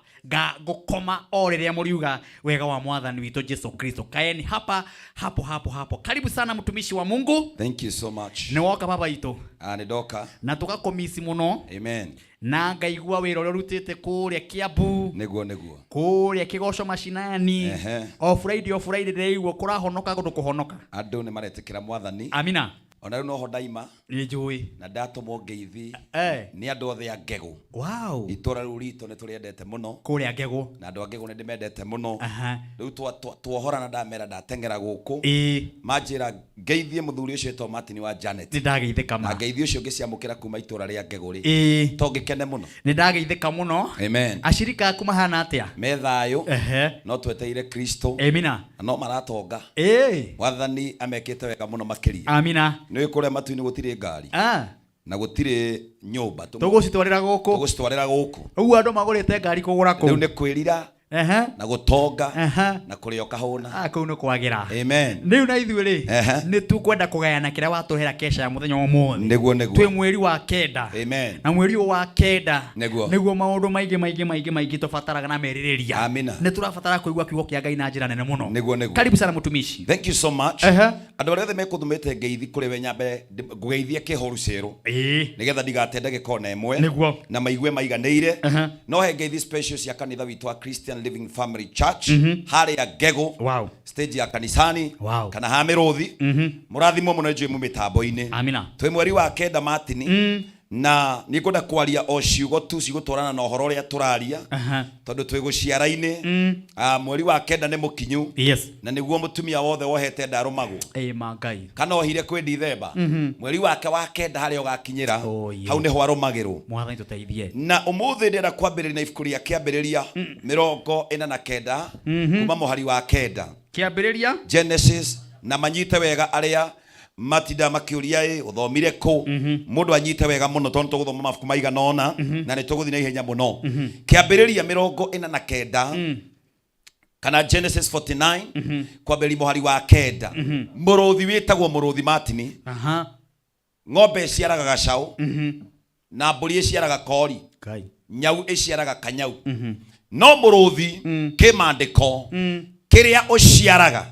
B: ngũkoma o rĩrĩa mũriuga wega wa mwathani witũ Jesu Kristo kaeni hapa Hapa hapo hapo hapo. Karibu sana mtumishi wa Mungu.
P: Thank you so much.
B: Nĩ woka baba itũ.
P: Ah, nĩ ndoka.
B: Na tũgakũmisi mũno.
P: Amen.
B: Na ngaigua wĩra ũrĩa ũrutĩte kũrĩa Kiambu.
P: Nĩguo nĩguo.
B: Kũrĩa Kĩgoco macinani.
P: Ehe.
B: O Friday o Friday ndĩraigua kũrahonoka kũndũ kũhonoka.
P: Andũ nĩ maretĩkĩra Mwathani.
B: Amina.
P: Ona rĩu noho ndaima.
B: Nĩ njũĩ.
P: Na ndatũmwo ngeithi.
B: Eh.
P: Nĩ andũ othe a Ngegũ.
B: Wow.
P: Itũra rĩu ritũ nĩ tũrĩendete mũno.
B: Kũrĩa Ngegũ.
P: Na andũ a Ngegũ nĩ ndĩmendete mũno.
B: Aha.
P: Rĩu tuohorana ndamera ndateng'era gũkũ.
B: Ĩĩ.
P: Manjĩra ngeithie mũthuri ũcio wĩtagwo Martin wa Janet.
B: Nĩ ndageithĩka ma.
P: Na ngeithi ũcio ngĩciamũkĩra kuma itũra rĩa Ngegũ rĩ.
B: Ĩĩ.
P: To ngĩkene mũno.
B: Nĩ ndageithĩka mũno.
P: Amen.
B: Acirika aku mahana atĩa?
P: Me thayũ.
B: Ehe.
P: No twetereire Kristo.
B: Amina.
P: Na no maratonga.
B: Ĩĩ.
P: Mwathani amekĩte wega mũno makĩria.
B: Amina.
P: Nĩ kũrĩa matu-inĩ gũtirĩ ngari.
B: Ah.
P: Na gũtirĩ nyũmba.
B: Tũgũcitwarĩra gũkũ.
P: Tũgũcitwarĩra gũkũ.
B: Ũguo andũ magũrĩte ngari kũgũra kũu.
P: Rĩu nĩ kwĩrira.
B: Ehe.
P: Na gũtonga.
B: Ehe.
P: Na kũrĩa ũkahũna.
B: Ah, kũu nĩ kwagĩra.
P: Amen.
B: Rĩu na ithuĩ rĩ,
P: Ehe.
B: nĩ tũkwenda kũgayana kĩrĩa watũhera kesha ya mũthenya wa ũmũthĩ.
P: Nĩguo nĩguo.
B: Twĩ mweri wa kenda.
P: Amen.
B: Na mweri ũyũ wa kenda.
P: Nĩguo.
B: Nĩguo maũndũ maingĩ maingĩ maingĩ maingĩ tũbataraga na merirĩria.
P: Amina.
B: Nĩ tũrabatara kũigua kiugo kĩa Ngai na njĩra nene mũno.
P: Nĩguo nĩguo.
B: Karibu sana mũtumishi.
P: Thank you so much.
B: Ehe.
P: Andũ arĩa othe mekũthumĩte ngeithi kũrĩ we nyambe ngũgeithie kĩhoru cerũ.
B: Ĩĩ.
P: Nĩgetha ndigate ndagĩka ona ĩmwe.
B: Nĩguo.
P: Na maigue maiganĩire.
B: Ehe.
P: No he ngeithi special cia kanitha witũ wa Christian Living Family Church
B: Mhm.
P: harĩa Ngegũ.
B: Wow.
P: Stage ya kanisani.
B: Wow.
P: Kana ha mĩrũthi.
B: Mhm.
P: Mũrathimwo mũno njũĩ mu mĩtambo-inĩ.
B: Amina.
P: Twĩ mweri wa kenda Martin. Na nĩ ngwenda kwaria o ciugo tu cigũtwarana na ũhoro ũrĩa tũraria.
B: Aha.
P: Tondũ twĩ gũciara-inĩ. Ah, mweri wa kenda nĩ mũkinyu.
B: Yes.
P: Na nĩguo mũtumia wothe wohete ndarũmagwo.
B: Ĩĩ ma Ngai.
P: Kana ohire kwĩ Dithemba.
B: Mhm.
P: Mweri wake wa kenda harĩa ũgakinyĩra. Hau nĩho arũmagĩrwo.
B: Mwathani tũteithie.
P: Na ũmũthĩ ndĩrenda kwambĩrĩria na ibuku rĩa kĩambĩrĩria 49 kuma mũhari wa kenda.
B: Kĩambĩrĩria
P: Genesis na manyite wega arĩa matinda makĩũria ĩ ũthomire kũ. Mũndũ anyite wega mũno tondũ tũgũthoma mabuku maigana ũna na nĩ tũgũthiĩ na ihenya mũno. Kĩambĩrĩria 49 kana Genesis 49 kwambĩrĩria mũhari wa kenda. Mũrũthi wĩtagwo mũrũthi Martin.
B: Aha.
P: Ng'ombe ĩciaraga gacaũ. Na mbũri ĩciaraga kori.
B: Ngai.
P: Nyau ĩciaraga kanyau. No mũrũthi kĩmandĩko kĩrĩa ũciaraga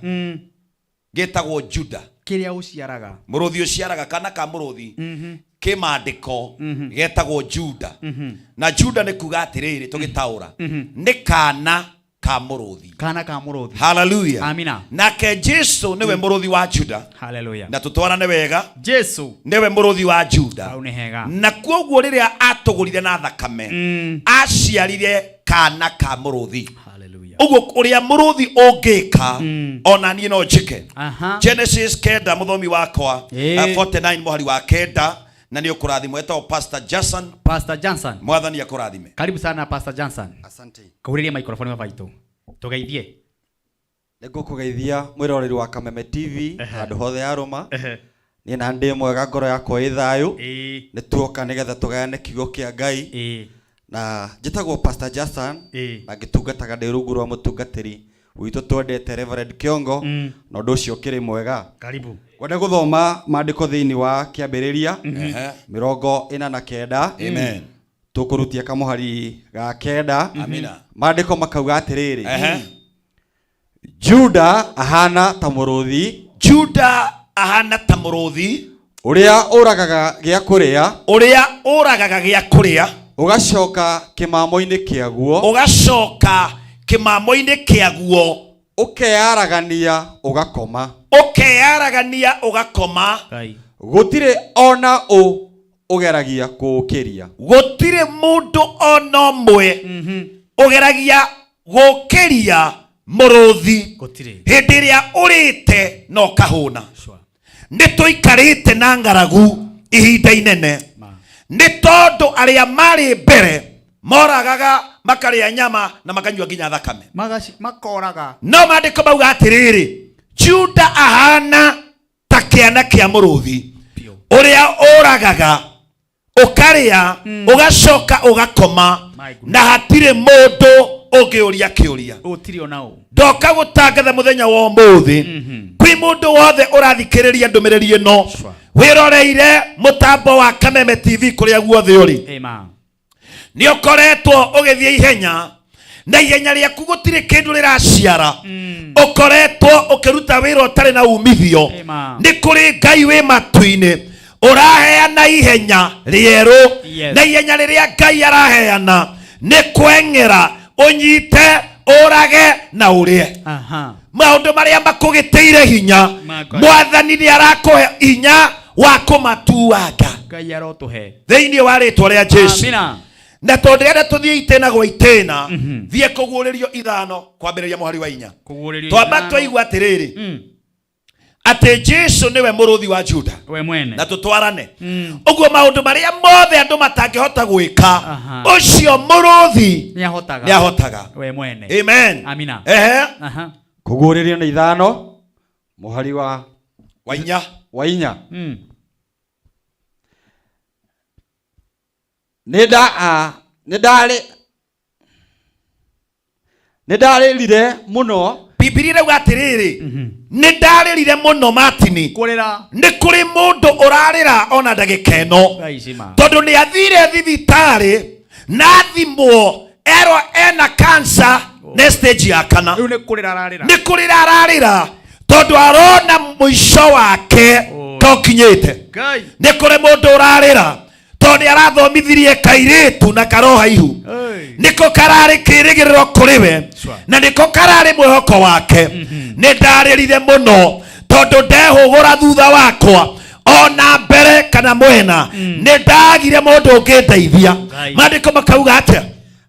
P: gĩtagwo Juda.
B: Kĩrĩa ũciaraga.
P: Mũrũthi ũciaraga kana ka mũrũthi kĩmandĩko getagwo Juda. Na Juda nĩ kuga atĩrĩrĩ tũgĩtaũra nĩ kana ka mũrũthi.
B: Kana ka mũrũthi.
P: Hallelujah.
B: Amina.
P: Nake Jesu nĩwe mũrũthi wa Juda.
B: Hallelujah.
P: Na tũtwarane wega.
B: Jesu
P: nĩwe mũrũthi wa Juda.
B: Hau nĩ hega.
P: Na kuoguo rĩrĩa atũgũrire na thakame aciarire kana ka mũrũthi. Ũguo ũrĩa mũrũthi ũngĩka ona niĩ no njĩke.
B: Aha.
P: Genesis kenda mũthomi wakwa 49 mũhari wa kenda na nĩ ũkũrathimwo etagwo Pastor Jason.
B: Pastor Johnson.
P: Mwathani akũrathime.
B: Karibu sana Pastor Johnson.
Q: Asante.
B: Kaurĩria microphone baba itũ. Tũgeithie.
Q: Nĩ ngũkũgeithia mwĩroreri wa Kameme TV handũ hothe arũma. Niĩ na ndĩ mwega ngoro yakwa ĩ thayũ. Nĩ tuoka nĩgetha tũgayane kiugo kĩa Ngai. Na njĩtagwo Pastor Jason na ngĩtungataga ndĩ rungu rwa mũtungatĩri witũ twendete Reverend Kĩongo na ũndũ ũcio ũkĩrĩ mwega.
B: Karibu.
Q: Ngwenda gũthoma maandĩko thĩinĩ wa kĩambĩrĩria 49.
P: Amen.
Q: Tũkũrutia kamũhari ga kenda.
P: Amina.
Q: Maandĩko makauga atĩrĩrĩ.
P: Ehe.
Q: Juda ahana ta mũrũthi.
P: Juda ahana ta mũrũthi.
Q: Ũrĩa ũragaga gĩa kũrĩa.
P: Ũrĩa ũragaga gĩa kũrĩa.
Q: Ũgacoka kĩmamo-inĩ kĩaguo.
P: Ũgacoka kĩmamo-inĩ kĩaguo.
Q: Ũkeyaragania ũgakoma.
P: Ũkeyaragania ũgakoma.
Q: Gũtirĩ ona ũ ũgeragia kũũkĩria.
P: Gũtirĩ mũndũ ona ũmwe ũgeragia gũkĩria mũrũthi.
B: Gũtirĩ.
P: Hĩndĩ ĩrĩa ũrĩte na ũkahũna. Nĩ tũikarĩte na ng'aragu ihinda inene. Nĩ tondũ arĩa marĩ mbere moragaga makarĩa nyama na makanyua nginya thakame.
G: Makoraga.
P: No maandĩko mauga atĩrĩrĩ, Juda ahana ta kĩana kĩa mũrũthi ũrĩa ũragaga ũkarĩa ũgacoka ũgakoma na hatirĩ mũndũ ũngĩũria kĩũria.
B: Gũtirĩ ona ũ.
P: Ndoka gũtangatha mũthenya wa ũmũthĩ kwĩ mũndũ wothe ũrathikĩrĩria ndũmĩrĩri ĩno wĩroreire mũtambo wa Kameme TV kũrĩa guothe ũrĩ.
B: Amen.
P: Nĩ ũkoretwo ũgĩthiĩ ihenya Na ihenya rĩaku gũtirĩ kĩndũ rĩraciara, ũkoretwo ũkĩruta wĩra ũtarĩ na umithio, nĩ kũrĩ Ngai wĩ matu-inĩ ũraheana ihenya rĩerũ. Na ihenya rĩrĩa Ngai araheana nĩ kweng'era ũnyite, ũrage na ũrĩe. Maũndũ marĩa makũgĩtĩire hinya, Mwathani nĩ arakũhe hinya wa kũmatuanga.
B: Ngai arotũhe.
P: Thĩinĩ wa rĩtwa rĩa Jesu.
B: Amina.
P: Na tondũ ndĩrenda tũthiĩ itĩna gwa itĩna, thiĩ Kũguũrĩrio 5 kwambĩrĩria mũhari wa 4.
B: Kũguũrĩrio
P: Twamba
B: 5.
P: twaigua atĩrĩrĩ, atĩ Jesu nĩwe mũrũthi wa Juda.
B: We mwene.
P: Na tũtwarane ũguo, maũndũ marĩa mothe andũ matangĩhota gwĩka, ũcio mũrũthi
B: nĩ ahotaga.
P: Nĩ ahotaga.
B: We mwene.
P: Amen.
B: Amina.
P: Ehe.
Q: Kũguũrĩrio nĩ 5 mũhari wa
P: wa 4.
Q: Wa 4. Nĩ nda a nĩ ndarĩ nĩ ndarĩrire mũno.
P: Bibilia ĩrauga atĩrĩrĩ, nĩ ndarĩrire mũno, Martini.
B: Kũrĩra.
P: Nĩ kũrĩ mũndũ ũrarĩra ona ndagĩka ĩno,
B: Thaa ici ma.
P: tondũ nĩ athire thibitarĩ na athimwo erwo ena cancer nĩ stage ya kana.
B: Rĩu nĩ kũrĩra ararĩra.
P: Nĩ kũrĩra ararĩra tondũ arona mũico wake tokinyĩte.
B: Ngai.
P: Nĩ kũrĩ mũndũ ũrarĩra tondũ nĩ arathomithirie kairĩtu na karoha ihu, nĩko kararĩ kĩrĩgĩrĩro kũrĩ we na nĩko kararĩ mwĩhoko wake. Nĩ ndarĩrire mũno tondũ ndehũgũra thutha wakwa ona mbere kana mwena, nĩ ndagire mũndũ ũngĩndeithia.
Q: Ngai.
P: Maandĩko makauga atĩa?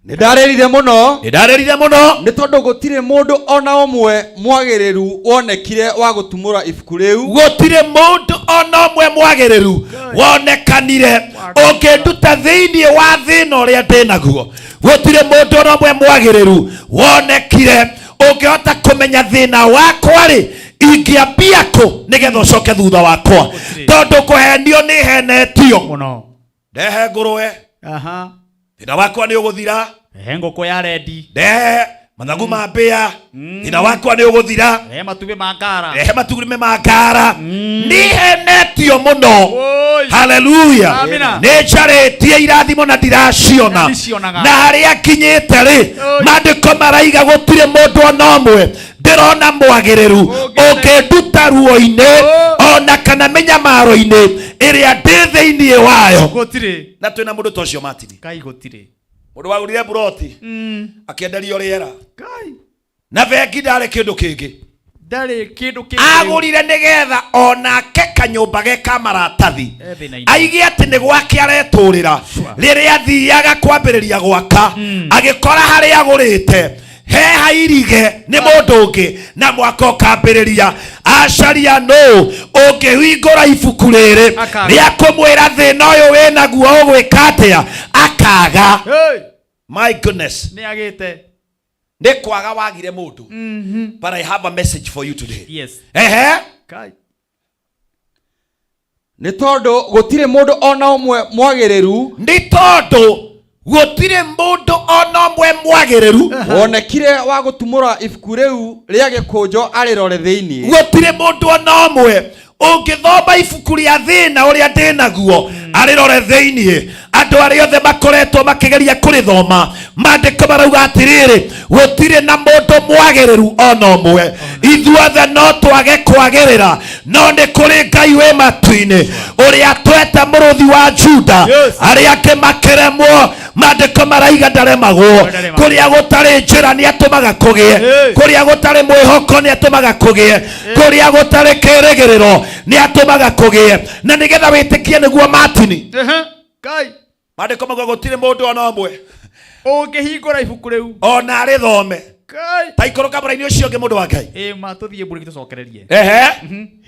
Q: Nĩ ndarĩrire mũno.
P: Nĩ ndarĩrire mũno.
Q: Nĩ tondũ gũtirĩ mũndũ ona ũmwe mwagĩrĩru wonekire wa gũtumũra ibuku rĩu.
P: Gũtirĩ mũndũ ona ũmwe mwagĩrĩru wonekanire ũngĩnduta thĩinĩ wa thĩna ũrĩa ndĩ naguo. Gũtirĩ mũndũ ona ũmwe mwagĩrĩru wonekire ũngĩhota kũmenya thĩna wakwa rĩ, ingĩambia kũ nĩgetha ũcoke thutha wakwa, tondũ kũhenio nĩ henetio.
B: Mũno.
P: Ndehe ngũrwe, thĩna wakwa nĩ ũgũthira.
B: Rehe ngũkũ ya rendi.
P: Ndehe mathagu ma mbĩa, thĩna wakwa nĩ ũgũthira.
B: Rehe matumbĩ ma ngara.
P: Rehe matumbĩ ma ngara. Nĩ henetio mũno. Haleluya.
B: Amina.
P: Nĩ njarĩtie irathimo na ndiraciona.
B: Ndicionaga.
P: Na harĩa nginyĩte rĩ, maandĩko maraiga gũtirĩ mũndũ ona ũmwe ndĩrona mwagĩrĩru ũngĩnduta ruo-inĩ ona kana mĩnyamaro-inĩ ĩrĩa ndĩ thĩinĩ wayo.
B: Gũtirĩ.
P: Na twĩna mũndũ ta ũcio, Martin?
B: Ngai, gũtirĩ.
P: Mũndũ wagũrire buroti akĩenderio rĩera na bengi, ndarĩ kĩndũ kĩngĩ.
B: Ndarĩ kĩndũ kĩngĩ.
P: Agũrire nĩgetha onake kanyũmba ge ka maratathi,
B: E thĩna-inĩ.
P: aige atĩ nĩ gwake aretũrĩra. Rĩrĩa athiaga kwambĩrĩria gwaka, agĩkora harĩa agũrĩte he hairige nĩ mũndũ ũngĩ, na mwaka ũkambĩrĩria acaria nũ ũngĩhingũra ibuku rĩrĩ
B: Akaga.
P: rĩa kũmwĩra thĩna ũyũ wĩnaguo ũgwĩka atĩa, akaga.
B: Hey!
P: My goodness.
B: Nĩ agĩte.
P: Nĩ kwaga wagire mũndũ, but I have a message for you today.
B: Yes.
P: Ehe.
B: Kai.
Q: Nĩ tondũ gũtirĩ mũndũ ona ũmwe mwagĩrĩru.
P: Nĩ tondũ gũtirĩ mũndũ ona ũmwe mwagĩrĩru
Q: wonekire wa gũtumũra ibuku rĩu rĩa gĩkũnjo arĩrore thĩinĩ.
P: Gũtirĩ mũndũ ona ũmwe ũngĩthoma ibuku rĩa thĩna ũrĩa ndĩ naguo arĩrore thĩinĩ. Andũ arĩa othe makoretwo makĩgeria kũrĩthoma, maandĩko marauga atĩrĩrĩ, gũtirĩ na mũndũ mwagĩrĩru ona ũmwe. Ithuothe no twage kwagĩrĩra, no nĩ kũrĩ Ngai wĩ matu-inĩ ũrĩa tweta Mũrũthi wa Juda. Arĩa angĩ makĩremwo, maandĩko maraiga ndaremagwo. Kũrĩa gũtarĩ njĩra nĩ atũmaga kũgĩe, kũrĩa gũtarĩ mwĩhoko nĩ atũmaga kũgĩe, kũrĩa gũtarĩ kĩrĩgĩrĩro nĩ atũmaga kũgĩe. Na nĩgetha wĩtĩkie nĩguo, Martini,
B: Kai.
P: maandĩko mauga gũtirĩ mũndũ ona ũmwe
B: Ũngĩhingũra ibuku rĩu.
P: Ona arĩthome.
B: Kai.
P: Ta ikũrũka mũraini ũcio ũngĩ, mũndũ wa Ngai.
B: Ĩ ma, tũthiĩ mbũrĩ tũcokererie.
P: Ehe.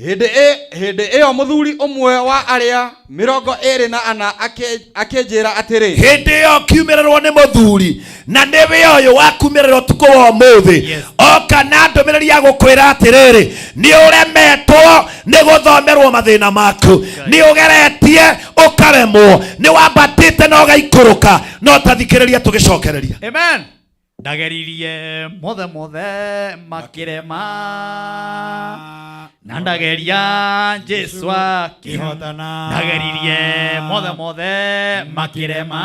Q: Hĩndĩ ĩyo mũthuri ũmwe wa arĩa 24 akĩnjĩra atĩrĩ.
P: Hĩndĩ ĩyo kiumĩrĩrwo nĩ mũthuri, na nĩwe ũyũ wakumĩrĩra ũtukũ wa ũmũthĩ, oka na ndũmĩrĩri ya gũkwĩra atĩrĩrĩ, nĩ ũremetwo nĩ gũthomerwo mathĩna maku, nĩ ũgeretie ũkaremwo, nĩ wambatĩte na ũgaikũrũka, no tathikĩrĩria tũgĩcokereria.
B: Amen. Ndageririe mothe mothe makĩrema, na ndageria Jesu akĩhotana. Ndageririe mothe mothe makĩrema.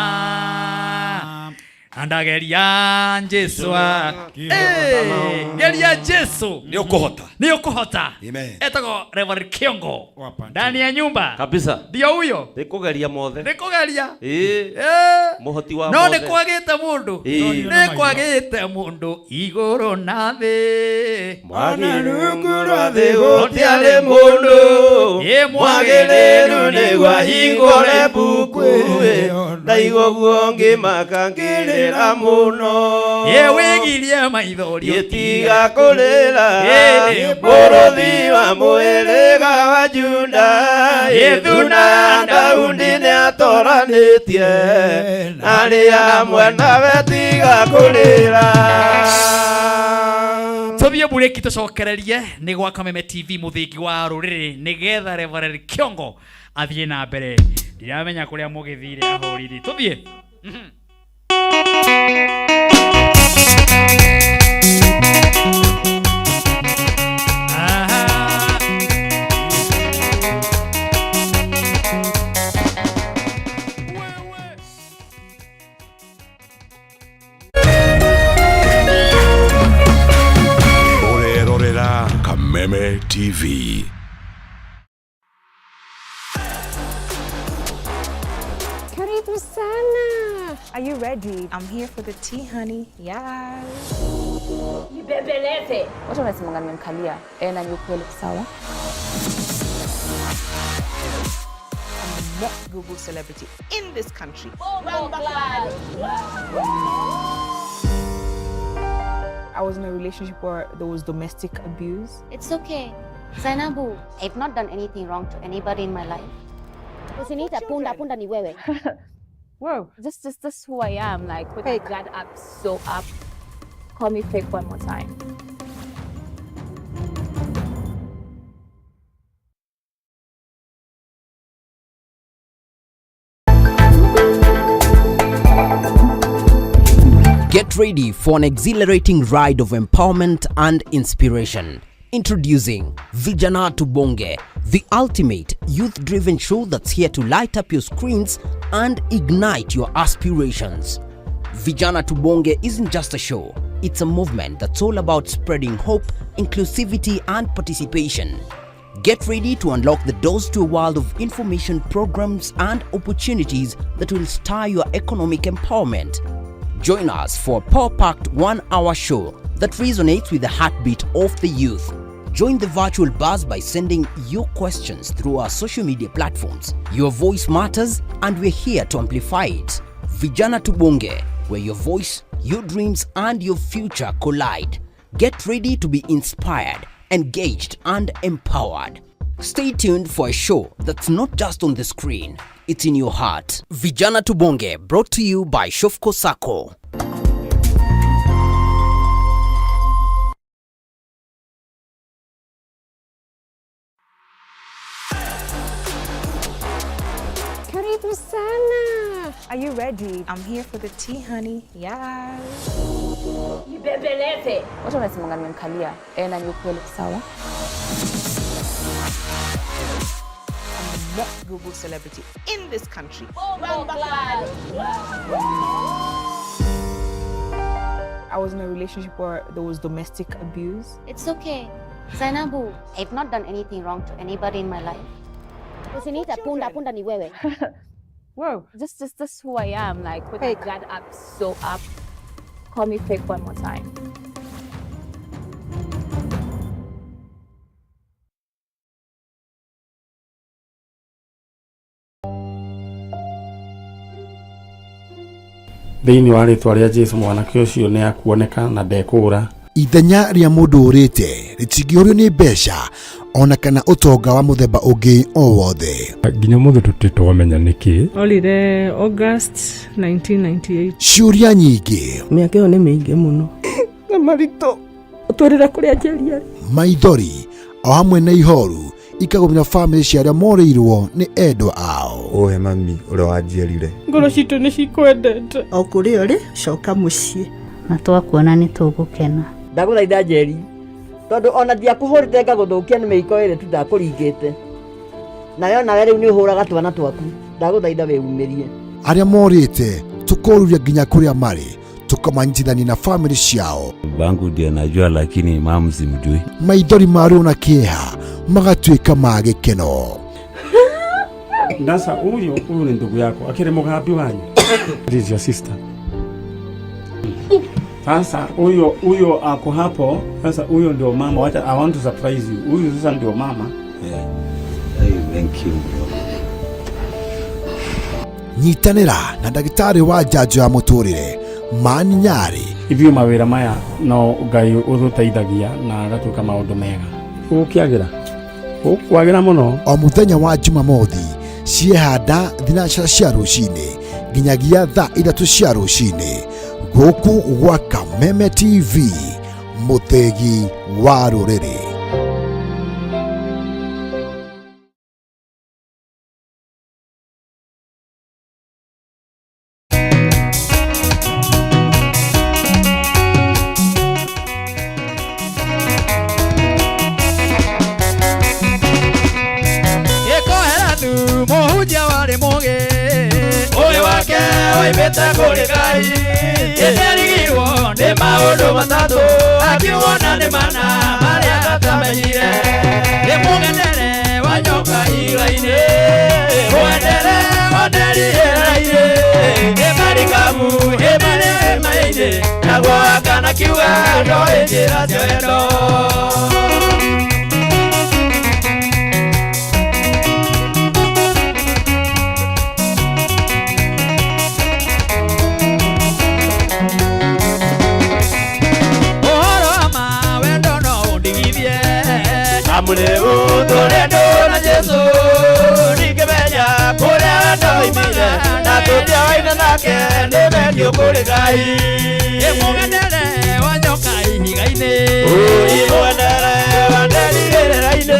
B: Andageria Jesu a Eh, geria Jesu
P: nĩ ũkũhota
B: nĩ ũkũhota
P: Amen.
B: Etagwo Reverend Kiongo ndani ya nyumba
C: Kabisa.
B: Ndio huyo.
C: Nĩ kũgeria mothe.
B: Nĩ kũgeria.
C: Ĩĩ.
B: Eh.
C: Mũhoti wa
B: No
C: mothe.
B: nĩ kwagĩte mũndũ.
C: Ĩĩ.
B: Nĩ kwagĩte mũndũ igũrũ na thĩ.
E: Ona rungu rwa thĩ gũtiarĩ mũndũ
B: Ĩ
E: mwagĩrĩru nĩguo ahingũre mbuku ĩyo. Ndaigua ũguo ngĩmaka ngĩrĩra mũno.
B: Ĩ wĩgirie maithori
E: Gĩtiga kũrĩra
B: Ĩ.
E: mũrũthi wa mũhĩrĩga wa Juda Ithuna Daudi nĩatoranĩtie na arĩa hamwe nawe tiga kũrĩra.
B: Tũthiĩ burĩki tũcokererie nĩ gwa Kameme TV mũthingi wa rũrĩrĩ nĩgetha Reverend Kiongo athiĩ na mbere. Ndiramenya kũrĩa mũgĩthire ahũriri. Tũthiĩ.
H: Ũrerorera Kameme TV.
I: Karibu sana. Are you ready? I'm here for the tea, honey. Yes.
O: Nibembeleze.
I: Watu wanasemanga nimemkalia. Eh, na ni ukweli sawa.
J: I'm the most Google celebrity in this country.
I: I was in a relationship where there was domestic abuse.
A: It's okay. Zainabu, I've not done anything wrong to anybody in my life. Usiniita punda, punda ni wewe.
I: Whoa.
O: Just who I am, like with my guard up, so up.
I: Call me fake one more time.
R: Get ready for an exhilarating ride of empowerment and inspiration. Introducing Vijana Tubonge, the ultimate youth driven show that's here to light up your screens and ignite your aspirations. Vijana Tubonge isn't just a show, it's a movement that's all about spreading hope, inclusivity, and participation. Get ready to unlock the doors to a world of information, programs, and opportunities that will stir your economic empowerment. Join us for a power packed 1 hour show that resonates with the heartbeat of the youth. Join the virtual buzz by sending your questions through our social media platforms. Your voice matters, and we're here to amplify it. Vijana Tubonge, where your voice, your dreams, and your future collide. Get ready to be inspired, engaged, and empowered. Stay tuned for a show that's not just on the screen, it's in your heart. Vijana Tubonge, brought to you by Shofco Sacco.
I: Karibu sana. Are you ready?
J: I'm here for the tea, honey. Yes.
O: Nibembeleze.
I: Watu wanasemanga nimemkalia. Eh, na ni ukweli sawa.
J: I'm the most Google celebrity in this country.
I: I was in a relationship where there was domestic abuse.
A: It's okay. Zainabu, I've not done anything wrong to anybody in my life. Usiniita punda, punda ni wewe.
I: Whoa.
O: Just who I am, like with my guard up, so up.
I: Call me fake one more time.
S: Thĩinĩ wa rĩtwa rĩa Jesu mwanake ũcio nĩ akuoneka na ndekũũra.
K: Ithenya rĩa mũndũ ũrĩte rĩtingĩũrio nĩ mbeca ona kana ũtonga wa mũthemba ũngĩ o wothe.
S: Nginya mũthĩ tũtirĩ twamenya nĩkĩ.
T: Orire August 1998.
K: Ciũria nyingĩ,
U: Mĩaka ĩyo nĩ mĩingĩ mũno.
T: Na maritũ ũtwĩrĩre kũrĩa Njeri arĩ.
K: Maithori o hamwe na ihoru ikagũmĩra bamĩrĩ cia arĩa morĩirwo nĩ endwa ao.
V: Ũhe mami ũrĩa wanjiarire.
T: Ngoro citũ nĩ cikwendete.
U: O kũrĩa ũrĩ, coka mũciĩ.
W: Na twakuona nĩ tũgũkena.
U: Ndagũthaitha Njeri, tondũ ona ndiakũhũrĩte ngagũthũkia nĩ mĩiko ĩrĩ tu ndakũringĩte. Nayo nawe rĩu nĩ ũhũraga twana twaku. Ndagũthaitha wĩumĩrie.
K: Arĩa morĩte tũkoruria nginya kũrĩa marĩ. Tũkamanyitithania na famĩlĩ ciao.
S: Bangu ndiye najua, lakini mamu simjui.
K: Maithori ma ruo na kĩeha magatuĩka ma gĩkeno.
S: Sasa huyu huyu ni ndugu yako, akiri mugambi wanyu. This is your sister. Sasa huyo huyo ako hapo. Sasa huyo ndio mama. Wacha, I want to surprise you. Huyu sasa ndio mama.
V: Yeah. Hey, thank you bro.
K: Nyitanĩra na ndagĩtarĩ wa njanjo ya mũtũrĩre Mani Nyarĩ.
S: Ithuĩ mawĩra maya no Ngai ũtũteithagia na agatuĩka maũndũ mega. Ũgũkĩagĩra? Ũkwagĩra mũno.
K: O mũthenya wa Jumamothi ciehanda thinacara cia rũcinĩ nginyagia thaa 3 cia rũcinĩ gũkũ gwa Kameme TV, mũthĩgi wa rũrĩrĩ.
E: Mũhunjia warĩ mũgĩ, ũgĩ wake oimĩte kũrĩ Ngai. Hĩndĩ arigirwo nĩ maũndũ matatũ, akiuona nĩ mana marĩa atamenyire. Nĩ mũgendere wa nyoka ihiga-inĩ, mũgendere wa nderi rĩera-inĩ, nĩ marikabu ĩmarĩ maĩ-inĩ, naguo akana kiuga ndoĩ njĩra cia wendo. Amureu tũrendwo na Jesũ, ningĩmenya kũrĩa ndoimire, na tũtiawaine nake nĩ mendio kũrĩ Ngai. Ĩ mũgendere wa nyoka ihiga-inĩ, ĩ mũgendere wa nderi rĩera-inĩ,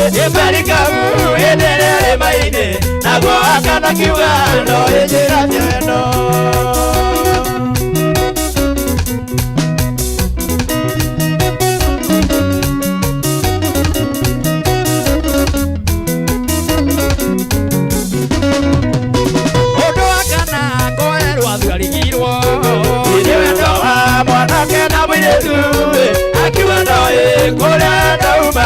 E: ĩ marikabu hĩndĩ ĩrĩa ĩrĩ maĩ-inĩ, naguo akana kiuga ndoĩ njĩra cia wendo. Akiwa ndoĩ kũrĩa ndauma,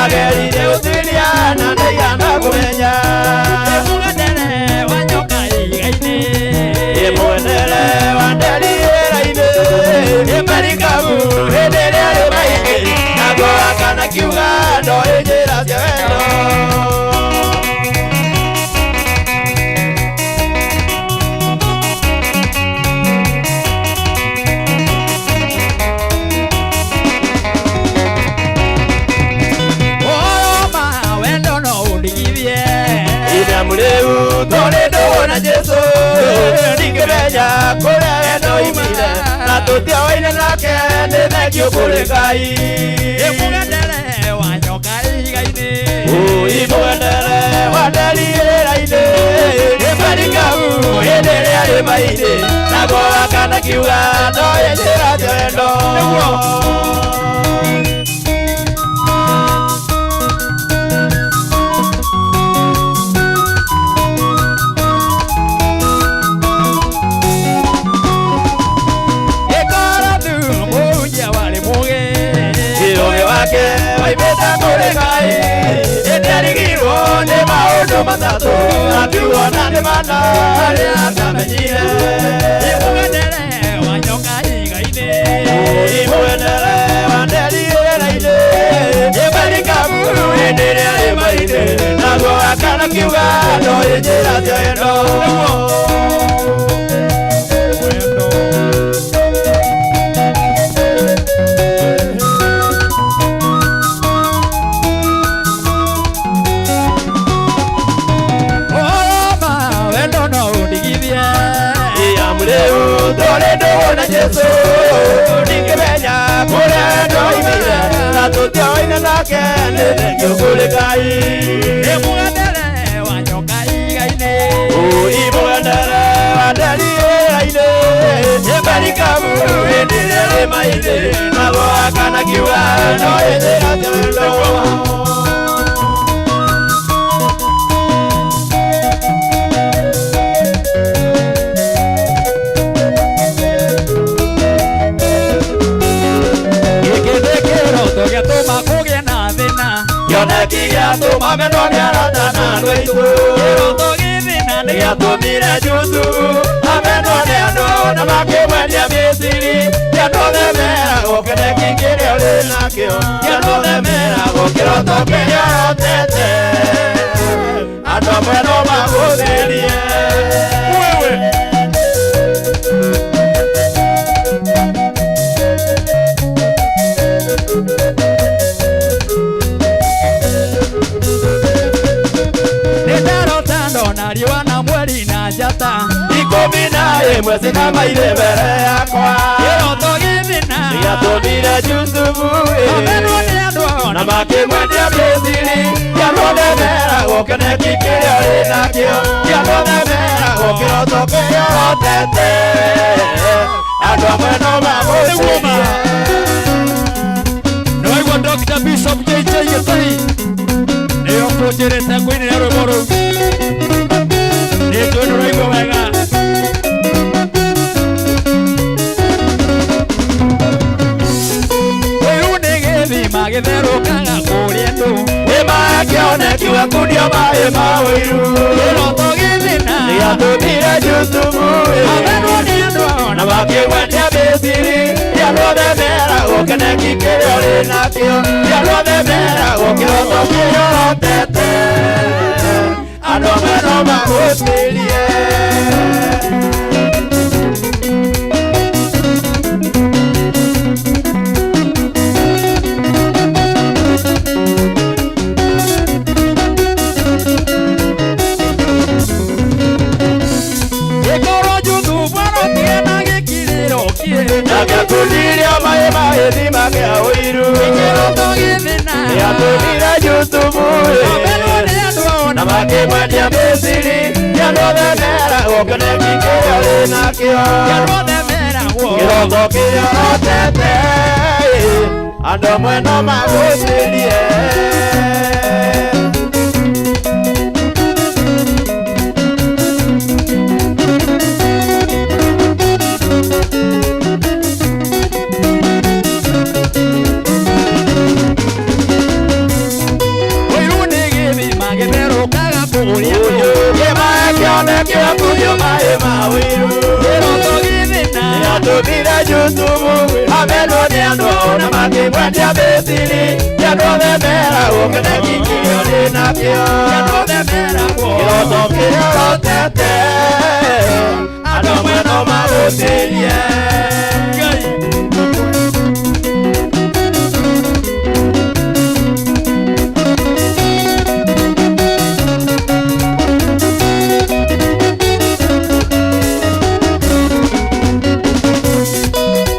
E: ageririe gũtuĩria na ndaigana kũmenya. Ĩ mũgendere wa nyoka ihiga-inĩ, ĩ mũgendere wa nderi rĩera-inĩ, ĩ marikabu hĩndĩ ĩrĩa ĩrĩ maĩ-inĩ, naguo akana kiuga ndoĩ njĩra cia wendo. Amureu tũrendwo na Jesũ, ningĩmenya kũrĩa ndoimire, na tũtiawaine nake nĩ thengio kũrĩ Ngai. Ĩ mũgendere wa nyoka ihiga-inĩ, ĩ mũgendere wa nderi rĩera-inĩ, ĩ marikabu hĩndĩ ĩrĩa ĩrĩ maĩ-inĩ, naguo akana kiuga ndoĩ njĩra cia wendo. Waimĩte kũrĩ Ngai, hĩndĩ arigirwo nĩ maũndũ matatũ, akiuona nĩ mana marĩa atamenyire. Ĩ mũgendere wa nyoka ihiga-inĩ, ĩ mũgendere wa nderi rĩera-inĩ, ĩ marikabu hĩndĩ ĩrĩa ĩrĩ maĩ-inĩ, naguo akana kiuga ndoĩ njĩra cia wendo. Tũrendwo na Jesũ, ningĩmenya kũrĩa ndoimire, na tũtiawaine nake nĩ thengio kũrĩ Ngai. Ĩ mũgendere wa nyoka ihiga-inĩ, ĩ mũgendere wa nderi rĩera-inĩ, ĩ marikabu hĩndĩ ĩrĩa ĩrĩ maĩ-inĩ, naguo akana kiuga ndoĩ njĩra cia wendo. kĩoneki gĩatũma menwo nĩ arata na andũ aitũ kĩroto gĩthĩna nĩ gĩatũmire Jusufu amenwo nĩ andũ na makĩmwendia Misiri ti andũ othe meragwo kĩoneki kĩrĩa ũrĩ nakĩo ti andũ othe meragwo kĩroto kĩrĩa ũrotete andũ amwe no magũthĩrie
B: wewe. Nĩndarota ndona riũa na mweri na njata
E: 11 cinamaire mbere yakwa
B: kĩroto gĩthĩna
E: gĩatũmire Jusufu
B: amenwo nĩ andũ
E: na makĩmwendia Misiri ti andũ othe meragwo kĩoneki kĩrĩa ũrĩ nakĩo ti andũ othe meragwo kĩroto kĩrĩa ũrotete andũ amwe no magũcirie.
B: Nĩwaigua Dr. Bishop JJ Gĩtahi nĩyo kũnjĩrĩte ngũinĩre rwĩmbo rũu nĩnjũĩ nĩũraigua wega. Ũiru nĩ gĩthima gĩtherũkaga kũrĩa andũ
E: Nĩmakĩoneki wakundio maĩ ma ũiru
B: kĩroto gĩthĩna
E: gĩatũmire Jusufu
B: amenwo nĩ andũ
E: na makĩmwendia Misiri ti andũ othe meragwo kĩoneki kĩrĩa ũrĩ nakĩo ti andũ othe meragwo kĩroto kĩrĩa ũrotete andũ amwe no magũcirie.
B: Gĩkorwo Jusufu arotire na gĩkirĩro kĩ
E: Nagĩkundirie maĩ ma gĩthima kĩa ũiru
B: kĩroto gĩthĩna
E: gĩatũmire Jusufu
B: amenwo nĩ andũ
E: na makĩmwendia Misiri ti andũ othe meragwo kĩoneki kĩrĩa ũrĩ nakĩo
B: ti andũ othe meragwo
E: kĩroto kĩrĩa ũrotete andũ amwe no magũcirie.
B: Ũiru nĩ gĩthima gĩtherũkaga kũrĩa andũ
E: Kĩoneki wakundio maĩ ma ũiru
B: kĩroto gĩthĩna
E: gĩatũmire Jusufu amenwo nĩ andũ na makĩmwendia Misiri ti andũ othe meragwo kĩoneki kĩrĩa ũrĩ nakĩo
B: ti andũ othe meragwo
E: kĩroto kĩrĩa ũrotete andũ amwe no magũcirie.
B: Ngai.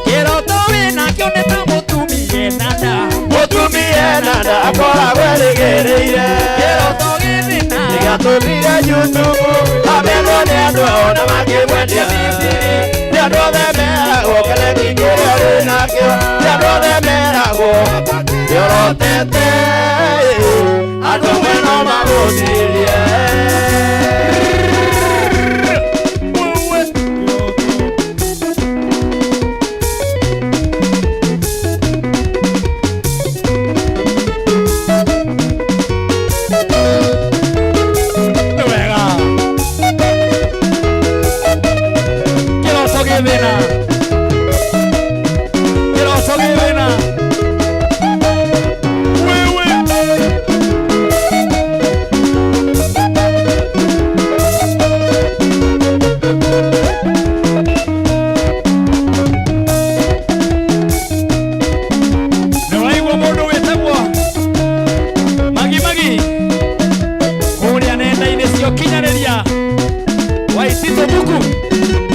B: Kĩroto wĩnakĩo nĩ ta mũtumia ena nda
E: Mũtumia ena nda akoragwo erĩgĩrĩire
B: kĩroto gĩthĩna
E: gĩatũmire Jusufu amenwo nĩ andũ na makĩmwendia Misiri ti andũ othe meragwo kĩoneki kĩrĩa ũrĩ nakĩo ti andũ othe meragwo kĩorotete andũ amwe no magũcirie.
B: Nĩ wega kĩroto gĩthĩna kĩroto gĩthĩna wewe. Nĩwaigua mũndũ wĩtagwo Magi Magi kũrĩa nenda-inĩ cia ũkinyanĩria Waitito Buku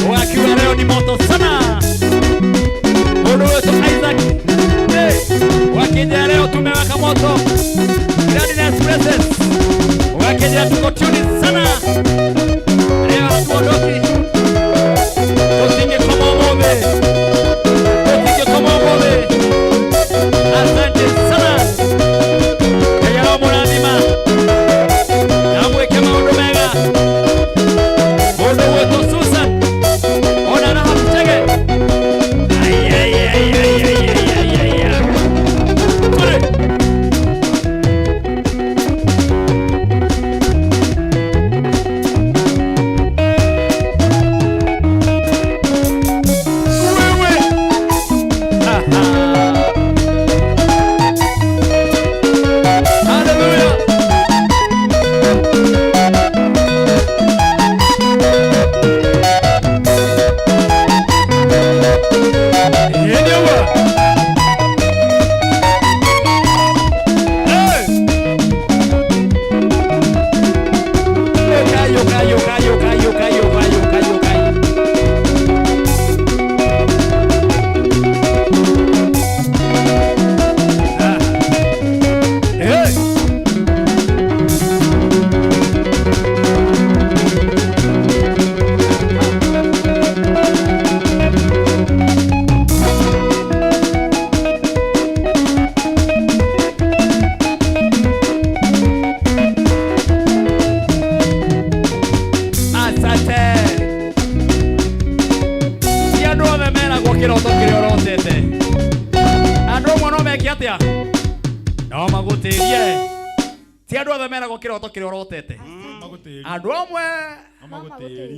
B: ũgakiuga leo ni moto sana. Mũndũ wĩtwo Isaac hey, wakija leo tumewaka moto. Gladness Presence wakija tuko tuni sana leo, hatuondoki tũtingĩkoma ũmũthĩ, tũtingĩkoma ũmũthĩ. Asante sana, Ngai aromũrathima na mwĩke maũndũ mega. Mũndũ gwĩtwo Susan ona Rahab Chege. Ai, ai, ai, ai, ai, ai, ai, ai, ai. Kũrĩ. No magũtĩrie. Ti andũ othe meragwo kĩroto kĩrĩa ũrotete. Andũ amwe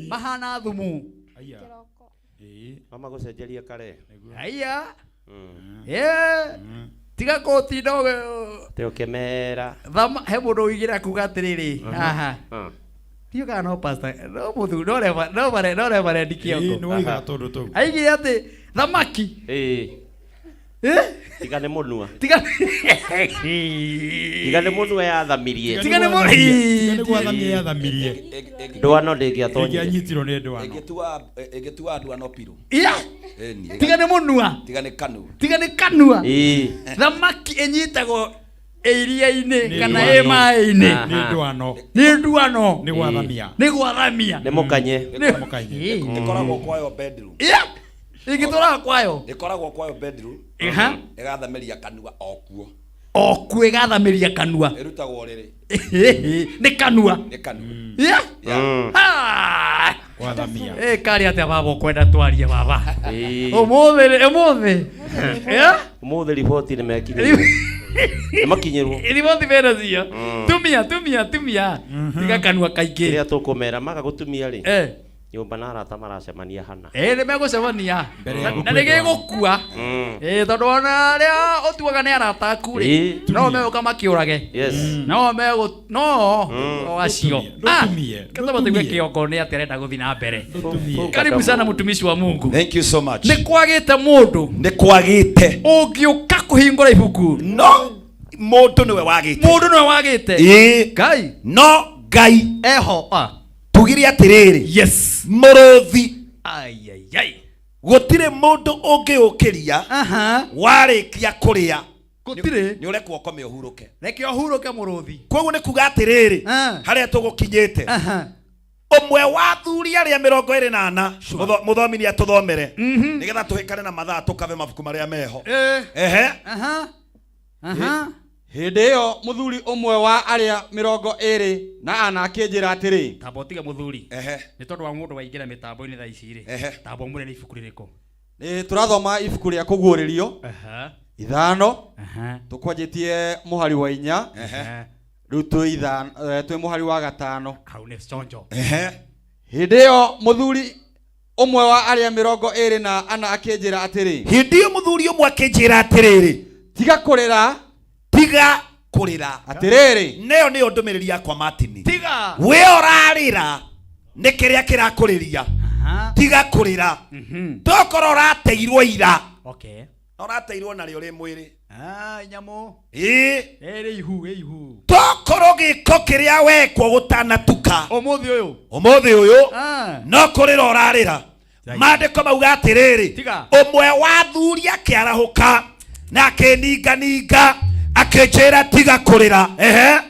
B: mahana thumu.
C: Mama gũcenjeria kare.
B: Aya. Eh. Tiga gũtinda
C: Te ũkĩmera.
B: Thama he mũndũ ũigĩra kuga atĩrĩrĩ. Haha. Ndiũ kana no pastor, no mũthuri, no reva, no bare, no reverend Kĩongo.
D: Ĩĩ, nĩ waigaga tũndũ tũu.
B: Aigire atĩ thamaki.
C: Ĩĩ.
B: Eh?
C: Tiga nĩ mũnua.
B: Tiga
C: Tiga nĩ mũnua yathamirie.
B: Tiga nĩ mũnua.
D: Tiga nĩ gwathamia yathamirie.
C: Ndwano ndĩngĩatonyire.
D: Ĩngĩanyitirwo nĩ ndwano.
P: Ĩngĩtua ĩngĩtua ndwano piru.
B: Iya.
P: Ĩni.
B: Tiga nĩ mũnua.
P: Tiga nĩ kanu.
B: Tiga nĩ kanua.
C: Ĩĩ.
B: Thamaki ĩnyitagwo ĩ iria-inĩ
D: Nĩ
B: kana ĩ
D: ndwano.
B: maĩ-inĩ.
D: Nĩ ndwano.
B: Nĩ nduano.
D: Nĩ gwathamia.
B: Nĩ gwathamia.
C: Nĩ mũkanye.
B: Nĩ
D: mũkanye.
P: Ĩkoragwo kwayo bedroom.
B: Iya. Ĩngĩtũraga kwayo.
P: Ĩkoragwo kwayo bedroom.
B: Aha.
P: Ĩgathamĩria kanua o kuo.
B: O kuo ĩgathamĩria kanua.
P: Ĩrutagwo rĩrĩ.
B: Nĩ kanua.
P: Nĩ kanua.
B: Iya.
C: Mm.
B: Ah.
D: Gwathamia.
B: Eh, kari atĩa baba ũkwenda twarie baba.
C: Ĩĩ.
B: Ũmũthĩ ũmũthĩ. Yeah?
C: Ũmũthĩ riboti nĩ mekinyĩrwo. Nĩ makinyĩrwo.
B: Riboti mena cio.
C: Mm.
B: Tumia tumia tumia. Tiga kanua kaingĩ.
C: Kĩrĩa tũkũmera maga gũtumia rĩ.
B: Eh.
C: Nyũmba na arata maracemania hana.
B: Eh, nĩ megũcemania.
D: Mbere ya
B: Na nĩ gĩgũkua.
C: Mm.
B: Eh, tondũ ona arĩa ũtuaga nĩ arata aku rĩ,
C: Ĩĩ.
B: no megũka makĩũrage.
C: Yes.
B: No megũ no
C: Mm.
B: o acio.
D: Ndũtumie, ndũtumie,
B: Kata matigue
D: ndũtumie.
B: kĩongo nĩ atĩ arenda gũthiĩ na mbere.
D: Ndũtumie.
B: Karibu sana mtumishi wa Mungu.
P: Thank you so much.
B: Nĩ kwagĩte mũndũ
P: Nĩ kwagĩte.
B: ũngĩũka kũhingũra ibuku.
P: No mũndũ nĩwe wagĩte.
B: Mũndũ nĩwe wagĩte.
P: Ĩĩ.
B: Ngai
P: No Ngai
B: eho. Ah.
P: tugire atĩrĩrĩ.
B: Yes.
P: Mũrũthi
B: Ai ai ai.
P: gũtirĩ mũndũ ũngĩũkĩria
B: Aha.
P: warĩkia kũrĩa
B: Gũtirĩ.
P: nĩ ũrekwo ũkome ũhurũke.
B: Reke ũhurũke mũrũthi.
P: Koguo nĩ kuga atĩrĩrĩ
B: Ah.
P: harĩa tũgũkinyĩte
B: Aha.
P: ũmwe wa athuri arĩa 24 mũthomi nĩ atũthomere nĩgetha tũhĩkane na mathaa tũkabe mabuku marĩa meho.
B: Eh.
P: Ehe.
B: Aha. Aha.
Q: Hĩndĩ ĩyo mũthuri ũmwe wa arĩa 24 akĩnjĩra atĩrĩ
B: Tamba ũtige mũthuri.
P: Ehe.
B: Nĩ tondũ wa mũndũ waingĩra mĩtambo-inĩ thaa ici rĩ.
P: Ehe.
B: Tamba ũmwĩre nĩ ibuku rĩrĩkũ.
Q: nĩ tũrathoma ibuku rĩa kũguũrĩrio
B: Aha.
Q: 5
B: Aha.
Q: tũkwanjĩtie mũhari wa 4
P: Ehe.
Q: rĩu twĩ mũhari wa 5.
B: Hau nĩ conjo.
P: Ehe.
Q: Hĩndĩ ĩyo mũthuri ũmwe wa arĩa 24 akĩnjĩra atĩrĩ
P: Hĩndĩ ĩyo mũthuri ũmwe akĩnjĩra atĩrĩrĩ
Q: tiga kũrĩra
P: tiga kũrĩra.
Q: Atĩrĩrĩ
P: Neyo nĩyo ndũmĩrĩri yakwa Martin.
B: Tiga.
P: We ũrarĩra nĩ kĩrĩa kĩrakũrĩria.
B: Aha.
P: Tiga kũrĩra. Tokorwo ũrateirwo ira.
B: Okay.
P: Na ũrateirwo narĩo rĩ mwĩrĩ.
B: Ah, nyamũ.
P: Ĩĩ.
B: Ĩrĩ ihu, ĩ ihu.
P: Tokorwo gĩko kĩrĩa wekwo gũtanatuka.
B: Ũmũthĩ ũyũ.
P: Ũmũthĩ ũyũ
B: Ah.
P: no kũrĩra ũrarĩra. Maandĩko mauga atĩrĩrĩ
B: Tiga.
P: ũmwe wa athuri akĩarahũka na akĩninganinga akĩnjĩra tiga kũrĩra. Ehe.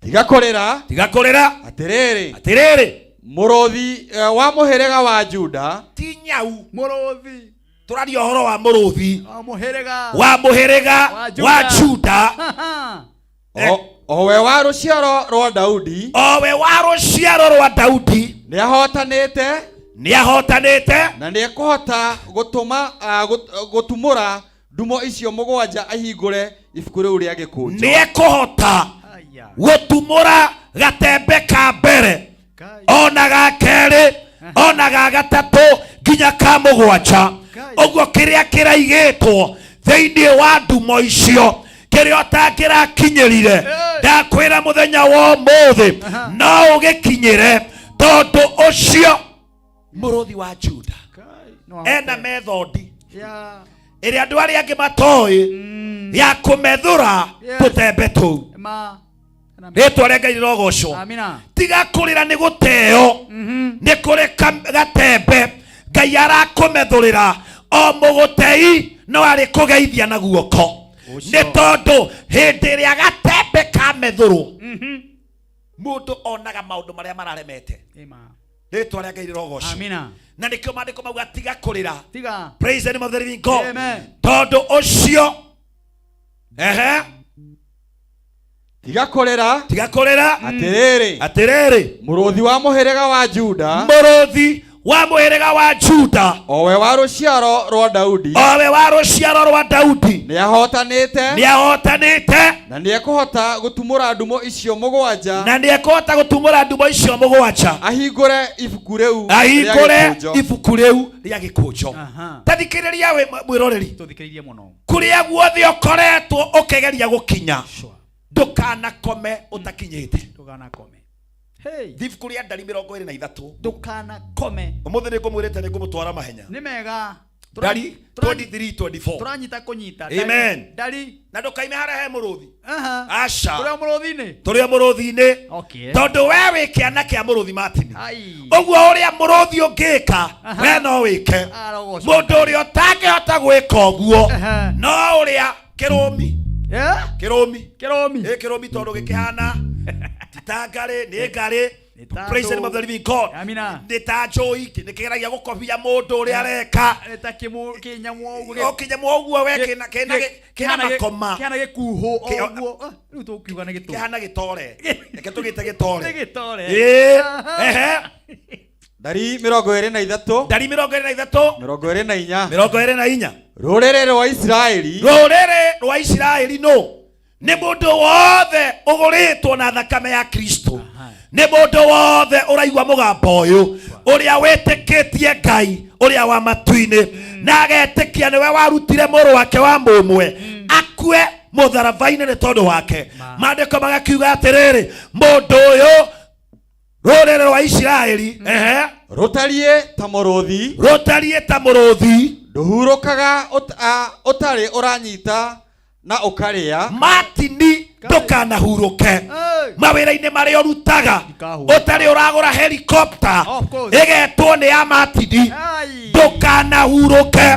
Q: Tiga kũrĩra
P: Tiga kũrĩra.
Q: Atĩrĩrĩ
P: Atĩrĩrĩ
Q: mũrũthi wa mũhĩrĩga wa Juda
P: ti nyau
B: Mũrũthi.
P: tũraria ũhoro wa mũrũthi
B: Wa mũhĩrĩga.
P: wa mũhĩrĩga
B: Wa Juda.
P: wa Juda
B: Aha.
Q: o we wa rũciaro rwa Daudi
P: o we wa rũciaro rwa Daudi
Q: nĩ ahotanĩte
P: nĩ ahotanĩte
Q: na nĩ ekũhota gũtũma gũtumũra ndumo icio 7 ahingũre ibuku rĩu rĩa gĩkũnjo.
P: Nĩ ekũhota gũtumũra gatembe ka mbere ona ga kerĩ ona ga gatatũ nginya ka 7. Ũguo kĩrĩa kĩraigĩtwo thĩinĩ wa ndumo icio kĩrĩa ũtangĩrakinyĩrire ndakwĩra mũthenya wa ũmũthĩ no ũgĩkinyĩre tondũ ũcio mũrũthi wa Juda ena methodi ĩrĩa andũ arĩa angĩ matoĩ ya kũmethũra tũtembe tũu.
B: Ma.
P: Rĩtwa rĩa Ngai rĩrogocwo.
B: Amina.
P: Tiga kũrĩra nĩ gũteo. Nĩ kũrĩ gatembe Ngai arakũmethũrĩra o mũgũtei no arĩ kũgeithia na guoko. Nĩ tondũ hĩndĩ ĩrĩa gatembe kamethũrwo mũndũ onaga maũndũ marĩa mararemete. Rĩtwa rĩa Ngai rĩrogocwo.
B: Amina.
P: Na nĩkĩo maandĩko mauga tiga kũrĩra.
B: Tiga.
P: Praise the name of the living God.
B: Amen.
P: Tondũ ũcio ehe
Q: Tiga kũrĩra
P: tiga kũrĩra
Q: Atĩrĩrĩ
P: Atĩrĩrĩ
Q: mũrũthi wa mũhĩrĩga wa Juda
P: mũrũthi wa mũhĩrĩga wa Juda
Q: o we wa rũciaro rwa Daudi
P: o we wa rũciaro rwa Daudi
Q: nĩ ahotanĩte
P: nĩ ahotanĩte
Q: Na nĩ ekũhota gũtumũra ndumo icio mũgwanja.
P: Na nĩ ekũhota gũtumũra ndumo icio mũgwanja.
Q: Ahingũre ibuku rĩu rĩa
P: Ahingũre
Q: gĩkũnjo.
P: Ibuku rĩu rĩa gĩkũnjo. Ta thikĩrĩria we mwĩroreri.
B: Tũthikĩrĩrie mũno.
P: Kũrĩa guothe ũkoretwo ũkĩgeria gũkinya, ndũkanakome ũtakinyĩte.
B: Ndũkanakome.
P: Ibuku rĩa Ndari 23.
B: Ndũkanakome.
P: Ũmũthĩ nĩ ngũmwĩrĩte nĩ ngũmũtwara mahenya.
B: Nĩ mega.
P: Ndari 23 24.
B: Tũranyita kũnyita.
P: Amen.
B: Ndari.
P: Na ndũkaime harĩa he mũrũthi.
B: Aha.
P: Aca.
B: Tũrĩ o mũrũthi-inĩ.
P: Tũrĩ o mũrũthi-inĩ.
B: Okay.
P: Tondũ we wĩ kĩana kĩa mũrũthi Martin.
B: Ai.
P: Ũguo ũrĩa mũrũthi ũngĩka, we no wĩke.
B: Arogocwo.
P: Mũndũ ũrĩa ũtangĩhota gwĩka ũguo no ũrĩa kĩrũmi. Kĩrũmi.
B: Kĩrũmi.
P: Ĩ kĩrũmi tondũ gĩkĩhana ti ta ngarĩ, nĩ ngarĩ. Praise the name of the living God.
B: Amina.
P: Nĩ ta njũi, nĩ kĩgeragia gũkobia mũndũ ũrĩa areka.
B: Nĩ ta kĩnyamũ ũguo.
P: O kĩnyamũ ũguo we kĩna kĩna kĩna makoma.
B: Kĩhana gĩkuhũ
P: Kĩ-
B: ũguo. Ah, rĩu tũkiuga nĩ gĩtũ.
P: Kĩhana gĩtore. Reke tũgĩte gĩtore.
B: Nĩ gĩtore.
P: Ĩĩ. Ehe.
Q: Ndari 23.
P: Ndari 23.
Q: 24.
P: 24.
Q: Rũrĩrĩ rwa Isiraeli.
P: Rũrĩrĩ rwa Isiraeli nũ? Nĩ mũndũ wothe ũgũrĩtwo na thakame ya Kristo. Nĩ mũndũ wothe ũraigua mũgambo ũyũ, ũrĩa wĩtĩkĩtie Ngai ũrĩa wa matu-inĩ na agetĩkia nĩwe warutire mũrũ wake wa mũmwe akue mũtharaba-inĩ nĩ tondũ wake. Maandĩko magakiuga atĩrĩrĩ, mũndũ ũyũ rũrĩrĩ rwa Isiraeli, ehe,
Q: Rũtariĩ ta mũrũthi.
P: Rũtariĩ ta mũrũthi.
Q: Ndũhurũkaga ũtarĩ ũranyita na ũkarĩa.
P: Martini, ndũkanahurũke mawĩra-inĩ marĩa ũrutaga ũtarĩ ũragũra helicopter ĩgetwo nĩ ya Martini. Ndũkanahurũke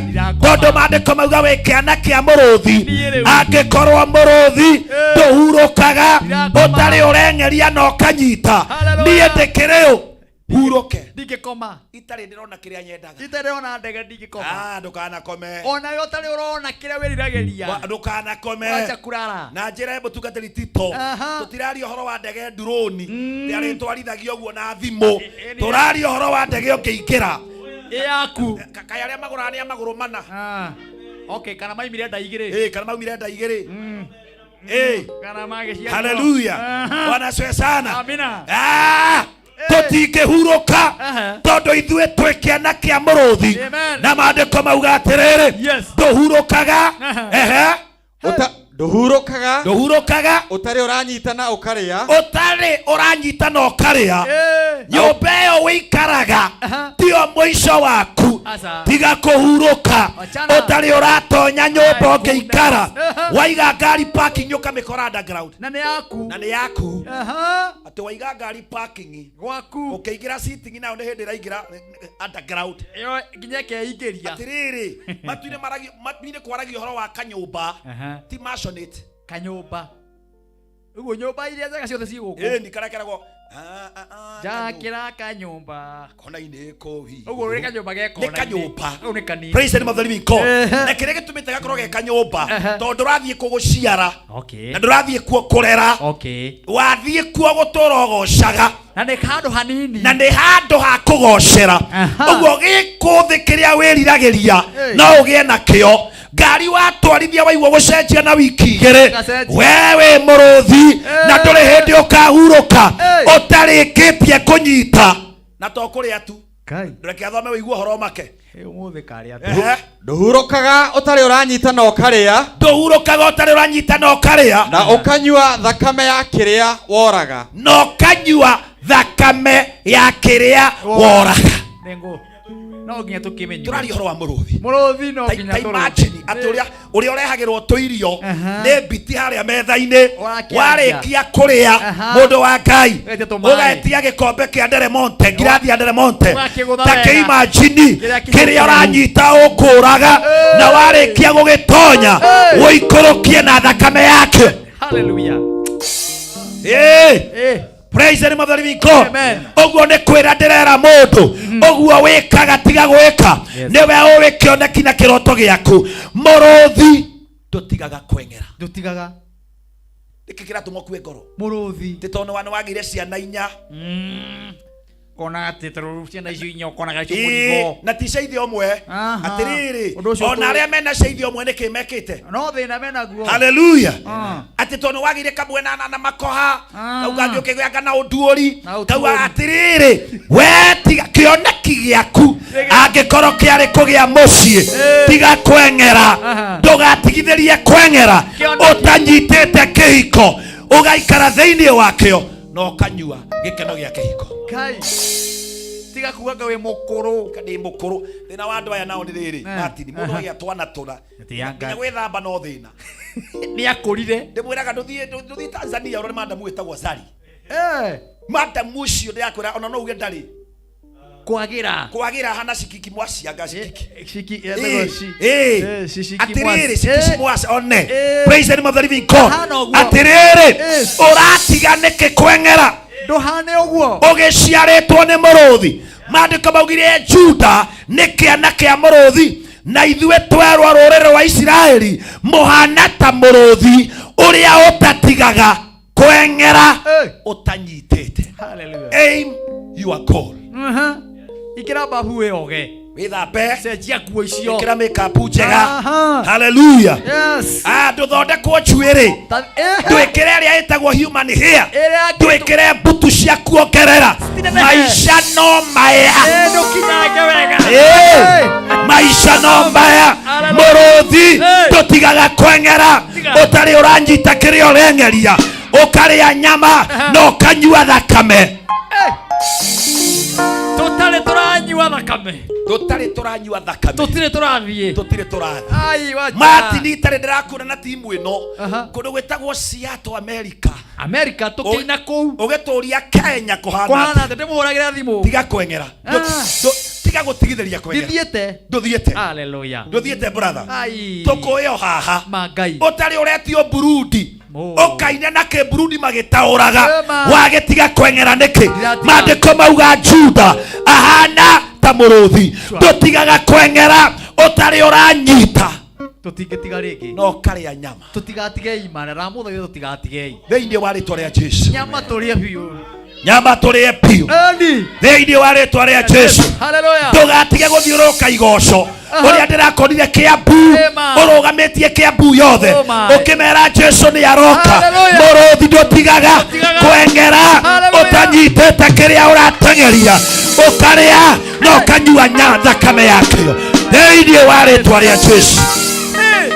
P: tondũ maandĩko mauga wĩ kĩana kĩa mũrũthi. Angĩkorwo mũrũthi ndũhurũkaga ũtarĩ ũreng'eria na ũkanyita, niĩ ndĩkĩrĩ ũ hurũke?
B: Ndingĩkoma.
P: Itarĩ ndĩrona kĩrĩa nyendaga.
B: Itarĩ ndĩrona ndege ndingĩkoma.
P: Ah, ndũkanakome.
B: Ona we ũtarĩ ũrona kĩrĩa wĩriragĩria.
P: Ndũkanakome.
B: Wacha kurara.
P: Na njĩra mũtungatĩri Tito,
B: Aha.
P: tũtiraria ũhoro wa ndege ndurũni arĩtwarithagia ũguo na thimũ. Tũraria ũhoro wa ndege ũngĩingĩra
B: Ĩ yaku.
P: Kaĩ arĩa magũraga nĩ a magũrũ mana?
B: Ah. Okay, kana maimire nda igĩrĩ.
P: Ĩ, kana maumire nda igĩrĩ. Ĩ.
B: Kana magĩciarwo.
P: Haleluya.
B: Aha.
P: Bwana asifiwe sana.
B: Amina.
P: Ah, tũtingĩhurũka tondũ ithuĩ twĩ kĩana kĩa mũrũthi.
B: Amen.
P: Na maandĩko mauga atĩrĩrĩ, ndũhurũkaga. Ehe.
Q: Ndũhurũkaga.
P: Ndũhurũkaga.
Q: Ũtarĩ ũranyita na ũkarĩa.
P: Ũtarĩ ũranyita na ũkarĩa. Nyũmba ĩyo wĩikaraga tiyo mũico waku.
B: Aca.
P: Tiga kũhurũka
B: Wachana.
P: ũtarĩ ũratonya nyũmba ũngĩikara. Waiga ngari parking ũkamĩkora underground.
B: Na nĩ yaku.
P: Na nĩ yaku.
B: Aha.
P: Atĩ waiga ngari parking
B: gwaku,
P: ũkĩingĩra sitting nayo nĩ hĩndĩ ĩraingĩra underground.
B: Ĩyo nginya ĩkeingĩria.
P: Atĩrĩrĩ, matu-inĩ maragio, matu-inĩ kwaragio ũhoro wa kanyũmba, ti maisonette.
B: Kanyũmba. Ũguo nyũmba iria njega ciothe ciĩ gũkũ.
P: Ĩni karĩa keragwo
B: Njakĩra kanyũmba.
P: Kona-inĩ kũu.
B: Ũguo nĩ kanyũmba ge
P: Nĩ
B: kona-inĩ.
P: kanyũmba.
B: Kau nĩ kanini.
P: Praise the name of the living God.
B: Ehe.
P: Na kĩrĩa gĩtũmĩte gakorwo ge kanyũmba, tondũ ndũrathiĩ kuo gũciara
B: Okay.
P: na ndũrathiĩ kuo kũrera.
B: Okay.
P: Wathiĩ kuo gũtũra ũgocaga.
B: Na nĩ handũ hanini.
P: Na nĩ handũ ha kũgocera. Ũguo gĩkũ thĩ kĩrĩa wĩriragĩria
B: Hey.
P: no ũgĩe nakĩo. Ngari watwarithia waigua gũcenjia na wiki igĩrĩ,
B: Gacenjia.
P: we wĩ mũrũthi na ndũrĩ hĩndĩ ũkahurũka ũtarĩkĩtie kũnyita. Na to kũrĩa tu. Reke athome wĩigue ũhoro make.
B: Ũmũthĩ karĩa
P: Ehe.
Q: Ndũhurũkaga ũtarĩ ũranyita na ũkarĩa.
P: Ndũhurũkaga ũtarĩ ũranyita na ũkarĩa.
Q: Na ũkanyua thakame ya kĩrĩa woraga.
P: Na ũkanyua thakame ya kĩrĩa woraga.
B: Nĩngũ. No nginya tũkĩmenyue.
P: Tũraria ũhoro wa mũrũthi.
B: Mũrũthi no nginya
P: Ta
B: tũrũthi.
P: imagine atĩ ũrĩa ũrĩa ũrehagĩrwo tũirio nĩ mbiti harĩa metha-inĩ,
B: Ũrakĩanjia.
P: warĩkia kũrĩa,
B: Aha.
P: mũndũ wa Ngai,
B: Ũgetia tũmaĩ.
P: ũgetia gĩkombe kĩa Nderemonte, ngirathi ya Nderemonte.
B: Ũgakĩgũtha
P: Ta
B: wega.
P: kĩimagine
B: Kĩrĩa
P: kĩrĩa ũranyita ũkũraga, na warĩkia gũgĩtonya ũikũrũkie na thakame yake.
B: Hallelujah.
P: Ĩĩ. Praise the name of the living God. Ũguo nĩ kwĩra ndĩrera mũndũ ũguo wĩkaga tiga gwĩka.
B: Yes.
P: Nĩwe ũĩ kĩoneki na kĩroto gĩaku. Mũrũthi ndũtigaga kweng'era.
B: Ndũtigaga.
P: Nĩkĩ kĩratũma ũkue ngoro?
B: Mũrũthi.
P: Ti tondũ nĩ wagĩire ciana inya.
B: Ũkona atĩ tondũ ciana icio inya ũkonaga icio
P: Ĩĩ,
B: mũrigo.
P: na ti cia ithe ũmwe
B: Aha.
P: atĩrĩrĩ
B: Ũndũ ũcio
P: ona
B: tũ-
P: arĩa mena cia ithe ũmwe nĩkĩ mekĩte
B: No thĩna menaguo.
P: haleluya
B: Ah.
P: atĩ tondũ wagĩire kamwe na na makoha
B: Ah.
P: kau kangĩ ũkĩgĩanga na ũnduũri
B: Na ũtuũri.
P: kau atĩrĩrĩ we tiga kĩoneki gĩaku angĩkorwo kĩarĩ kũgĩa mũciĩ tiga kweng'era
B: Aha.
P: ndũgatigithĩrie kweng'era
B: Kĩoneki.
P: ũtanyitĩte kĩhiko ũgaikara thĩinĩ wakĩo na ũkanyua gĩkeno gĩa kĩhiko
B: Kai. Tiga kuga nga wĩ mũkũrũ.
P: ndĩ mũkũrũ thĩna wa andũ aya nao nĩ rĩrĩ Martin mũndũ agĩa twana tũna
B: Nginya
P: nginya gwĩthamba no thĩna
B: Nĩ akũrire.
P: ndĩmwĩraga ndũthiĩ ndũthiĩ Tanzania ũrore madamu wĩtagwo Zari
B: Eh.
P: madamu ũcio ndĩrakwĩra ona no uge ndarĩ
B: Kwagĩra.
P: kwagĩra hana cikiki mwacianga cikiki
B: Ciki
P: Eh,
B: etagwo ci.
P: eh,
B: Eh, ci- ciki
P: atĩrĩrĩ
B: mwasi.
P: cikiki
B: Eh.
P: mwaci one
B: Eh.
P: praise the name of the living God
B: Hana ũguo.
P: atĩrĩrĩ
B: Yes.
P: ũratiga nĩkĩ kweng'era
B: Ndũhane ũguo.
P: ũgĩciarĩtwo nĩ mũrũthi maandĩko maugire juda nĩ kĩana kĩa mũrũthi na ithuĩ twerwo rũrĩrĩ rwa isiraeli mũhana ta mũrũthi ũrĩa ũtatigaga kweng'era
B: Eh.
P: ũtanyitĩte
B: Hallelujah.
P: aim your goal
B: Aha. Ikĩra babu wĩoge.
P: wĩthambe
B: Cenjia nguo icio.
P: ĩkĩra makeup njega
B: Aha.
P: haleluya
B: Yes.
P: Ah, ndũthondekwo njuĩrĩ
B: Ta- eh.
P: ndwĩkĩre ĩrĩa ĩtagwo human hair
B: Ĩrĩa
P: ndwĩkĩre mbutu cia kuongerera
B: Citinenehe.
P: maica no maya
B: Eh, ndũkinyange wega.
P: Eh, maica no maya mũrũthi
B: Eh.
P: ndũtigaga kweng'era
B: Tiga.
P: ũtarĩ ũranyita kĩrĩa ũreng'eria ũkarĩa nyama na ũkanyua thakame
B: Eh. Tũtarĩ tũranyua thakame.
P: tũtarĩ tũranyua thakame
B: Tũtirĩ tũrathiĩ.
P: tũtirĩ tũrathiĩ
B: Ai, wacha.
P: Martin itarĩ ndĩrakuona na timu ĩno
B: Aha.
P: kũndũ gwĩtagwo Seattle America
B: America tũkĩina kũu.
P: ũgĩtũria Kenya kũhana
B: Kũhana
P: atĩa?
B: atĩa ndĩmũhũragĩra thimũ.
P: tiga kweng'era
B: Ah.
P: Tiga gũtigithĩria kweng'era
B: Ndithiĩte.
P: ndũthiĩte
B: Hallelujah.
P: ndũthiĩte brother
B: Ai.
P: tũkũĩo haha
B: Ma Ngai.
P: ũtarĩ ũretio Burundi
B: Mo.
P: ũkaine na kĩburundi magĩtaũraga
B: Ema.
P: wagĩtiga kweng'era nĩkĩ
B: Ndĩratiga.
P: maandĩko mauga juda ahana ta mũrũthi ndũtigaga kweng'era ũtarĩ ũranyita
B: Tũtingĩtiga rĩngĩ.
P: na ũkarĩa nyama
B: Tũtigatigei mana ramũthaitha tũtigatigei.
P: thĩinĩ wa rĩtwa rĩa Jesu
B: Nyama tũrĩe biũ.
P: nyama tũrĩe biũ
B: Eni.
P: thĩinĩ wa rĩtwa rĩa Jesu
B: Hallelujah.
P: ndũgatige gũthiũrũrũka igoco
B: Aha.
P: ũrĩa ndĩrakorire kĩambu
B: Ema.
P: ũrũgamĩtie kĩambu yothe
B: Oh my.
P: ũkĩmera jesu nĩ aroka
B: Hallelujah.
P: mũrũthi ndũtigaga
B: Ndũtigaga.
P: kweng'era
B: Hallelujah.
P: ũtanyitĩte kĩrĩa ũrateng'eria ũkarĩa na ũkanyua nya thakame yakĩo thĩinĩ wa rĩtwa rĩa jesu
B: Eh.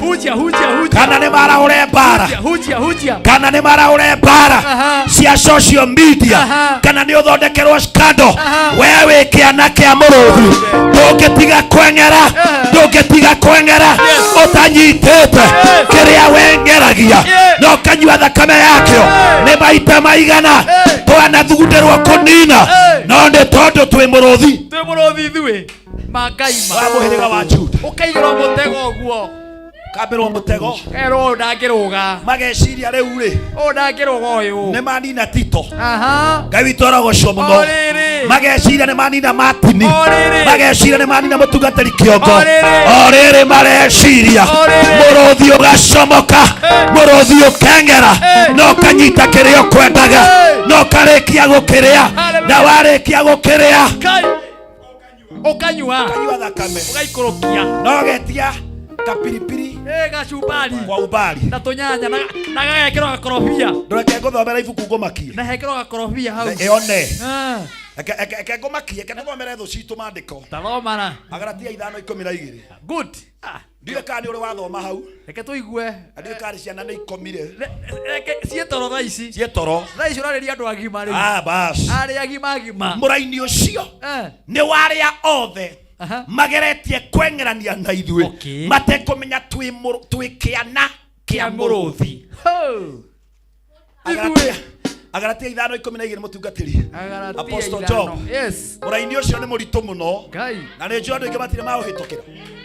B: Hujia, hujia, hujia.
P: kana nĩ maraũre mbara
B: Hujia, hujia, hujia.
P: kana nĩ maraũre mbara
B: Aha.
P: cia social media
B: Aha.
P: kana nĩ ũthondekerwo scandal
B: Aha.
P: we wĩ kĩana kĩa mũrũthi ndũngĩtiga kweng'era ndũngĩtiga kweng'era ũtanyitĩte kĩrĩa weng'eragia na ũkanyua thakame yakĩo nĩ maita maigana twanathugundĩrwo kũnina no nĩ tondũ twĩ mũrũthi
B: Twĩ mũrũthi ithuĩ. Ma Ngai ma.
P: wa mũhĩrĩga wa Juda
B: Ũkaigĩrwo mũtego ũguo.
P: kambĩrwo mũtego
B: Kerwo ũyũ ndangĩrũga.
P: mageciria rĩu rĩ
B: Ũyũ ndangĩrũga ũyũ.
P: nĩ manina Tito
B: Aha.
P: ngai witũ arogocwo mũno
B: O rĩrĩ.
P: mageciria nĩ manina Martini
B: O rĩrĩ.
P: mageciria nĩ manina mũtungatĩri kĩongo
B: O rĩrĩ.
P: o rĩrĩ mareciria
B: O rĩrĩ.
P: mũrũthi ũgacomoka mũrũthi ũkeng'era na ũkanyita kĩrĩa ũkwendaga na ũkarĩkia gũkĩrĩa na warĩkia gũkĩrĩa
B: Kai. Ũkanyua.
P: Ũkanyua thakame.
B: Ũgaikũrũkia.
P: na ũgetia kapiripiri
B: Eh, gacumbari.
P: kwa umbali
B: Na tũnyanya na na gagekĩrwo gakorobia.
P: ndũreke ngũthomera ibuku ngũmakie
B: Na hekĩrwo gakorobia hau.
P: ĩone
B: Ah.
P: reke ngũmakie reke tũthomere thũ citũ maandĩko
B: Tathomana.
P: agaratia 5:12
B: Good. Ah.
P: ndiũĩ kana nĩ ũrĩ wathoma hau
B: Reke tũigue.
P: Na ndiũĩ kana ciana nĩ ikomire
B: Reke ciĩ toro thaa ici.
P: ciĩ toro
B: Thaa ici ũrarĩria andũ agima rĩu.
P: Ah, bas.
B: Arĩa agima agima.
P: mũraini ũcio
B: Eh.
P: nĩ warĩa othe mageretie kweng'erania na ithuĩ
B: Okay.
P: matekũmenya twĩ twĩ kĩana kĩa mũrũthi
B: Ho.
P: Agalatia- agalatia 5:12 mũtungatĩri
B: Agalatia
P: Apostle
B: ithano.
P: Job
B: Yes.
P: mũraini ũcio nĩ mũritũ mũno
B: Ngai.
P: na nĩ njũĩ andũ aingĩ matirĩ maũhĩtũkĩra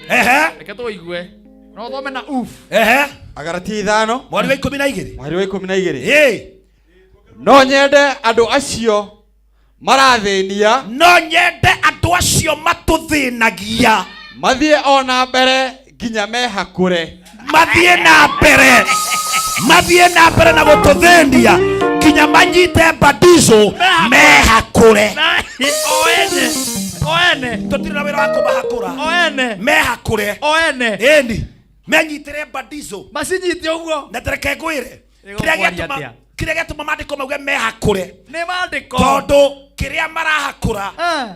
P: ehe
B: Reke tũigue. No ũthome na uf.
P: ehe
Q: Agalatia 5
P: mweri wa 12
Q: mweri wa 12
P: ĩ
Q: no nyende andũ acio marathĩnia
P: no nyende andũ acio matũthĩnagia
Q: mathiĩ o na mbere nginya mehakũre
P: mathiĩ na mbere mathiĩ na mbere na gũtũthĩnia nginya Nginya manyite batizo mehakũre.
B: Oene. Oene.
P: Tũtirĩ na wĩra wa kũmahakũra.
B: Oene.
P: Mehakũre.
B: Oene.
P: Ĩni menyitĩre batizo.
B: Macinyite ũguo.
P: Na tareke ngwĩre
B: Ĩgũkwaria
P: kĩrĩa gĩatũma
B: atĩa?
P: kĩrĩa gĩatũma maandĩko mauge mehakũre
B: Nĩ maandĩko.
P: tondũ kĩrĩa marahakũra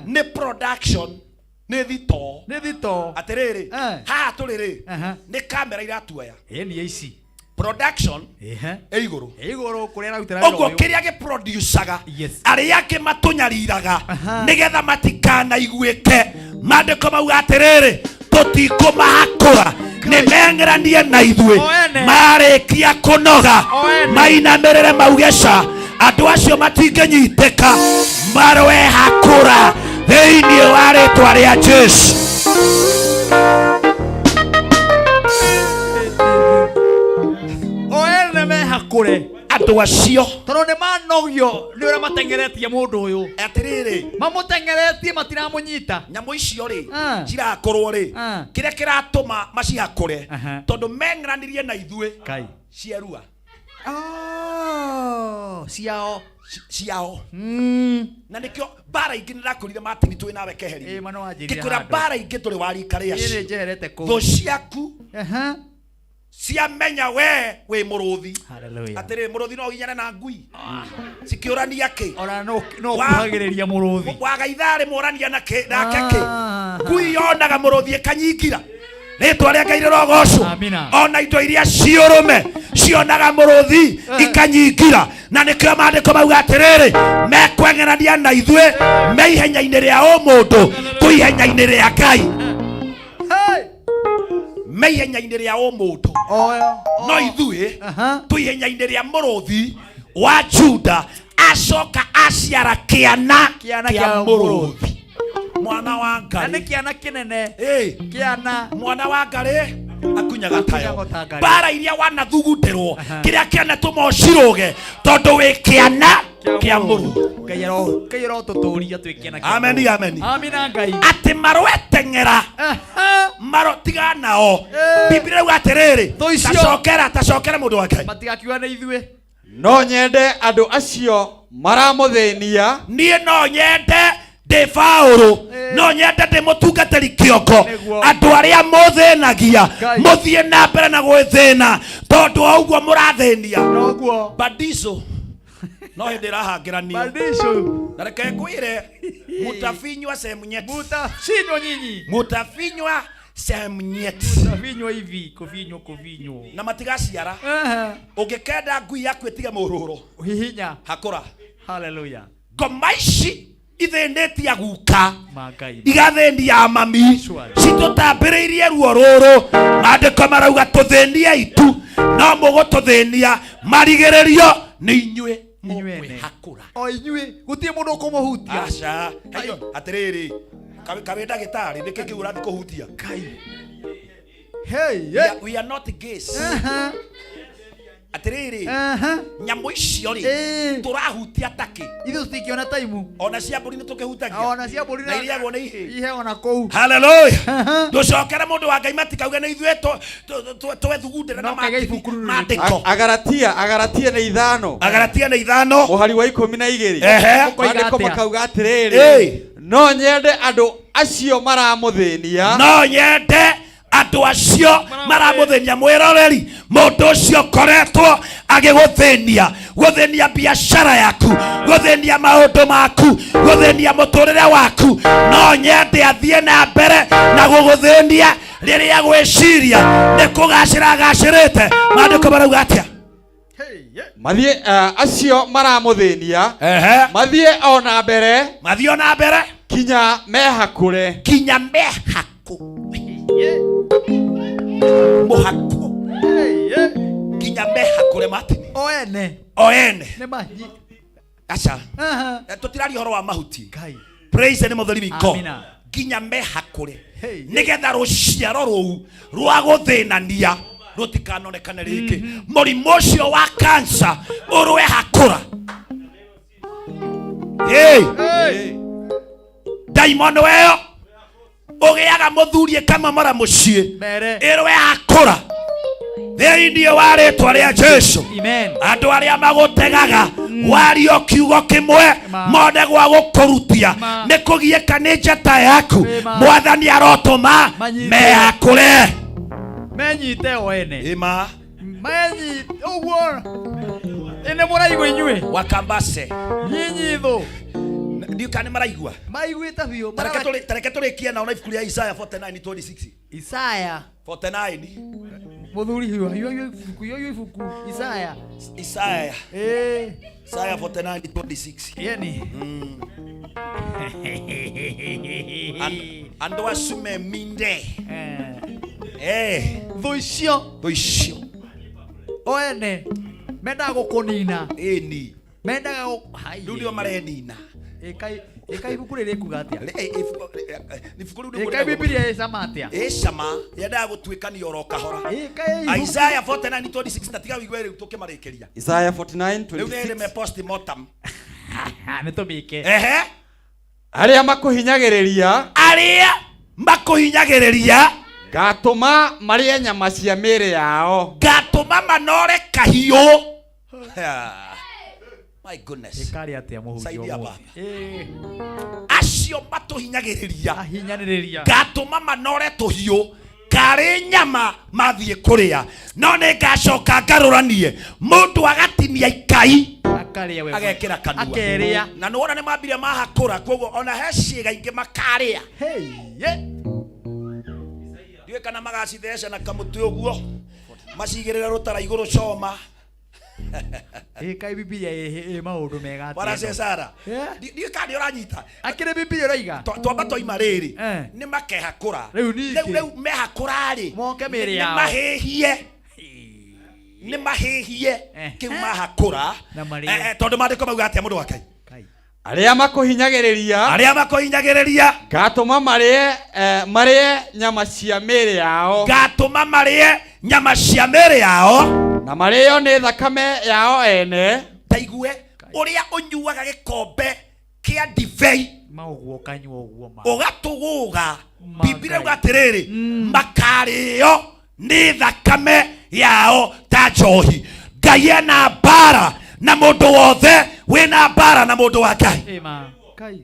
P: nĩ production, nĩ thitoo.
B: Nĩ thitoo.
P: Atĩrĩrĩ, haha tũrĩ rĩ, nĩ kamera iratuoya.
B: Ĩni ici.
P: Production
B: Ehe.
P: ĩ igũrũ.
B: Ĩ igũrũ kũrĩa ararutĩra wĩra
P: Ũguo
B: ũyũ.
P: kĩrĩa gĩproducaga
B: Yes.
P: arĩa angĩ matũnyariraga nĩgetha matikanaiguĩke, maandĩko mauga atĩrĩrĩ, tũtikũmahakũra, nĩ meng'eranie na ithuĩ.
B: Oene.
P: Marĩkia kũnoga
B: Oene.
P: mainamĩrĩre mauge ca andũ acio matingĩnyitĩka, marwehakũra thĩinĩ wa rĩtwa rĩa Jesu.
B: Oene mehakũre.
P: Andũ acio
B: tondũ nĩ manogio nĩ ũrĩa mateng'eretie mũndũ ũyũ.
P: Atĩrĩrĩ,
B: mamũteng'eretie matiramũnyita.
P: Nyamũ icio rĩ cirakorwo rĩ, kĩrĩa kĩratũma macihakũre tondũ meng'eranirie na ithuĩ
B: Kai.
P: cierua.
B: Oh, ciao.
P: Ciao. Na nĩkĩo mbara ingĩ nĩndakũrire Martin twĩ nawe keheri.
B: Ĩ, ma nĩwanjĩrire
P: Ngĩkwĩra
B: handũ.
P: mbara ingĩ tũrĩ wa rika rĩa
B: Niĩ nĩ
P: acio.
B: njeherete kũu.
P: Thũ ciaku ciamenya we wĩ mũrũthi.
B: Hallelujah.
P: Atĩrĩrĩ, mũrũthi no ũginyane na ngui cikĩũrania kĩ?
B: Ona no kuhagĩrĩria mũrũthi.
P: Waga ithaa rĩmwe ũrania na kĩ nake kĩ? Ngui yonaga mũrũthi ĩkanyingira. Rĩtwa rĩa Ngai rĩrogocwo.
B: Amina.
P: Ona indo iria ciũrũme cionaga mũrũthi ikanyingira, na nĩkĩo maandĩko mauga atĩrĩrĩ, mekweng'erania na ithuĩ me ihenya-inĩ rĩa ũmũndũ kwĩ ihenya-inĩ rĩa Ngai. Me ihenya-inĩ rĩa ũmũndũ, no ithuĩ twĩ ihenya-inĩ rĩa mũrũthi wa Juda, acoka aciara kĩana
B: Kĩana
P: kĩa
B: kĩa
P: mũrũthi. Mwana wa
B: Na nĩ
P: Ngai
B: kĩana kĩnene.
P: Ĩ.
B: Kĩana.
P: Mwana wa Ngai akunyaga tayo.
B: Akunyaga ta ngarĩ.
P: Mbara iria wanathugundĩrwo, kĩrĩa kĩanatũma ũcirũge tondũ wĩ kĩana kĩa mũrũthi.
B: Ngai Ngai arotũtũria twĩ kĩana kĩa
P: Ameni,
B: mũrũthi.
P: ameni.
B: Amina Ngai.
P: Atĩ marweteng'era maro tiga nao. Biblia rĩu atĩrĩrĩ,
B: Thũ icio.
P: tacokera tacokera mũndũ wa Ngai.
B: Matigakiuga nĩ ithuĩ.
Q: No nyende andũ acio maramũthĩnia.
P: Niĩ no nyende ndĩ Paũlũ, no nyende ndĩ mũtungatĩri kĩongo,
B: Nĩguo.
P: andũ arĩa mũthĩnagia
B: Ngai.
P: mũthiĩ na mbere na gwĩthĩna tondũ o ũguo mũrathĩnia.
B: Noguo.
P: Badizo no hĩndĩ ĩrahangĩranio.
B: Badizo.
P: Na reke ngwĩre, mutafinywa sehemu nyeti.
B: Mutafinywa nyinyi.
P: Mutafinywa sehemu nyeti.
B: Mutafinywa hivi, kufinywa kufinywa.
P: Na matigaciara. Ũngĩkenda ngui yaku ĩtige mũrũrũ,
B: Hihinya.
P: hakũra.
B: Hallelujah.
P: Ngoma ici ithĩnĩtie guka,
B: Ma Ngai.
P: igathĩnia mami, citũtambĩrĩirie ruo rũrũ. Maandĩko marauga tũthĩnie itu, no mũgũtũthĩnia marigĩrĩrio nĩ inyuĩ mũkwĩhakũra.
B: O inyuĩ gũtirĩ mũndũ ũkũmũhutia.
P: Aca. Haiyo, atĩrĩrĩ, kawĩ ndagĩtarĩ nĩkĩ kĩu ũrathiĩ kũhutia?
B: Kai. Hey,
P: We are not gays. Atĩrĩrĩ, nyamũ icio rĩ tũrahutia takĩ?
B: Ithuĩ tũtingĩona taimu.
P: Ona cia mbũri nĩ tũkĩhutagia.
B: Ona cia mbũri
P: na iriagwo nĩ ihĩĩ.
B: Iheo na kũu.
P: Haleluya. Ndũcokere mũndũ wa Ngai matikauge nĩ ithuĩ twethugundĩra na maandĩko.
Q: Agaratia, Agaratia nĩ 5.
P: Agaratia nĩ 5.
Q: Mũhari wa 12.
P: Ehe.
Q: Maandĩko makauga
P: Ĩ.
Q: atĩrĩrĩ, no nyende andũ acio maramũthĩnia.
P: No nyende andũ acio maramũthĩnia. Mwĩroreri, mũndũ ũcio ũkoretwo agĩgũthĩnia, gũthĩnia biacara yaku, gũthĩnia maũndũ maku, gũthĩnia mũtũrĩre waku, no nyende athiĩ na mbere na gũgũthĩnia rĩrĩa gwĩciria nĩ kũgacĩra agacĩrĩte. Maandĩko marauga atĩa?
Q: Mathiĩ acio maramũthĩnia mathiĩ o na mbere,
P: mathiĩ o na mbere
Q: kinya mehakũre.
P: Kinya mehakũre. Mũhakũ nginya mehakũre Martin.
B: Oene.
P: Oene.
B: Nĩ manyi.
P: Aca. Tũtiraria ũhoro wa mahuti. Praise the name of the living God.
B: Amina.
P: Nginya mehakũre nĩgetha rũciaro rũu rwa gũthĩnania rũtikanonekane rĩngĩ. Mũrimũ ũcio wa cancer ũrwehakũra. Hey. Ndaimono ĩyo ũgĩaga mũthuri ĩkamamora mũciĩ
B: Mere.
P: ĩrwehakũra. Thĩinĩ wa rĩtwa rĩa Jesu, andũ arĩa magũtegaga wario kiugo kĩmwe mone gwa gũkũrutia nĩ kũgiĩka nĩ njata yaku, Mwathani arotũma mehakũre.
B: Menyite o ene.
P: Ĩma.
B: Menyite ũguo. Ĩ nĩ mũraigua inyuĩ?
P: Wakambase.
B: Nyinyi thũ.
P: Ndiũ kana nĩ maraigua.
B: Maiguĩte biũ.
P: Tareke tũrĩkie nao na ibuku rĩa Isaya 49:26.
B: Isaya.
P: 49.
B: Mũthuri hiũ hiũ hiũ ibuku hiũ ibuku Isaya.
P: Isaya.
B: Eh.
P: Isaya 49:26.
B: Yeni.
P: Andũ acio me minde. Eh.
B: Thũ icio.
P: Thũ icio.
B: O ene mendaga gũkũnina.
P: Ĩni.
B: Mendaga gũ
P: Rĩu nĩo marenina.
B: Ĩkai ĩkai ibuku rĩrĩ rĩkuga atĩa?
P: Ibuku rĩu nĩguo
B: Ĩkai Bibilia ĩcama atĩa?
P: Ĩcama yendaga gũtuĩkania oro kahora.
B: Ĩkai ibuku-
P: Isaiah 49:26 na tiga wĩigue rĩu tũkĩmarĩkĩria.
Q: Isaiah 49
P: Rĩu nĩ
Q: 26
P: rĩme postmortem.
B: Nĩ tũmĩke.
P: Ehe.
Q: Arĩa makũhinyagĩrĩria,
P: Arĩa makũhinyagĩrĩria,
Q: ngatũma marĩe nyama cia mĩĩrĩ yao.
P: Ngatũma manore kahiũ. My goodness.
B: Ĩkarĩ atĩa mũhunjia
P: Saidia
B: ũmũthĩ?
P: baba. Acio matũhinyagĩrĩria,
B: Ahinyanĩrĩria.
P: ngatũma manore tũhiũ karĩ nyama mathiĩ kũrĩa, no nĩ ngacoka ngarũranie mũndũ agatinia ikai
B: Akarĩa we.
P: Agekĩra kanua.
B: Akerĩa.
P: Na nĩwona nĩ mambire mahakũra, koguo ona he ciĩga ingĩ makarĩa. Ndiũĩ kana magacitheca na kamũtĩ ũguo macigĩrĩre rũtara igũrũ coma.
B: Ĩkai Bibilia ĩ maũndũ mega atĩa?
P: Bwana Cesara, ndiũĩ kana nĩ ũranyita.
B: Akĩrĩ Bibilia ũraiga?
P: Twamba twaima rĩrĩ nĩ makehakũra.
B: Rĩu ningĩ.
P: Rĩu mehakũra rĩ,
B: Moke mĩĩrĩ
P: nĩ
B: yao.
P: mahĩhie, nĩ mahĩhie kĩu mahakũra.
B: Na marĩe.
P: Tondũ maandĩko mauga atĩa, mũndũ wa Ngai?
Q: Arĩa makũhinyagĩrĩria,
P: Arĩa makũhinyagĩrĩria,
Q: ngatũma marĩe marĩe nyama cia mĩĩrĩ yao.
P: Ngatũma marĩe nyama cia mĩĩrĩ yao.
Q: Na marĩo nĩ thakame yao ene.
P: Taigue ũrĩa ũnyuaga gĩkombe kĩa ndibei.
B: Ma ũguo ũkanyua ũguo ma.
P: Ũgatũgũga. Bibilia ĩuga atĩrĩrĩ, makarĩo nĩ thakame yao ta njohi. Ngai ena mbara na mũndũ wothe wĩna mbara na mũndũ wa Ngai.
B: Ĩma. Kai.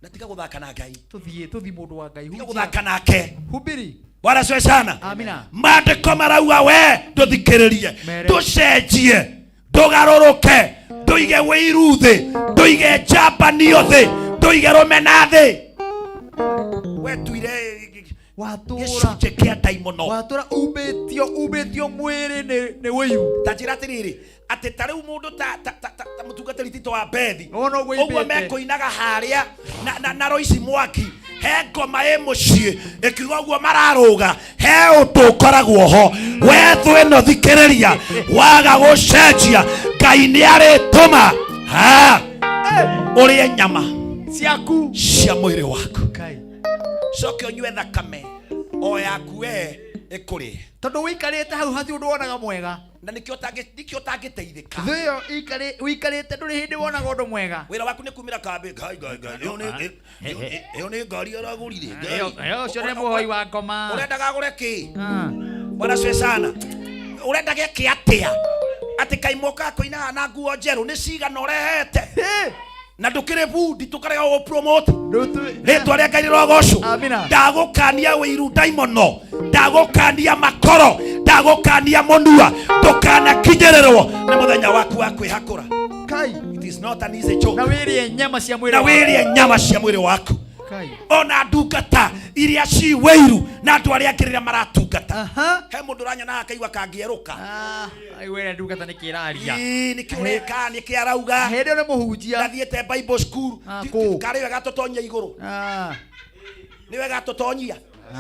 P: Na tiga gũthaka na Ngai.
B: Tũthiĩ tũthiĩ mũndũ wa Ngai.
P: Tiga gũthaka nake.
B: Hubiri.
P: Bwana asifiwe sana.
B: Amina.
P: Maandĩko marauga we ndũthikĩrĩrie,
B: Mere.
P: ndũcenjie, ndũgarũrũke, ndũige wĩiru thĩ, ndũige njambanio thĩ, ndũige rũmena thĩ. Wetuire gĩcunjĩ kĩa ndaimono.
B: Watũra umbĩtio umbĩtio mwĩrĩ nĩ wĩiru.
P: Ta njĩra atĩrĩrĩ, atĩ ta rĩu mũndũ ta mũtungatĩri Tito wa Bethi
B: Wona ũguo
P: ũguo
B: imbĩte.
P: mekũinaga harĩa na Royce Mwaki, he ngoma ĩ mũciĩ ĩkiuga ũguo mararũga, he ũndũ ũkoragwo ho. We thũ ĩno thikĩrĩria, waga gũcenjia Ngai nĩ arĩtũma ha ũrĩe nyama
B: ciaku
P: cia mwĩrĩ waku.
B: Kai.
P: Coke ũnyue thakame o yaku we ĩkũrĩe.
B: Tondũ wĩikarĩte hau hatirĩ ũndũ wonaga mwega.
P: Na nĩkĩo nĩkĩo ũtangĩteithĩka.
B: Thũ ĩyo wĩikarĩte ndũrĩ hĩndĩ wonaga ũndũ mwega.
P: Wĩra waku nĩ kumĩra kambĩ. Ngai, Ngai, Ngai, ĩyo nĩ ngari aragũrire. Ngai.
B: Ĩyo ũcio nĩ mũhoi wa ngoma.
P: Ũrendaga agũre kĩ? Bwana asifiwe sana. Ũrendaga eke atĩa? Atĩ kaĩ mokaga kũinaga na nguo njerũ nĩ cigana ũrehete? Na ndũkĩrĩ bundi tũkarega gũgũ-promote. Rĩtwa rĩa Ngai rĩrogocwo.
B: Amina.
P: Ndagũkania wĩiru ndaimono, ndagũkania makoro, ndagũkania mũnua, ndũkanakinyĩrĩrwo nĩ mũthenya waku wa kwĩhakũra.
B: Kai.
P: It is not an easy job.
B: Na wĩrĩe nyama cia mwĩrĩ
P: Na
B: waku.
P: wĩrĩe nyama cia mwĩrĩ waku.
B: Kai.
P: Ona ndungata iria ci wĩiru na andũ arĩa angĩ rĩrĩa maratungata. He mũndũ ũranyona akaigua kangĩerũka.
B: Wĩre ndungata nĩ kĩraria.
P: Ĩĩ, nĩkĩ ũreka, nĩkĩ arauga.
B: Hĩndĩ ĩyo nĩ mũhunjia.
P: Ndathiĩte Bible school.
B: Kũ?
P: Karĩ wega tũtonyia igũrũ. Nĩ wega tũtonyia.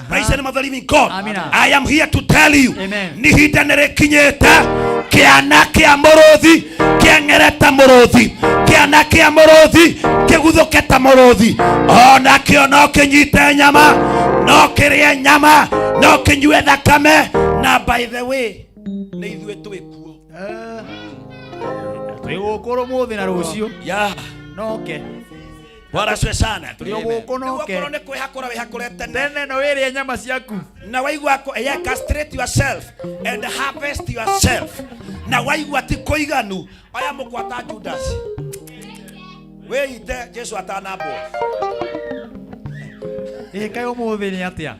P: Praise the name of the living God.
B: Amina.
P: I am here to tell you.
B: Amen.
P: Nĩ ihinda nĩ rĩkinyĩte kĩana kĩa mũrũthi kĩeng'ere ta mũrũthi, kĩana kĩa mũrũthi kĩguthũke ta mũrũthi, onakĩo no kĩnyite nyama, no kĩrĩe nyama, no kĩnyue thakame. Na by the way, nĩ ithuĩ twĩ kuo.
B: Twĩ gũkũ ũmũthĩ na rũciũ.
P: Yeah.
B: Noke.
P: Bwana asifiwe sana.
B: Tũrĩ o gũkũ no
P: Rĩu
B: ke.
P: okorwo nĩ kwĩhakũra wĩhakũre tene.
B: Tene no wĩrĩe nyama ciaku.
P: Na waigua yeah, castrate yourself and harvest yourself. Na waigua ti kũiganu, oya mũkwa ta Judas. Wĩite Jesu atanambwo.
B: Ĩ kaĩ ũmũthĩ nĩ atĩa?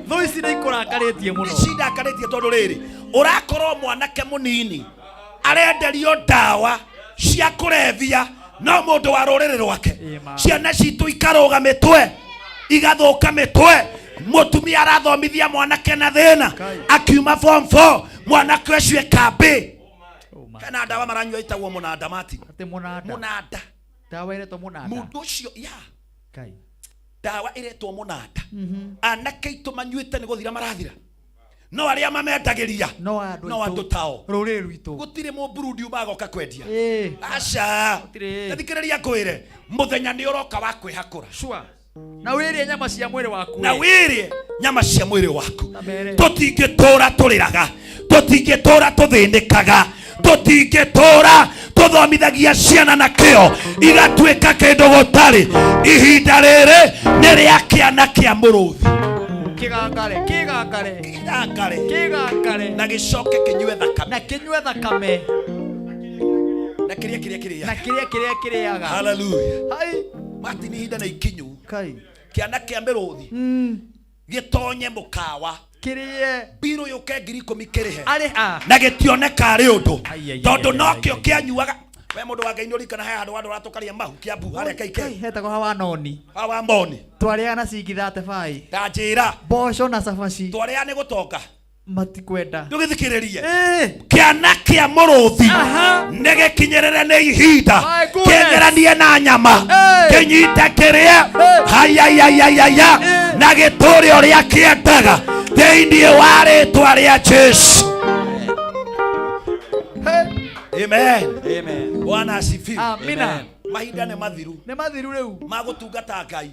B: Thũ ici nĩ ikũrakarĩtie mũno.
P: Nĩ cindakarĩtie tondũ rĩrĩ, ũrakorwo mwanake mũnini arenderio ndawa cia kũrebia no mũndũ wa rũrĩrĩ rwake ciana citũ ikarũga mĩtwe igathũka mĩtwe mũtumia arathomithia mwanake na thĩna akiuma form 4 mwanake ũcio e kambĩ hena ndawa maranyua ĩtagwo mũnanda Martin
B: Atĩ mũnanda.
P: Mũnanda.
B: Ndawa ĩretwo mũnanda.
P: Mũndũ ũcio ya
B: Kai.
P: Ndawa ĩretwo mũnanda anake aitũ manyuĩte nĩ gũthira marathira no arĩa mamendagĩria
B: no andũ
P: no andũ tao
B: rũrĩrĩ rwitũ
P: gũtirĩ mũburundi umaga kwendia
B: Ĩĩ.
P: Aca
B: Gũtirĩ.
P: thikĩrĩria ngwĩre mũthenya nĩ ũroka wa kwĩhakũra
B: Sure. Na wĩrĩe nyama cia mwĩrĩ waku.
P: Na wĩrĩe nyama cia mwĩrĩ waku.
B: Mere.
P: Tũtingĩtũra tũrĩraga, tũtingĩtũra tũthĩnĩkaga, tũtingĩtũra tũthomithagia ciana na kĩo igatuĩka kĩndũ gũtarĩ. Ihinda rĩrĩ nĩ rĩa kĩana kĩa mũrũthi.
B: Kĩgangare, kĩgangare.
P: Kĩgangare.
B: Kĩgangare.
P: Na gĩcoke kĩnyue thakame.
B: Na kĩnyue thakame.
P: Na kĩrĩa kĩrĩa kĩrĩaga.
B: Na kĩrĩa kĩrĩa kĩrĩaga.
P: Hallelujah.
B: Hai.
P: Martin, ihinda nĩ ikinyu.
B: Kai.
P: Kĩana kĩa mĩrũthi gĩtonye mũkawa
B: kĩrĩe
P: mbirũ yũke 10,000 kĩrĩhe
B: Arĩ a.
P: Na gĩtioneka arĩ ũndũ
B: Ai, ai,
P: tondũ
B: ai, ai,
P: nokĩo kĩanyuaga. We mũndũ wa Ngai nĩ ũririkana he handũ andũ ratũkaria mahu Kĩambu harĩa KK
B: Hetagwo hawa noni.
P: Hawa moni.
B: Twarĩaga na ciringi 35.
P: Ndanjĩra.
B: Mboco na cabaci.
P: Twarĩa nĩ gũtonga.
B: Matikwenda.
P: Ndũgĩthikĩrĩrie kĩana kĩa mũrũthi nĩ gĩkinyĩrĩre nĩ ihinda
B: My goodness.
P: kĩengeranie na nyama kĩnyite kĩrĩe hayayayayaya na gĩtũre ũrĩa kĩendaga thĩinĩ wa rĩtwa rĩa Jesu. Amen.
Q: Amen.
P: Bwana asifiwe.
B: Amina.
P: Mahinda nĩ mathiru.
B: Nĩ mathiru rĩu.
P: Magũtungata Ngai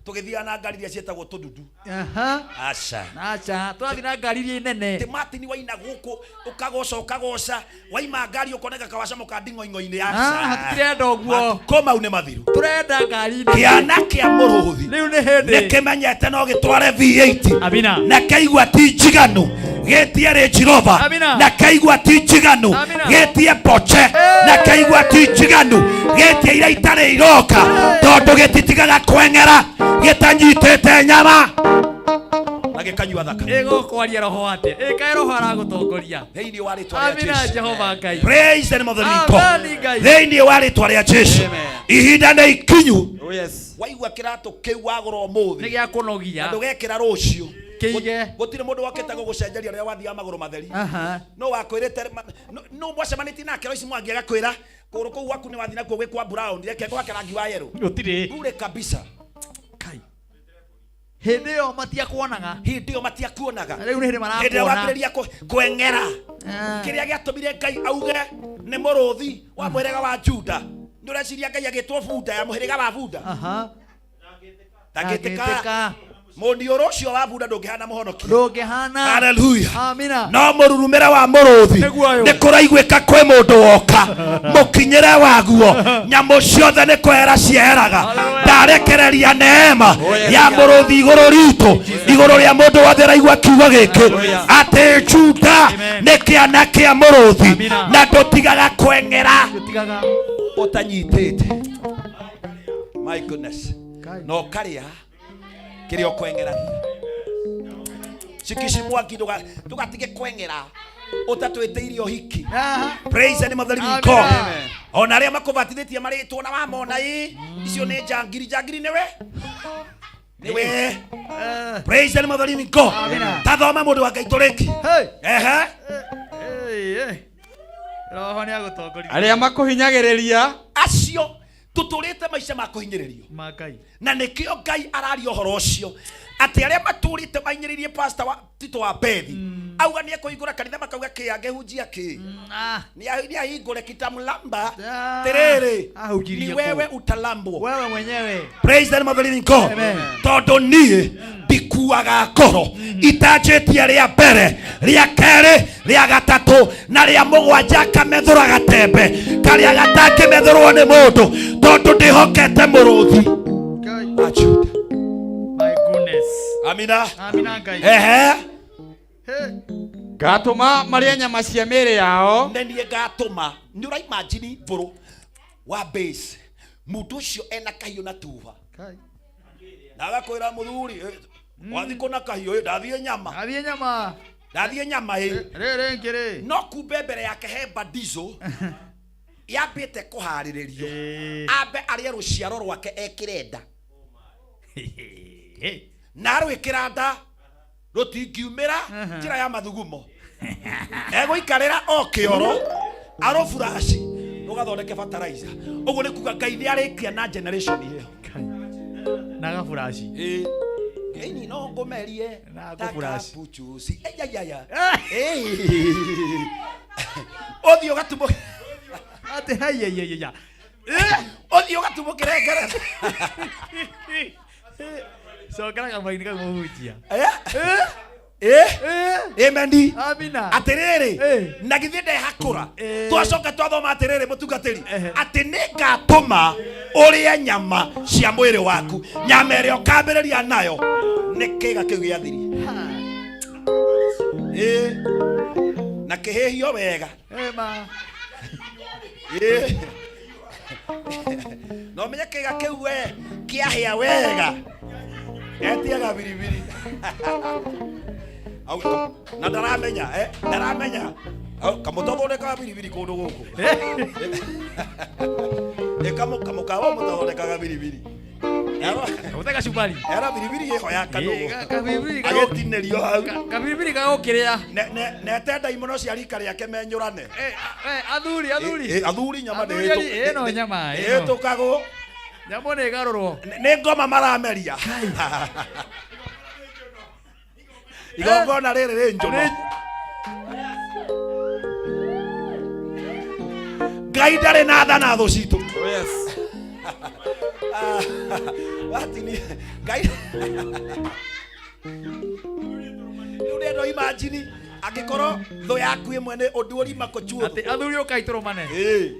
P: tũgĩthiaga na ngari iria ciĩtagwo tũndudu.
B: Aha.
P: Aca.
B: Aca, tũrathiĩ na ngari iria inene.
P: Ti Martin waina gũkũ ũkagoca ũkagoca waima ngari ũkoneka kawaca mũkanding'oing'o-inĩ.
B: Ah, tũtirenda ũguo.
P: Matukũ mau nĩ mathiru.
B: Tũrenda ngari nene.
P: Kĩana kĩa mũrũthi
B: Rĩu nĩ hĩndĩ.
P: nĩ kĩmenyete no gĩtware V8
B: Amina.
P: Na kĩaigua ti njiganu gĩtie Range Rover.
B: Amina.
P: Na kĩaigua ti njiganu
B: Amina.
P: gĩtie Porsche. Na kĩaigua ti njiganu gĩtie iria itarĩ iroka tondũ gĩtitigaga kweng'era gĩtanyitĩte nyama na gĩkanyua thakame.
B: Ĩgũkwaria roho atĩa? Ĩ kaĩ roho aragũtongoria.
P: Thĩinĩ wa rĩtwa rĩa
B: Amina
P: Jesu.
B: Jehova Ngai.
P: Praise the name of the living God.
B: Amen, Ngai.
P: Thĩinĩ wa rĩtwa rĩa Jesu ihinda nĩ ikinyu.
Q: Oh yes.
P: Waigua kĩratũ kĩu wagũra ũmũthĩ
B: Nĩ gĩa kũnogia.
P: Na ndũgekĩra rũciũ.
B: Kĩige.
P: Gũtirĩ mũndũ wokĩte gũgũcenjeria rĩrĩa wathiaga magũrũ matheri.
B: Aha.
P: No wakwĩrĩte no mwacemanĩtie nake Royce Mwangi agakwĩra kũgũrũ kũu gwaku nĩ wathiĩ nakuo gwĩ kwa brown reke gwake rangi wa yellow.
B: Gũtirĩ.
P: Bure kabisa.
B: Hĩndĩ ĩyo matiakuonaga.
P: Hĩndĩ ĩyo matiakuonaga.
B: Rĩu nĩ hĩndĩ
P: Hĩndĩ ĩrĩa
B: marakuona.
P: wambĩrĩria kweng'era kĩrĩa gĩatũmire Ngai auge nĩ mũrũthi wa mũhĩrĩga wa Juda, nĩ ũreciria Ngai agĩtwo bunda ya mũhĩrĩga wa bunda?
B: Aha.
P: Ndangĩtĩka.
B: Ndangĩtĩka.
P: Mũniũrũ ũcio wa bunda ndũngĩhana mũhonokia.
B: Ndũngĩhana.
P: Hallelujah.
B: Amina.
P: No mũrurumĩre wa mũrũthi
B: Nĩguo ũyũ.
P: nĩ kũraiguĩka kwĩ mũndũ woka mũkinyĩre waguo nyamũ ciothe nĩ kwehera cieheraga. Ndarekereria neema ya mũrũthi igũrũ ritũ, igũrũ rĩa mũndũ wothe ũraigua kiugo gĩkĩ atĩ Juda nĩ kĩana kĩa mũrũthi na ndũtigaga kweng'era
B: Ndũtigaga.
P: Ũtanyitĩte. My goodness. Na ũkarĩa kĩrĩa ũkweng'eragia cikici mwaki ndũgatige kweng'era ũtatwĩtĩirie ũhiki. Praise the name of the living God.
B: Amen.
P: Ona arĩa makũbatithĩtie marĩtwo na wamona ĩ icio nĩ njangiri njangiri nĩwe nĩwe. Praise the name of the living God.
B: Amina.
P: Ta thoma mũndũ wa Ngai tũrĩki.
B: Hey.
P: Ehe.
B: Hey, hey. Roho nĩ agũtongoria.
Q: Arĩa makũhinyagĩrĩria.
P: Acio tũtũrĩte maica ma kũhinyĩrĩrio
B: Ma Ngai.
P: Na nĩkĩo Ngai araria ũhoro ũcio atĩ arĩa matũrĩte mahinyĩrĩirie pastor wa Tito wa Bethi. Auga nĩ ekũhingũra kanitha makauga kĩ angĩhunjia kĩ. Nĩ ahingũre kitamlamba. Tirĩrĩ.
B: Ahunjirie
P: Ni
B: kũ?
P: wewe utalambwo.
B: Wewe mwenyewe.
P: Praise the name of the living God.
B: Amen.
P: Tondũ niĩ ndikuaga ngoro itanjĩtie rĩa mbere rĩa kerĩ rĩa gatatũ na rĩa mũgwanja ngamethũra gatembe karĩa gatangĩmethũrwo nĩ mũndũ tondũ ndĩhokete mũrũthi wa Juda.
B: My goodness.
P: Amina.
B: Amina Ngai.
P: Ehe.
E: Ngatũma marĩe nyama cia mĩĩrĩ yao.
P: Nĩ niĩ ngatũma nĩ ũraimajini mbũrũ wa base mũndũ ũcio ena kahiũ na tuba na agakwĩra mũthuri eh, wathiĩ kũ na kahiũ eh, ndathiĩ nyama
G: ndathiĩ nyama
P: ndathiĩ nyama ĩ
G: rĩ rĩngĩ rĩ
P: no kumbe mbere yake he badizo yambĩte kũharĩrĩrio ambe arĩe rũciaro rwake ekĩre nda na arwĩkĩra nda rũtingiumĩra njĩra ya mathugumo egũikarĩra o kĩoro arũburaci rũgathondeke fertilizer ũguo nĩ kuga ngai nĩ arĩkia na generation ĩyo
B: Na gaburaci.
P: Ĩĩ. Ĩni no ngũmerie
B: Na
P: ta
B: ngũburaci.
P: kabuchuci eyayaya ũthiĩ ũgatumũ
B: Atĩ haiyaiya.
P: Ũthiĩ ũgatumũkĩre ngeretha
B: Cokera kamũraini kau mũhunjia.
P: Amen.
B: Amina.
P: Atĩrĩrĩ, na githĩ ndehakũra twacoka twathoma atĩrĩrĩ mũtungatĩri atĩ nĩ ngatũma ũrĩe nyama cia mwĩrĩ waku nyama ĩrĩa ũkambĩrĩria nayo nĩ kĩga kĩu gĩathiri Ĩĩ. na kĩhĩhio wega
G: Ema.
P: Ĩĩ. na ũmenye kĩga kĩu we kĩahĩa wega etiaga biribiri Au, na ndaramenya eh, ndaramenya Au, kamũtathondekaga biribiri kũndũ gũkũ Ĩ, kamũkawa mũtathondekaga biribiri
B: Kamũte gacumbari
P: era biribiri ĩho ya kanũgũ
B: Ĩ, kabiribiri
P: agĩtinĩrio hau
B: kabiribiri gagũkĩrĩa
P: nete ndaimono cia rika rĩake menyũrane
B: athuri athuri
P: Ĩ, athuri nyama
B: Athuri ari- ĩno nyama ĩno.
P: ndĩhĩtũkagwo
B: nyamũ nĩ ĩgarũrwo
P: nĩ ngoma marameria igongona rĩrĩ rĩ njũno ngai ndarĩ na tha na thũ citũ Watini, ngai rĩu ndĩrenda imagine angĩkorwo thũ yaku ĩmwe nĩ ũndũ ũrima kũchuo
B: atĩ athuri ũkai tũrũmane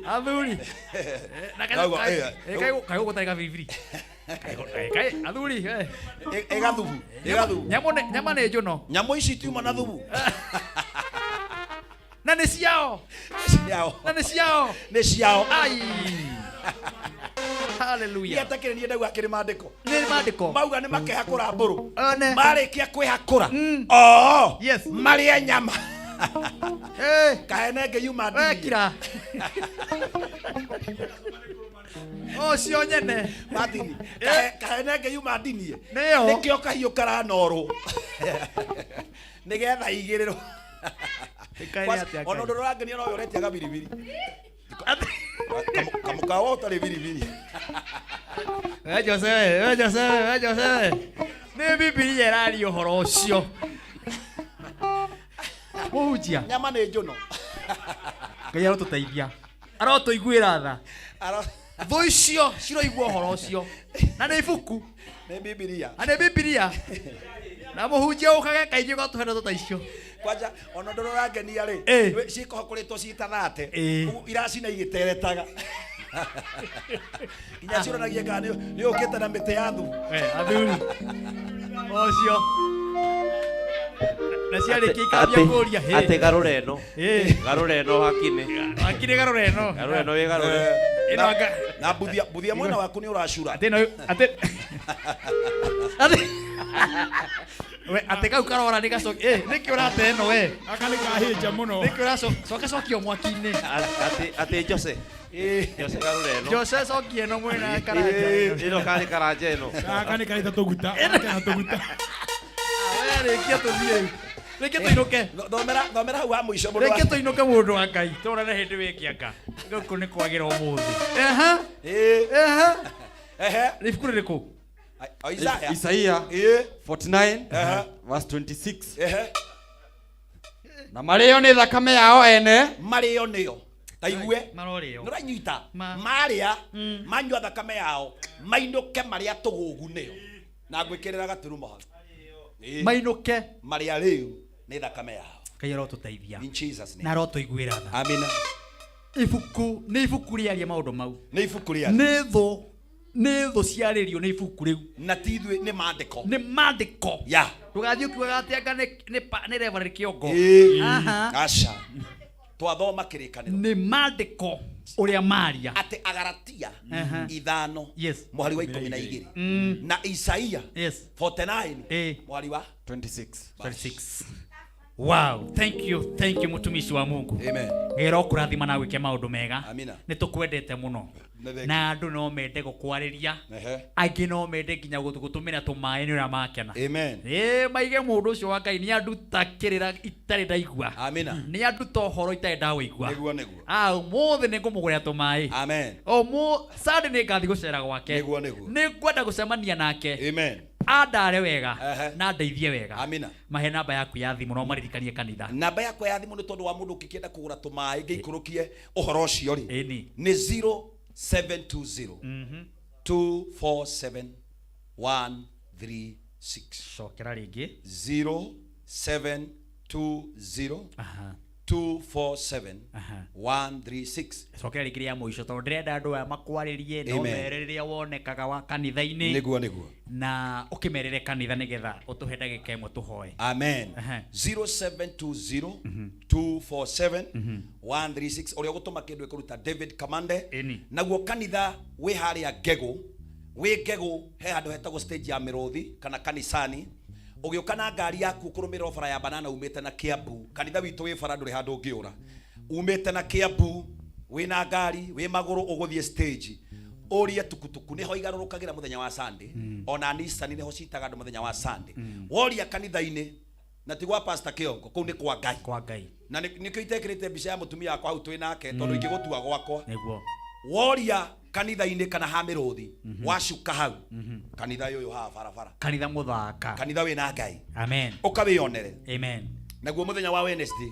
B: athuri na
P: Ndauga,
B: kaĩ gũtarĩ gabiribiri Kaĩ- athuri eh.
P: ĩgathubu ĩgathubu
B: Nyamũ nĩ- nyama nĩ njũno
P: nyamũ ici tiuma na thubu
B: na nĩ ciao
P: ciao
B: na nĩ ciao
P: nĩ ciao
B: ai haleluya
P: niĩ niĩ ndauga kĩrĩ mandĩko
B: nĩ mandĩko
P: mauga nĩ makehakũra mbũrũ
B: One.
P: marĩkia kwĩhakũra oo marĩe nyama kahenenge yuma
B: We, kira ũcio nyene
P: Martin, kahenenge yuma ndinie
B: Nĩyo.
P: nĩkĩo kahiũ karanorwo nĩgetha igĩrĩrwo
B: Ĩkaire atĩa
P: ona
B: Ngai?
P: ũndũ ũrangenia no ũyũ ũretiaga biribiri kamũkawa ũtarĩ biribiri
B: We Jose we Jose we Jose we nĩ bibilia ĩraria ũhoro ũcio mũhunjia
P: nyama nĩ njũno
B: ngai arotũteithia arotũiguĩra tha
P: Aro-
B: thũ icio ciroigua ũhoro ũcio na nĩ ibuku
P: nĩ bibilia
B: na nĩ bibilia na mũhunjia ũkage kaingĩ ũgatũhe ndeto ta icio
P: kwanja ona ũndũ ũrangenia rĩ
B: Ĩ.
P: cikũhakũrĩtwo citanaate
B: Ĩ.
P: Ũguo iracina igĩteretaga nginya ciũranagie kana nĩ ũkĩte na mĩtĩ ya thubu
B: We, athuri ũcio na ciarĩkia ikambia kũria hĩ.
C: atĩ garũra ĩno
B: Ĩ.
C: garũra ĩno hakinĩ
B: hakinĩ garũra ĩno
C: garũra ĩno wĩ garũre
B: Ĩno anga-
P: na buthia buthia mwena waku nĩ ũracura
B: atĩ ĩno atĩ atĩ we atĩ kau karora nĩ gacoki ĩ nĩkĩ ũrate ĩno we
D: aka nĩ kahĩnja mũno
B: nĩkĩ ũracoka cokia mwaki-inĩ
C: atĩ atĩ Jose Jose garũra ĩno
B: Jose cokia ĩno mwena karanja
C: ĩno karĩ karanja ĩno
D: gaka nĩ karĩta tũguta gaka na tũguta
B: we rĩkia tũthiĩ rĩkia tũinũke
P: thomera thomera hau ha mũico mũndũ wa-
B: rĩkia tũinũke mũndũ wa Ngai tũrore hĩndĩ wĩkĩanga gũkũ nĩ kwagĩra ũmũthĩ eha
P: Ĩ.
B: eha
P: ehe
B: nĩ ibuku rĩrĩkũ
P: Isaiah
Q: Isaiah
P: Ĩ.
Q: 49
P: Ehe.
Q: verse 26
P: Ehe.
E: Na marĩo nĩ thakame yao ene.
P: Marĩo nĩyo taigue.
B: Marorĩo.
P: Nĩũranyita marĩa manyua thakame yao mainũke marĩa tũgũgu nĩyo na ngwĩkĩrĩra gaturumo hau. Ĩĩ.
B: Mainũke
P: marĩa rĩu nĩ thakame yao.
B: Ngai arotũteithia.
P: In Jesus name.
B: Na arotũiguĩra tha.
P: Amina.
B: Ibuku nĩ ibuku rĩaria maũndũ mau.
P: Nĩ ibuku rĩaria.
B: Nĩ thũ, nĩ thũ ciarĩrio nĩ ibuku rĩu.
P: Na ti ithuĩ, nĩ maandĩko.
B: Nĩ maandĩko.
P: Ya.
B: Ndũgathiĩ ũkiugaga atĩ anga nĩ Reverend Kĩongo.
P: Ĩĩ.
B: Aha.
P: Aca. Twathoma kĩrĩkanĩro.
B: Nĩ maandĩko ũrĩa maria.
P: Atĩ Agalatia
B: Aha.
P: 5
B: Yes.
P: mũhari wa 12. Na Isaia
B: Yes.
P: 49 mũhari wa
Q: 26.
B: 26. Wow, thank you, thank you mutumishi wa Mungu.
P: Amen.
B: Ngai arokũrathima na gwĩke maũndũ mega.
P: Amina.
B: Nĩ tũkwendete mũno.
P: Nĩ thengiũ.
B: Na andũ no mende gũkwarĩria.
P: Ehe.
B: Angĩ no mende nginya gũtũmĩra tũmaĩ nĩ ũrĩa makena.
P: Amen.
B: Ĩĩ maige mũndũ ũcio wa Ngai nĩ anduta kĩrĩra itarĩ ndaigua.
P: Amina.
B: Nĩ anduta ũhoro itarĩ ndawĩigua.
P: Nĩguo nĩguo.
B: Ah, ũmũthĩ nĩ ngũmũgũrĩra tũmaĩ.
P: Amen.
B: Ũmũ Sunday nĩ ngathiĩ gũcera gwake.
P: Nĩguo nĩguo.
B: Nĩ ngwenda gũcemania nake.
P: Amen.
B: Andare wega
P: Ehe.
B: na ndeithie wega.
P: Amina.
B: Mahe namba yaku ya thimũ no maririkanie kanitha.
P: Namba yakwa ya thimũ nĩ tondũ wa mũndũ ũngĩkĩenda kũgũra tũmaĩ ngĩikũrũkie ũhoro ũcio rĩ.
B: Ĩni.
P: Nĩ 0720 247 136.
B: Cokera rĩngĩ.
P: 0720
B: Aha.
P: 247
B: Aha.
P: 136.
B: Cokera rĩngĩ rĩa mũico tondũ ndĩrenda andũ aya makwarĩrie no
P: Amen.
B: mere rĩrĩa wonekaga wa kanitha-inĩ.
P: Nĩguo nĩguo.
B: Na ũkĩmerĩre kanitha nĩgetha ũtũhe ndagĩka ĩmwe tũhoe.
P: Amen.
B: Aha.
P: 0720 247 136 ũrĩa ũgũtũma kĩndũ ĩkũruta David Kamande.
B: Ĩni.
P: Naguo kanitha wĩ harĩa Ngegũ, wĩ Ngegũ he handũ hetagwo stage ya Mĩrũthi kana kanisani. Ũgĩũka na ngari yaku kũrũmĩrĩra bara ya banana umĩte na Kiambu. Kanitha witũ wĩ bara ndũrĩ handũ ũngĩũra. Umĩte na Kiambu wĩna ngari wĩ magũrũ ũgũthiĩ stage. Ũrie tukutuku nĩho igarũrũkagĩra mũthenya wa Sunday. Ona Nissan nĩho citaga andũ mũthenya wa Sunday. Woria kanitha-inĩ na ti gwa Pastor Kĩongo, kũu nĩ kwa Ngai.
B: Kwa Ngai.
P: Na nĩkĩo itekĩrĩte mbica ya mũtumia wakwa hau twĩ nake tondũ ingĩgũtua gwakwa.
B: Nĩguo.
P: Woria kanitha-inĩ kana ha Mĩrũthi, wacuka hau. Kanitha ũyũ haha barabara.
B: Kanitha mũthaka.
P: Kanitha wĩna Ngai.
B: Amen.
P: Ũka wĩyonere.
B: Amen.
P: Naguo mũthenya wa Wednesday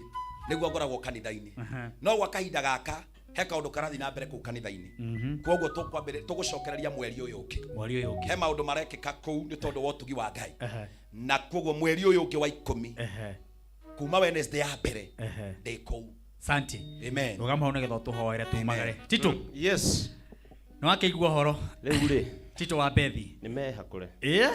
P: nĩguo ngoragwo kanitha-inĩ.
B: Aha.
P: No gwa kahinda gaka he kaũndũ karathiĩ na mbere kũu kanitha-inĩ. Koguo tũgũcokereria mweri ũyũ ũngĩ.
B: Mweri ũyũ ũngĩ.
P: He maũndũ marekĩka kũu nĩ tondũ wa ũtugi wa Ngai.
B: Ehe.
P: Na koguo mweri ũyũ ũngĩ wa 10
B: Ehe.
P: kuma Wednesday ya mbere
B: Ehe.
P: ndĩ kũu.
B: Santi.
P: Amen.
B: Rũgama hau nĩgetha ũtũhoere tumagare. Tito.
C: Yes.
B: Nĩ wakĩigua ũhoro?
C: Rĩu rĩ.
B: Tito wa Bethi.
C: Nĩ mehakũre.
B: Ĩĩ.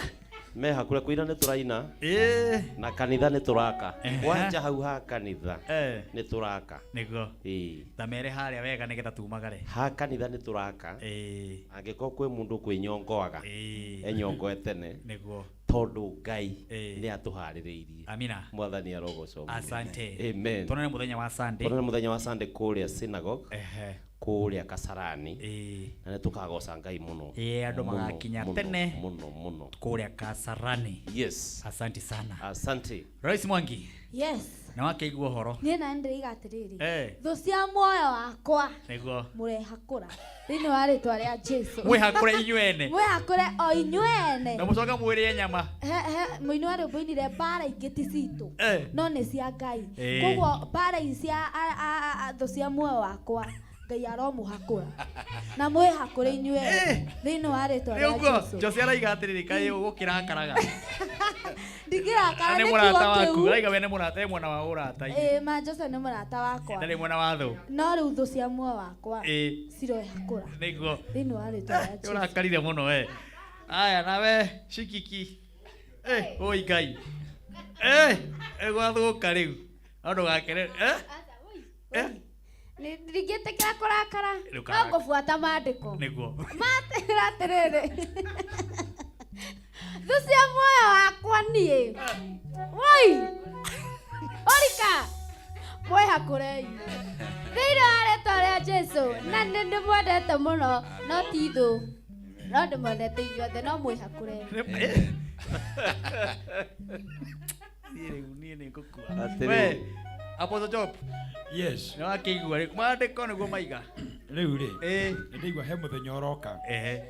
C: Mehakũre kũina nĩ tũraina.
B: Ĩĩ.
C: Na kanitha nĩ tũraka.
B: Ehe.
C: Kwanja hau ha kanitha
B: Eh.
C: nĩ tũraka.
B: Nĩguo.
C: Ĩĩ.
B: Ta mere harĩa wega nĩgetha tumagare.
C: Ha kanitha nĩ tũraka.
B: Ĩĩ.
C: Angĩkorwo kwĩ mũndũ kwĩnyongoaga.
B: Ĩĩ.
C: Enyongoe tene.
B: Nĩguo.
C: Tondũ Ngai
B: Ĩĩ.
C: nĩ atũharĩrĩirie.
B: Amina.
C: Mwathani arogocwo.
B: Asante.
C: Amen.
B: Tuonane mũthenya wa Sunday.
C: Tuonane mũthenya wa Sunday kũrĩa synagogue.
B: Ehe.
C: Kũrĩa Kasarani.
B: Ĩĩ.
C: Na nĩ tũkagoca Ngai mũno.
B: Ĩĩ, andũ
C: Mũno,
B: magakinya
C: mũno,
B: tene.
C: Mũno mũno.
B: Kũrĩa Kasarani.
C: Yes.
B: Asante sana.
C: Asante.
B: Rais Mwangi.
A: Yes.
B: Na wakĩigua ũhoro.
A: Niĩ na ndĩraiga atĩrĩrĩ.
B: Eh.
A: Thũ cia muoyo wakwa
B: Nĩguo.
A: mũrehakũra thĩinĩ wa rĩtwa rĩa Jesu.
B: Mwĩhakũre inyuĩ ene.
A: Mwĩhakũre o inyuĩ ene.
B: Na mũcoke mwĩrĩe nyama.
A: He he mũini wa rwĩmbo oinire mbara ingĩ ti citũ
B: Eh.
A: no nĩ cia Ngai.
B: Eh.
A: Koguo mbara ici cia thũ cia muoyo wakwa Ngai aromũhakũra na mwĩhakũre inyuĩ ene thĩinĩ wa rĩtwa
B: Nĩ
A: rĩa
B: ũguo
A: Jesu.
B: Jose araiga atĩrĩrĩ kaĩ ũgũkĩrakaraga.
A: Ndingĩrakara
B: Nĩ
A: nĩ
B: mũrata
A: kiugo
B: waku.
A: kĩu.
B: Araiga we nĩ mũrata e mwena wa ũrata-inĩ.
A: Ĩĩ ma Jose nĩ mũrata wakwa.
B: Ndarĩ mwena wa thũ.
A: No rĩu thũ cia muoyo wakwa
B: Ĩĩ.
A: ciroehakũra
B: Nĩguo.
A: thĩinĩ wa rĩtwa rĩa Jesu.
B: Ũrakarire mũno we. Aya nawe shikiki. Eh, oi Ngai. Eh, gwathũka rĩu. No ndũgakere. Eh? Eh?
A: Ndingĩtĩkĩra kũrakara no
B: Ndũkarakare.
A: ngũbuata maandĩko
B: Nĩguo.
A: matĩra atĩrĩrĩ thũ cia muoyo wakwa niĩ woi ũrika mwĩhakũrei thĩinĩ wa rĩtwa rĩa Jesu na nĩ ndĩmwendete mũno no ti thũ no ndĩmwendete inyuothe no mwĩhakũrei.
B: Niĩ rĩu niĩ nĩ ngũkua.
C: Atĩrĩrĩ.
B: We, Apostle Job.
D: Yes.
B: Nĩ wakĩigua rĩu maandĩko nĩguo maiga.
D: Rĩu rĩ.
B: Ĩĩ.
D: Nĩ ndaigua he mũthenya ũroka.
B: Ehe.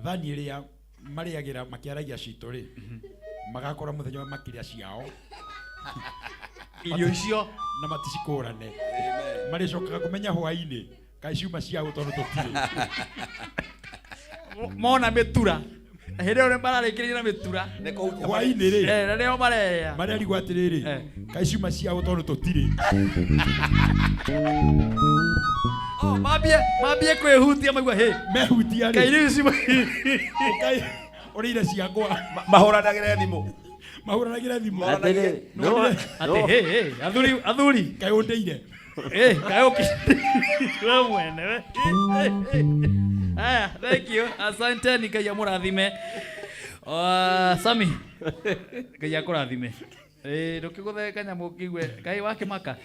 D: Thani ĩrĩa marĩagĩra makĩaragia citũ rĩ, magakora mũthenya ũrĩa makĩrĩa ciao.
B: Irio icio
D: na maticikũrane. Marĩcokaga kũmenya hwaĩ-inĩ kaĩ ciuma cia ũ tondũ tũtirĩ.
B: Mona mĩtura. Hĩndĩ ĩyo nĩ mararĩkĩrĩria na mĩtura.
D: Hwaĩ-inĩ rĩ.
B: Na nĩo marerĩa.
D: Marerigwo atĩrĩrĩ, kaĩ ciuma cia ũ tondũ tũtirĩ.
B: Oh, mambie kwĩhutia maigua hĩ.
D: Mehutia rĩ.
B: Kaĩ irio ici
D: Kaĩ ũrĩire ciakwa.
P: Mahũranagĩre thimũ.
D: Mahũranagĩre thimũ.
C: Atĩrĩ, no-
B: Atĩ hĩ hĩ athuri athuri.
D: Kaĩ ũndĩire.
B: Kaĩ ũkĩ we mwene we. Aya, thank you. Asante ni Ngai amũrathime. Sami. Ngai akũrathime. Ndũkĩgũthe kanyamũ kĩigue kaĩ wakĩmaka.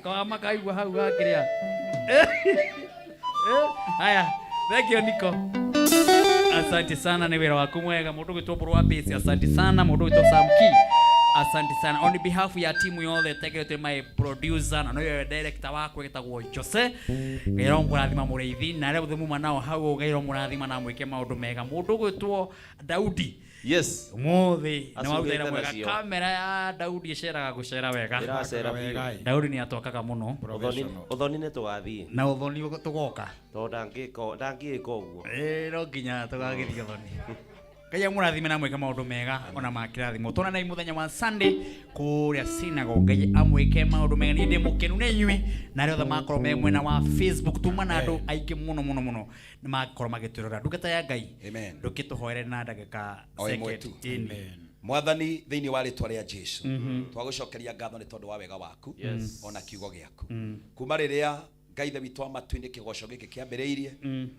B: Kawamaka aigua hau gakĩrĩa. Haya, thank you Nico. Asante sana nĩ wĩra waku mwega mũndũ gwĩtwo Mbũrũ wa Base, asante sana mũndũ gwĩtwo Sam Key. Asante sana on behalf ya timu yothe tegeretwe my producer na noyo director wakwa wĩtagwo Jose. Ngai aromũrathima mũrĩithi na arĩa othe muma nao hau Ngai aromũrathima na mwĩke maũndũ mega. Mũndũ gwĩtwo Daudi.
C: Yes.
B: Ũmũthĩ nĩ waruta wĩra
C: Acugĩte
B: mwega.
C: nacio.
B: Kamera ya Daudi ĩceraga gũcera wega.
C: Ĩracera biũ.
B: Daudi nĩ atwakaga mũno.
C: Ũthoni nĩ tũgathiĩ.
B: Na ũthoni tũgoka.
C: Tondũ ndangĩka ũguo.
B: No nginya tũgagĩthiĩ ũthoni. Ngai amũrathime na mwĩke maũndũ mega ona makĩrathimwo. Tuonanei mũthenya wa Sunday kũrĩa synagogue. Ngai amwĩke maũndũ mega. Niĩ ndĩ mũkenu nĩ inyuĩ na arĩa othe makorwo me mwena wa Facebook. Tuma na andũ aingĩ mũno mũno mũno nĩ makorwo magĩtwĩrora. Ndungata ya Ngai.
P: Amen.
B: Ndũkĩtũhoere na ndagĩka
P: O ĩmwe
B: second.
P: tu.
B: Ĩni.
P: Mwathani thĩinĩ wa rĩtwa rĩa Jesu twagũcokeria ngatho nĩ tondũ wa wega waku
C: Yes.
P: ona kiugo gĩaku kuma rĩrĩa Ngai ithe witũ wa matu-inĩ kĩgoco gĩkĩ kĩambĩrĩirie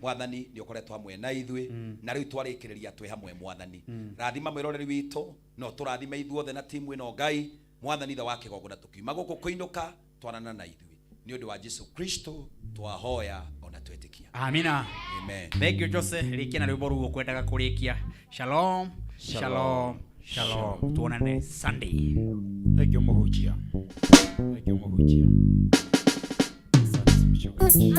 P: Mwathani nĩ ũkoretwo hamwe na ithuĩ na rĩu twarĩkĩrĩria twĩ hamwe Mwathani rathima mwĩroreri witũ no tũrathime ithuothe na timu ĩno Ngai Mwathani ithe wa kĩgongona tũkiuma gũkũ kũinũka twarana na ithuĩ nĩ ũndũ wa Jesu Kristo twahoya ona twetĩkia.
B: Amina.
P: Amen.
B: Thank you Jose. Rĩkia na rwĩmbo rũu ũkwendaga kũrĩkia. Shalom, shalom, shalom. Tuonane Sunday.
D: Thank you mũhunjia. Thank you mũhunjia. Asante mchungaji.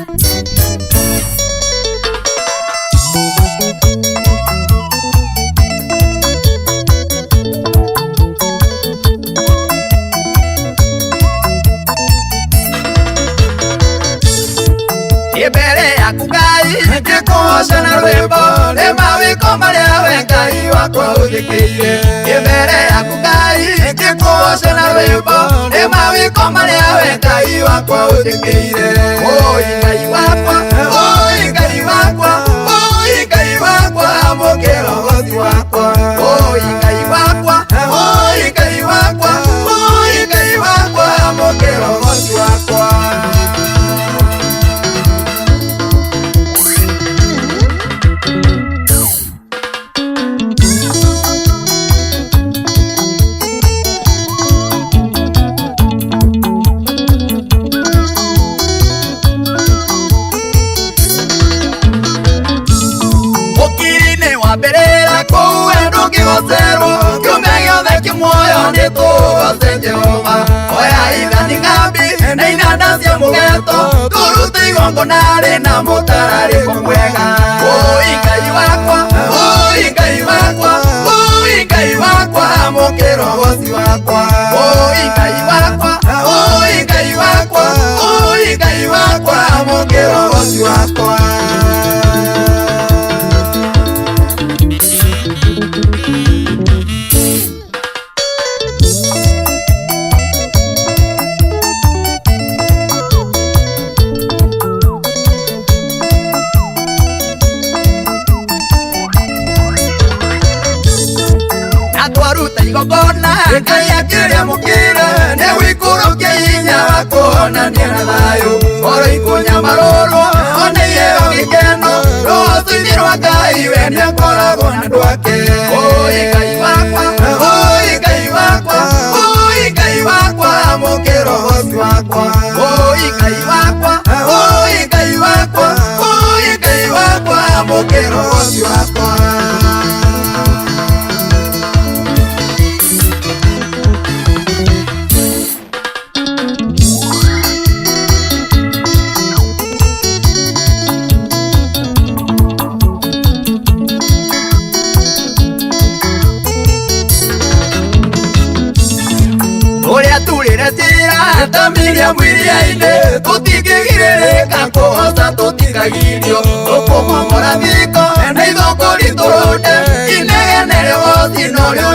E: Mbere yaku Ngai ngĩkũgoca na rwĩmbo nĩ mawĩko marĩa we Ngai wakwa ũnjĩkĩire. Mbere yaku Ngai ngĩkũgoca na rwĩmbo nĩ mawĩko marĩa we Ngai wakwa ũnjĩkĩire. Oi Ngai wakwa, oi Ngai wakwa, oi Ngai wakwa amũkĩra ũhoti wakwa. Oi Ngai wakwa, oi Ngai wakwa, oi Ngai wakwa amũkĩra ũhoti wakwa. Ũkiri-inĩ wa mbĩrĩra kũu we ndũngĩgocerwo kiumia gĩothe kĩmuoyo nĩ tũgoce Jehova. Oya ithani ng'ambi na inanda cia mũgeto tũrute igongona rĩna mũtararĩko mwega. Oi Ngai wakwa, oi Ngai wakwa, oi Ngai wakwa amũkĩra ũgoci wakwa. Oi Ngai wakwa, oi Ngai wakwa, oi Ngai wakwa amũkĩra ũgoci wakwa. Na twaruta igongona Ngai akĩrĩamũkĩra nĩ wĩikũrũkia hinya wa kuonania na thayũ oro ikũnyamarũrwo ona iheo gĩkeno rũciinĩ rwa Ngai we nĩakoragwo na andũ ake. Oi Ngai wakwa, oi Ngai wakwa, oi Ngai wakwa amũkĩra ũhoti wakwa. Oi Ngai wakwa, oi Ngai wakwa, oi Ngai wakwa amũkĩra ũhoti wakwa. Ũrĩa turĩre Ta Miriam iria-inĩ tũtingĩgirĩrĩka kũhoca tũtikagirio tũkũmomora thiko na ithũngũri tũrũnde inegene rĩgoci norĩo.